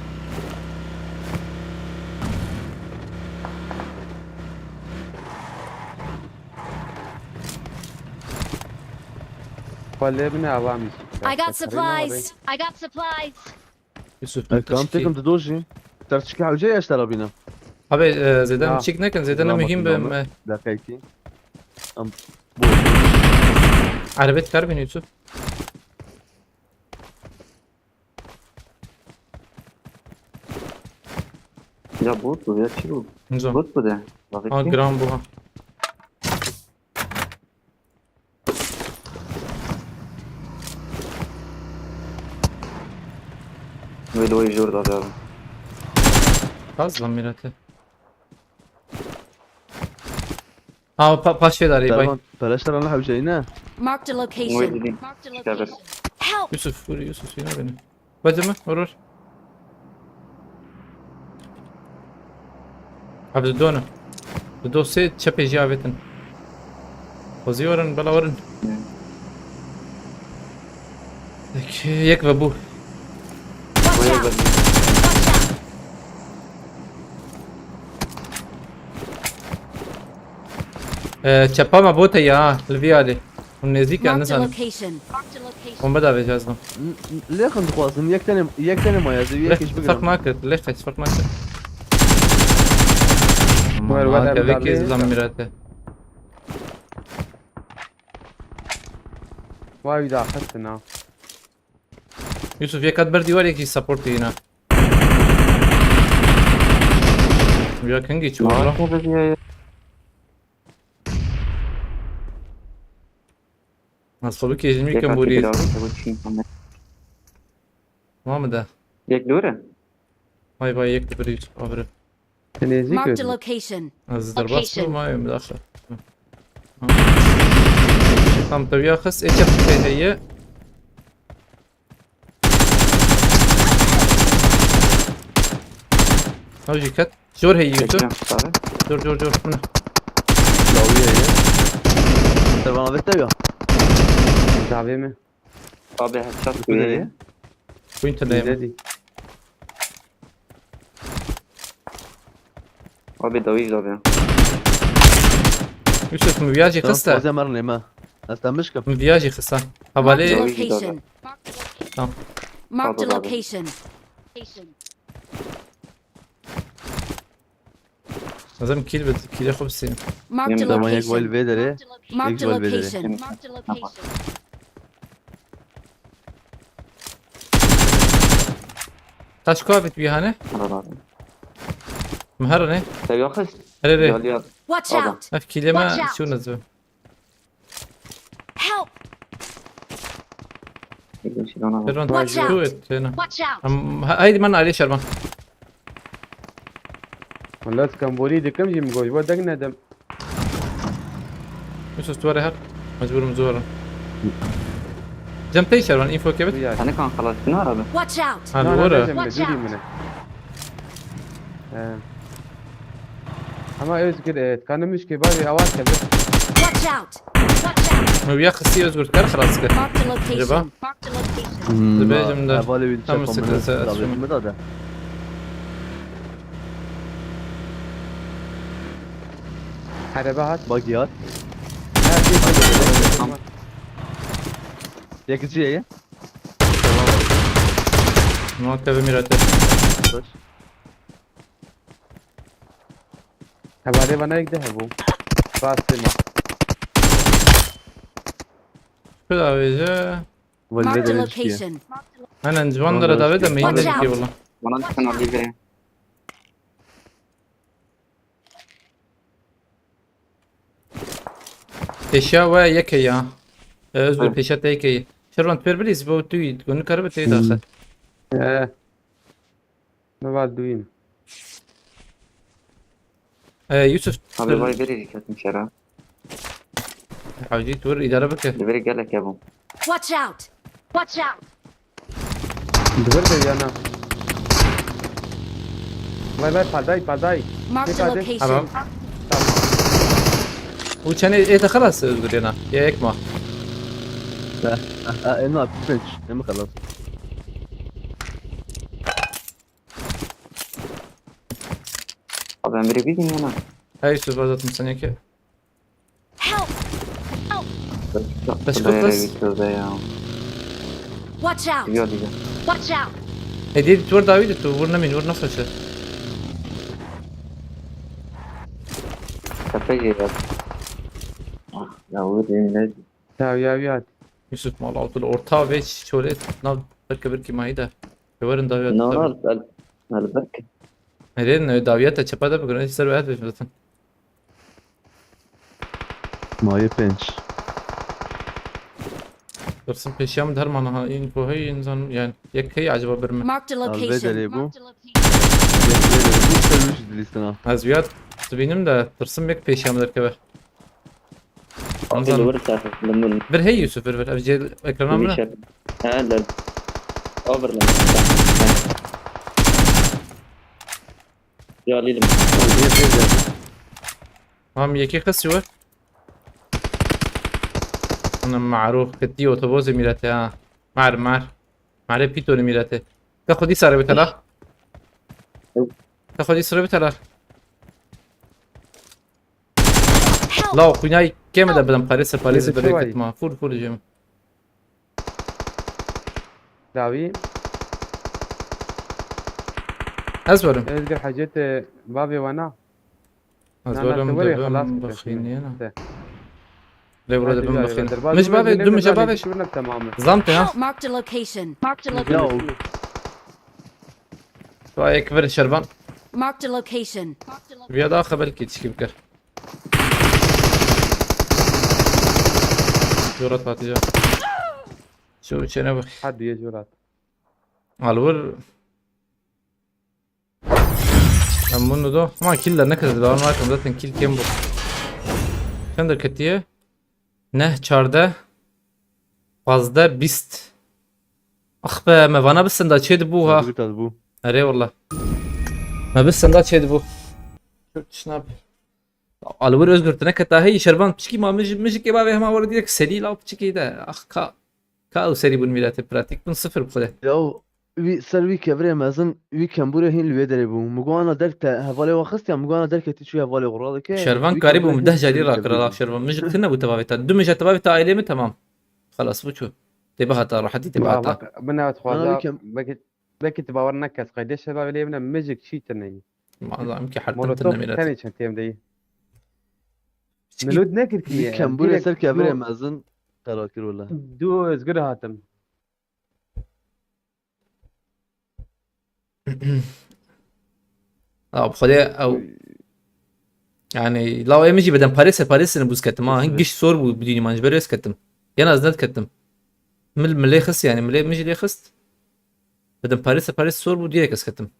Xwe lê bine ava mîs. I got supplies. I got supplies. Yusuf. Kam tekim dido jî. Terçikî hewce ya ji te re bîne. Abi e, zêde çik nekin, zêde ne mühim be me. Deqekî. Am. Arabet kar bin Yusuf. Ya bot bu ya çi bu? Nizam. Bot bu de. Bak Ha, ki. Gram bu ha. Ve doyı jor da abi. Fazla mirete. Ha, pa paşê darî bay. Tamam, peleşler ana hewceyi ne? Marked a Oy location. dedim. Marked a İşte bir. location. Help! Yusuf, vur Yusuf, yine beni. Bacımı, vur vur. Abi dönü. Bu dosya çepê jî avêtin. Xwezî werin, bela werin. Yek, yek ve bû. Watch out! Watch out! Ee, çepa me bote ya, li vî alî. Hûn nêzîk e, Marked a nizanim. Location. Marked a location. Bombe davêje ez. Lêxin dixwazin, yek tenê, yek tenê maye, ez ê yek iş Ferq bigirim. nakir, lêxe, ferq nakir. Wer Aman, were tevekê davê. Zam mirete. Vay bir daha xistin ha. Yusuf, yek hat ber dîwar, yek jî support yîna. Ya kengî çû valla. Nasıl bir kejim yıkın bu reis. Tamam mı da? Yek dure. Vay vay, yek bir Yusuf, abire. Nêzîk Marked a ödül. Location. Ez derbas Location. mı? Mayım daxil. Tamam, tabii ya kız, ekip heye. Hewcî ket. Jor heyî Yusuf. Bekle abi. Jor, jor, jor. Min. Lawiye ye. Te bana vete ya. Zavê me. Abi headshot Bu ne kuye. ya? Quinton dayım. Dedi. Abi dawî zabe. Yusuf, min viya jî Tamam, xiste. Fozya merine me. Ez te mişkim. Min viya jî xiste. Hevalê. Dawî jî zabe. Tamam. Marked a location. Lazim kill bit, kill xwe bisînim. Marked a Tamam, Tamam, yek wayl location. vê derê. Marked a Yek wayl vê derê. Location. Marked a location. Taş ku avit bir hane? Arada. Mihara ne? Tabii yakız. Here re. Yalıyor. Watch Adam. out. Ev killeme Watch out. şu nazı. Help. Bir şey ona bak. Şervan Watch out. tu et ne? Watch out. Am, ha- Haydi man Ali Şervan. Wala ez kamborî dikim jî min got, ji bo deng nedim. Yusuf tu were her. Mecburum zor. Cem tey Şervan info kebit. Bu ya. Hani kan xelas ne araba? Watch out. Ha Na, na, doğru. dejim me, Watch dûrî out. min e. He. Ama Özgür, e, kanım üç ki bari avat kebit. Watch out. Watch out. Mewiya xisi Özgür kar xelas kir. Marked a Acaba? location. Marked a location. Hmm, Dibêjim de. Hevalê wî Tam çapa sıkı min sen davet açma. mi dade. Herebe hat. Bak yar. Ha, şey, şey, şey. Yek içi ye. Muhakkak bir mirate. Hevalê bana yek de hebû. Rastê ma. Kul avêje. Wal Marked a vê derê çiye. Location. Henen ciwan dere davet de meyin Watch dedik out. valla. Bana da sen Ali verin. Pêşiya we yek heye. E, Özgür Hı. Pêşiya te yek heye. Şervan tu pêr bilîz bo tu yî. Gönü karibe teyî daxe. He. Ne var duyum. E, Yusuf. Abi vay veri dikkatim şera. Hacî tu wir îdare bike. Li veri gelek hebû. Watch out. Watch out. Dibir de yana. Vay vay, paday, paday. Marked a Dikkat et. location. Tamam. Bu çene ê te xelas Özgür yana. Ya ek ma. Ha, ha, en az piç. Ne mi kalan? Abi em biri bilin yana. Hey Yusuf azatım sen ki. Help. Bes Tövbe kutlas. bir tövbe ya. Watch out. Gidiyor gidiyor. Watch out. Hediye tu wir dawî de tu wir nemîn wir nasıl şey. Tepe geliyor. Ah ya vur ne? Ya ya ya. Yusuf mal altı orta ve çöre nav belki bir kimayı da. Göverin dawiya No tabii. no. El, elbet. Neden dawiya te çapa da bugün ister ve etmiş zaten. Maye penç. Dursun peşiyam derman ha info hey insan yani yek hey acaba bir mi? Marked a Al location. bedeli bu. Marked a location. Yek bedeli bu. Sen üç dilistin ha. Az bir at tu benim de Dursun bek peşiyam der kebe. Abi Anzan. lower tarafı. Limon. Bir hey Yusuf bir bir. Evcil ekrana mı? Limon. He lan. Overland. Ya Lili. Tamam yeki kız var. Ana maruf gitti otobüs mirete ha. Mar mar. Mare pitoni mirete. Ka xudi sare bitala. Ka xudi sare bitala. Help. La xunay keme de bidim parese parese Yürü, bere çavayı. Gitma. Full full jim. Dawî. Ez verim. Özgür Hacet, e, bavê wana. Ez Na, na, verim te were de xelas bim bike. bixînî na. Te. Lê vura Hadi de bim ya, bixînî. ya, derbaz Mij bile bavê bile du mij bile bavê. Şurna tamamı. Zam te ha. Help. Marked a location. Marked a Ya location. Vay ekber şervan. Marked a location. Viya da xeber ki tişkî bikir. Jorat Hatice. Şu çene bak. Hadi ye Jurat. Alvur. Ben bunu da. Ama killer ne kadar devam var zaten kill kem bu. Sen de ketiye. Ne çarde. Fazda bist. Ah be me vana bisin da çêdi bu ha. Bit az bu. Erê wallah. Me bisin da çêdi bu. Çok tişnab. Alvur Özgür tine keta hey şervan piçkî ma mij mij ke bavê hema wara direkt serî la piçkî de. Ah ka. Ka ew serî bûn mîrete pratik bûn sıfır bu kadar. Ya o wî, ser wî kevirê mezin, wî kembûrê hîn li wê derê bû. Min got ana derg te hevalê we xist ya, min got ana derg ketî çû hevalê xwe radike. Şervan karî bû min deh carî rakira la Şervan. Min ji te nebû tevavê te. Du min ji tevavê te ailê min temam. Xelas bû çû. Tê bihata rahetî tê bihata. Bak, min ew dixwaza belkî, belkî tu bawer nekes qeydê şeva lê bine mijik çî tune yî. Mazam ki her tim Molotov tine mîret. Tenê çentiyê em de yî. Min lod nekir ki. Wî kembûrê ser kevirê mezin qera kir wele. Du özgür hatim. Abi xwedê ew yani law ê min jî beden parê ser parê sirin bûz ketim ha. Hin giş sor bû bidînî man ji ber ez ketim. Yan ez net ketim. Mil milê xist yani milê min jî lê xist. Beden parê ser parê sor bû direk ez ketim.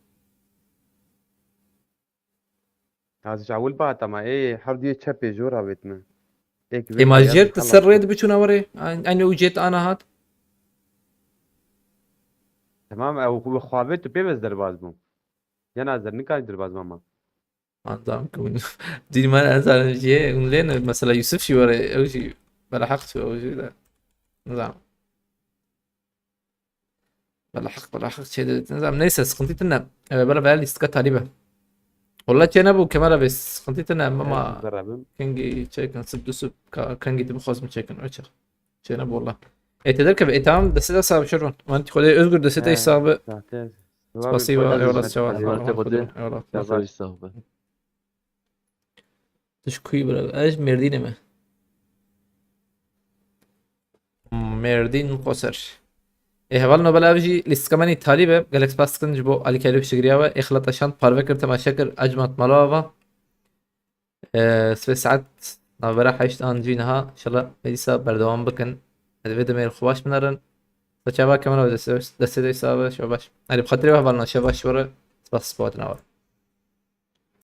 Ez ji ewil bihata me ê her duyê çepê jor avêtine. Ê ma jêr tu ser rê dibiçûna werê. Aynı û cêt ana hat. Tamam ew xwe xwavê tu pê bez derbaz bû. Yana ez der nikarî derbaz mama. Anzam ki hûn dînî man ez zanim jê hûn lê ne mesela Yusuf jî were ew jî bela heq çû ew jî de. Nizam. Bela heq bela heq çê de nizam neyse sıkıntı tine. Evet bela bela lîstika talîbe. Walla çê nebû kemera bê sıkıntı tine ama Zerabim. Kengî çekin sib du sib kengî tu bixwazim çekin o çex. Çêne bolla. E te derkeve e tamam destê de sahibi Şervan. Wan ti Xwedê Özgür destê te sahibi. Spasiba eyvallah çawa. Eyvallah Xwedê. Eyvallah. Nasıl sahibi? Tu ji kuî bira? Ez ji Mêrdînê me. Mêrdîn Qoser. Ê heval nobel ev jî lîstika me nî talî be. Gelek spas dikin ji bo alîkariyê piştgiriya we. Ê xilata şand parve kir temaşe kir ecmat mala ava. Ee, sibê saet navbera heşt an jî niha. Înşallah me dîsa berdewam bikin. Ez vê demê xwe baş binerin. Saçava kemera destê destê de sabe şev baş. Erê bi xatirê we hevalna şev baş were. Spas spas dina we.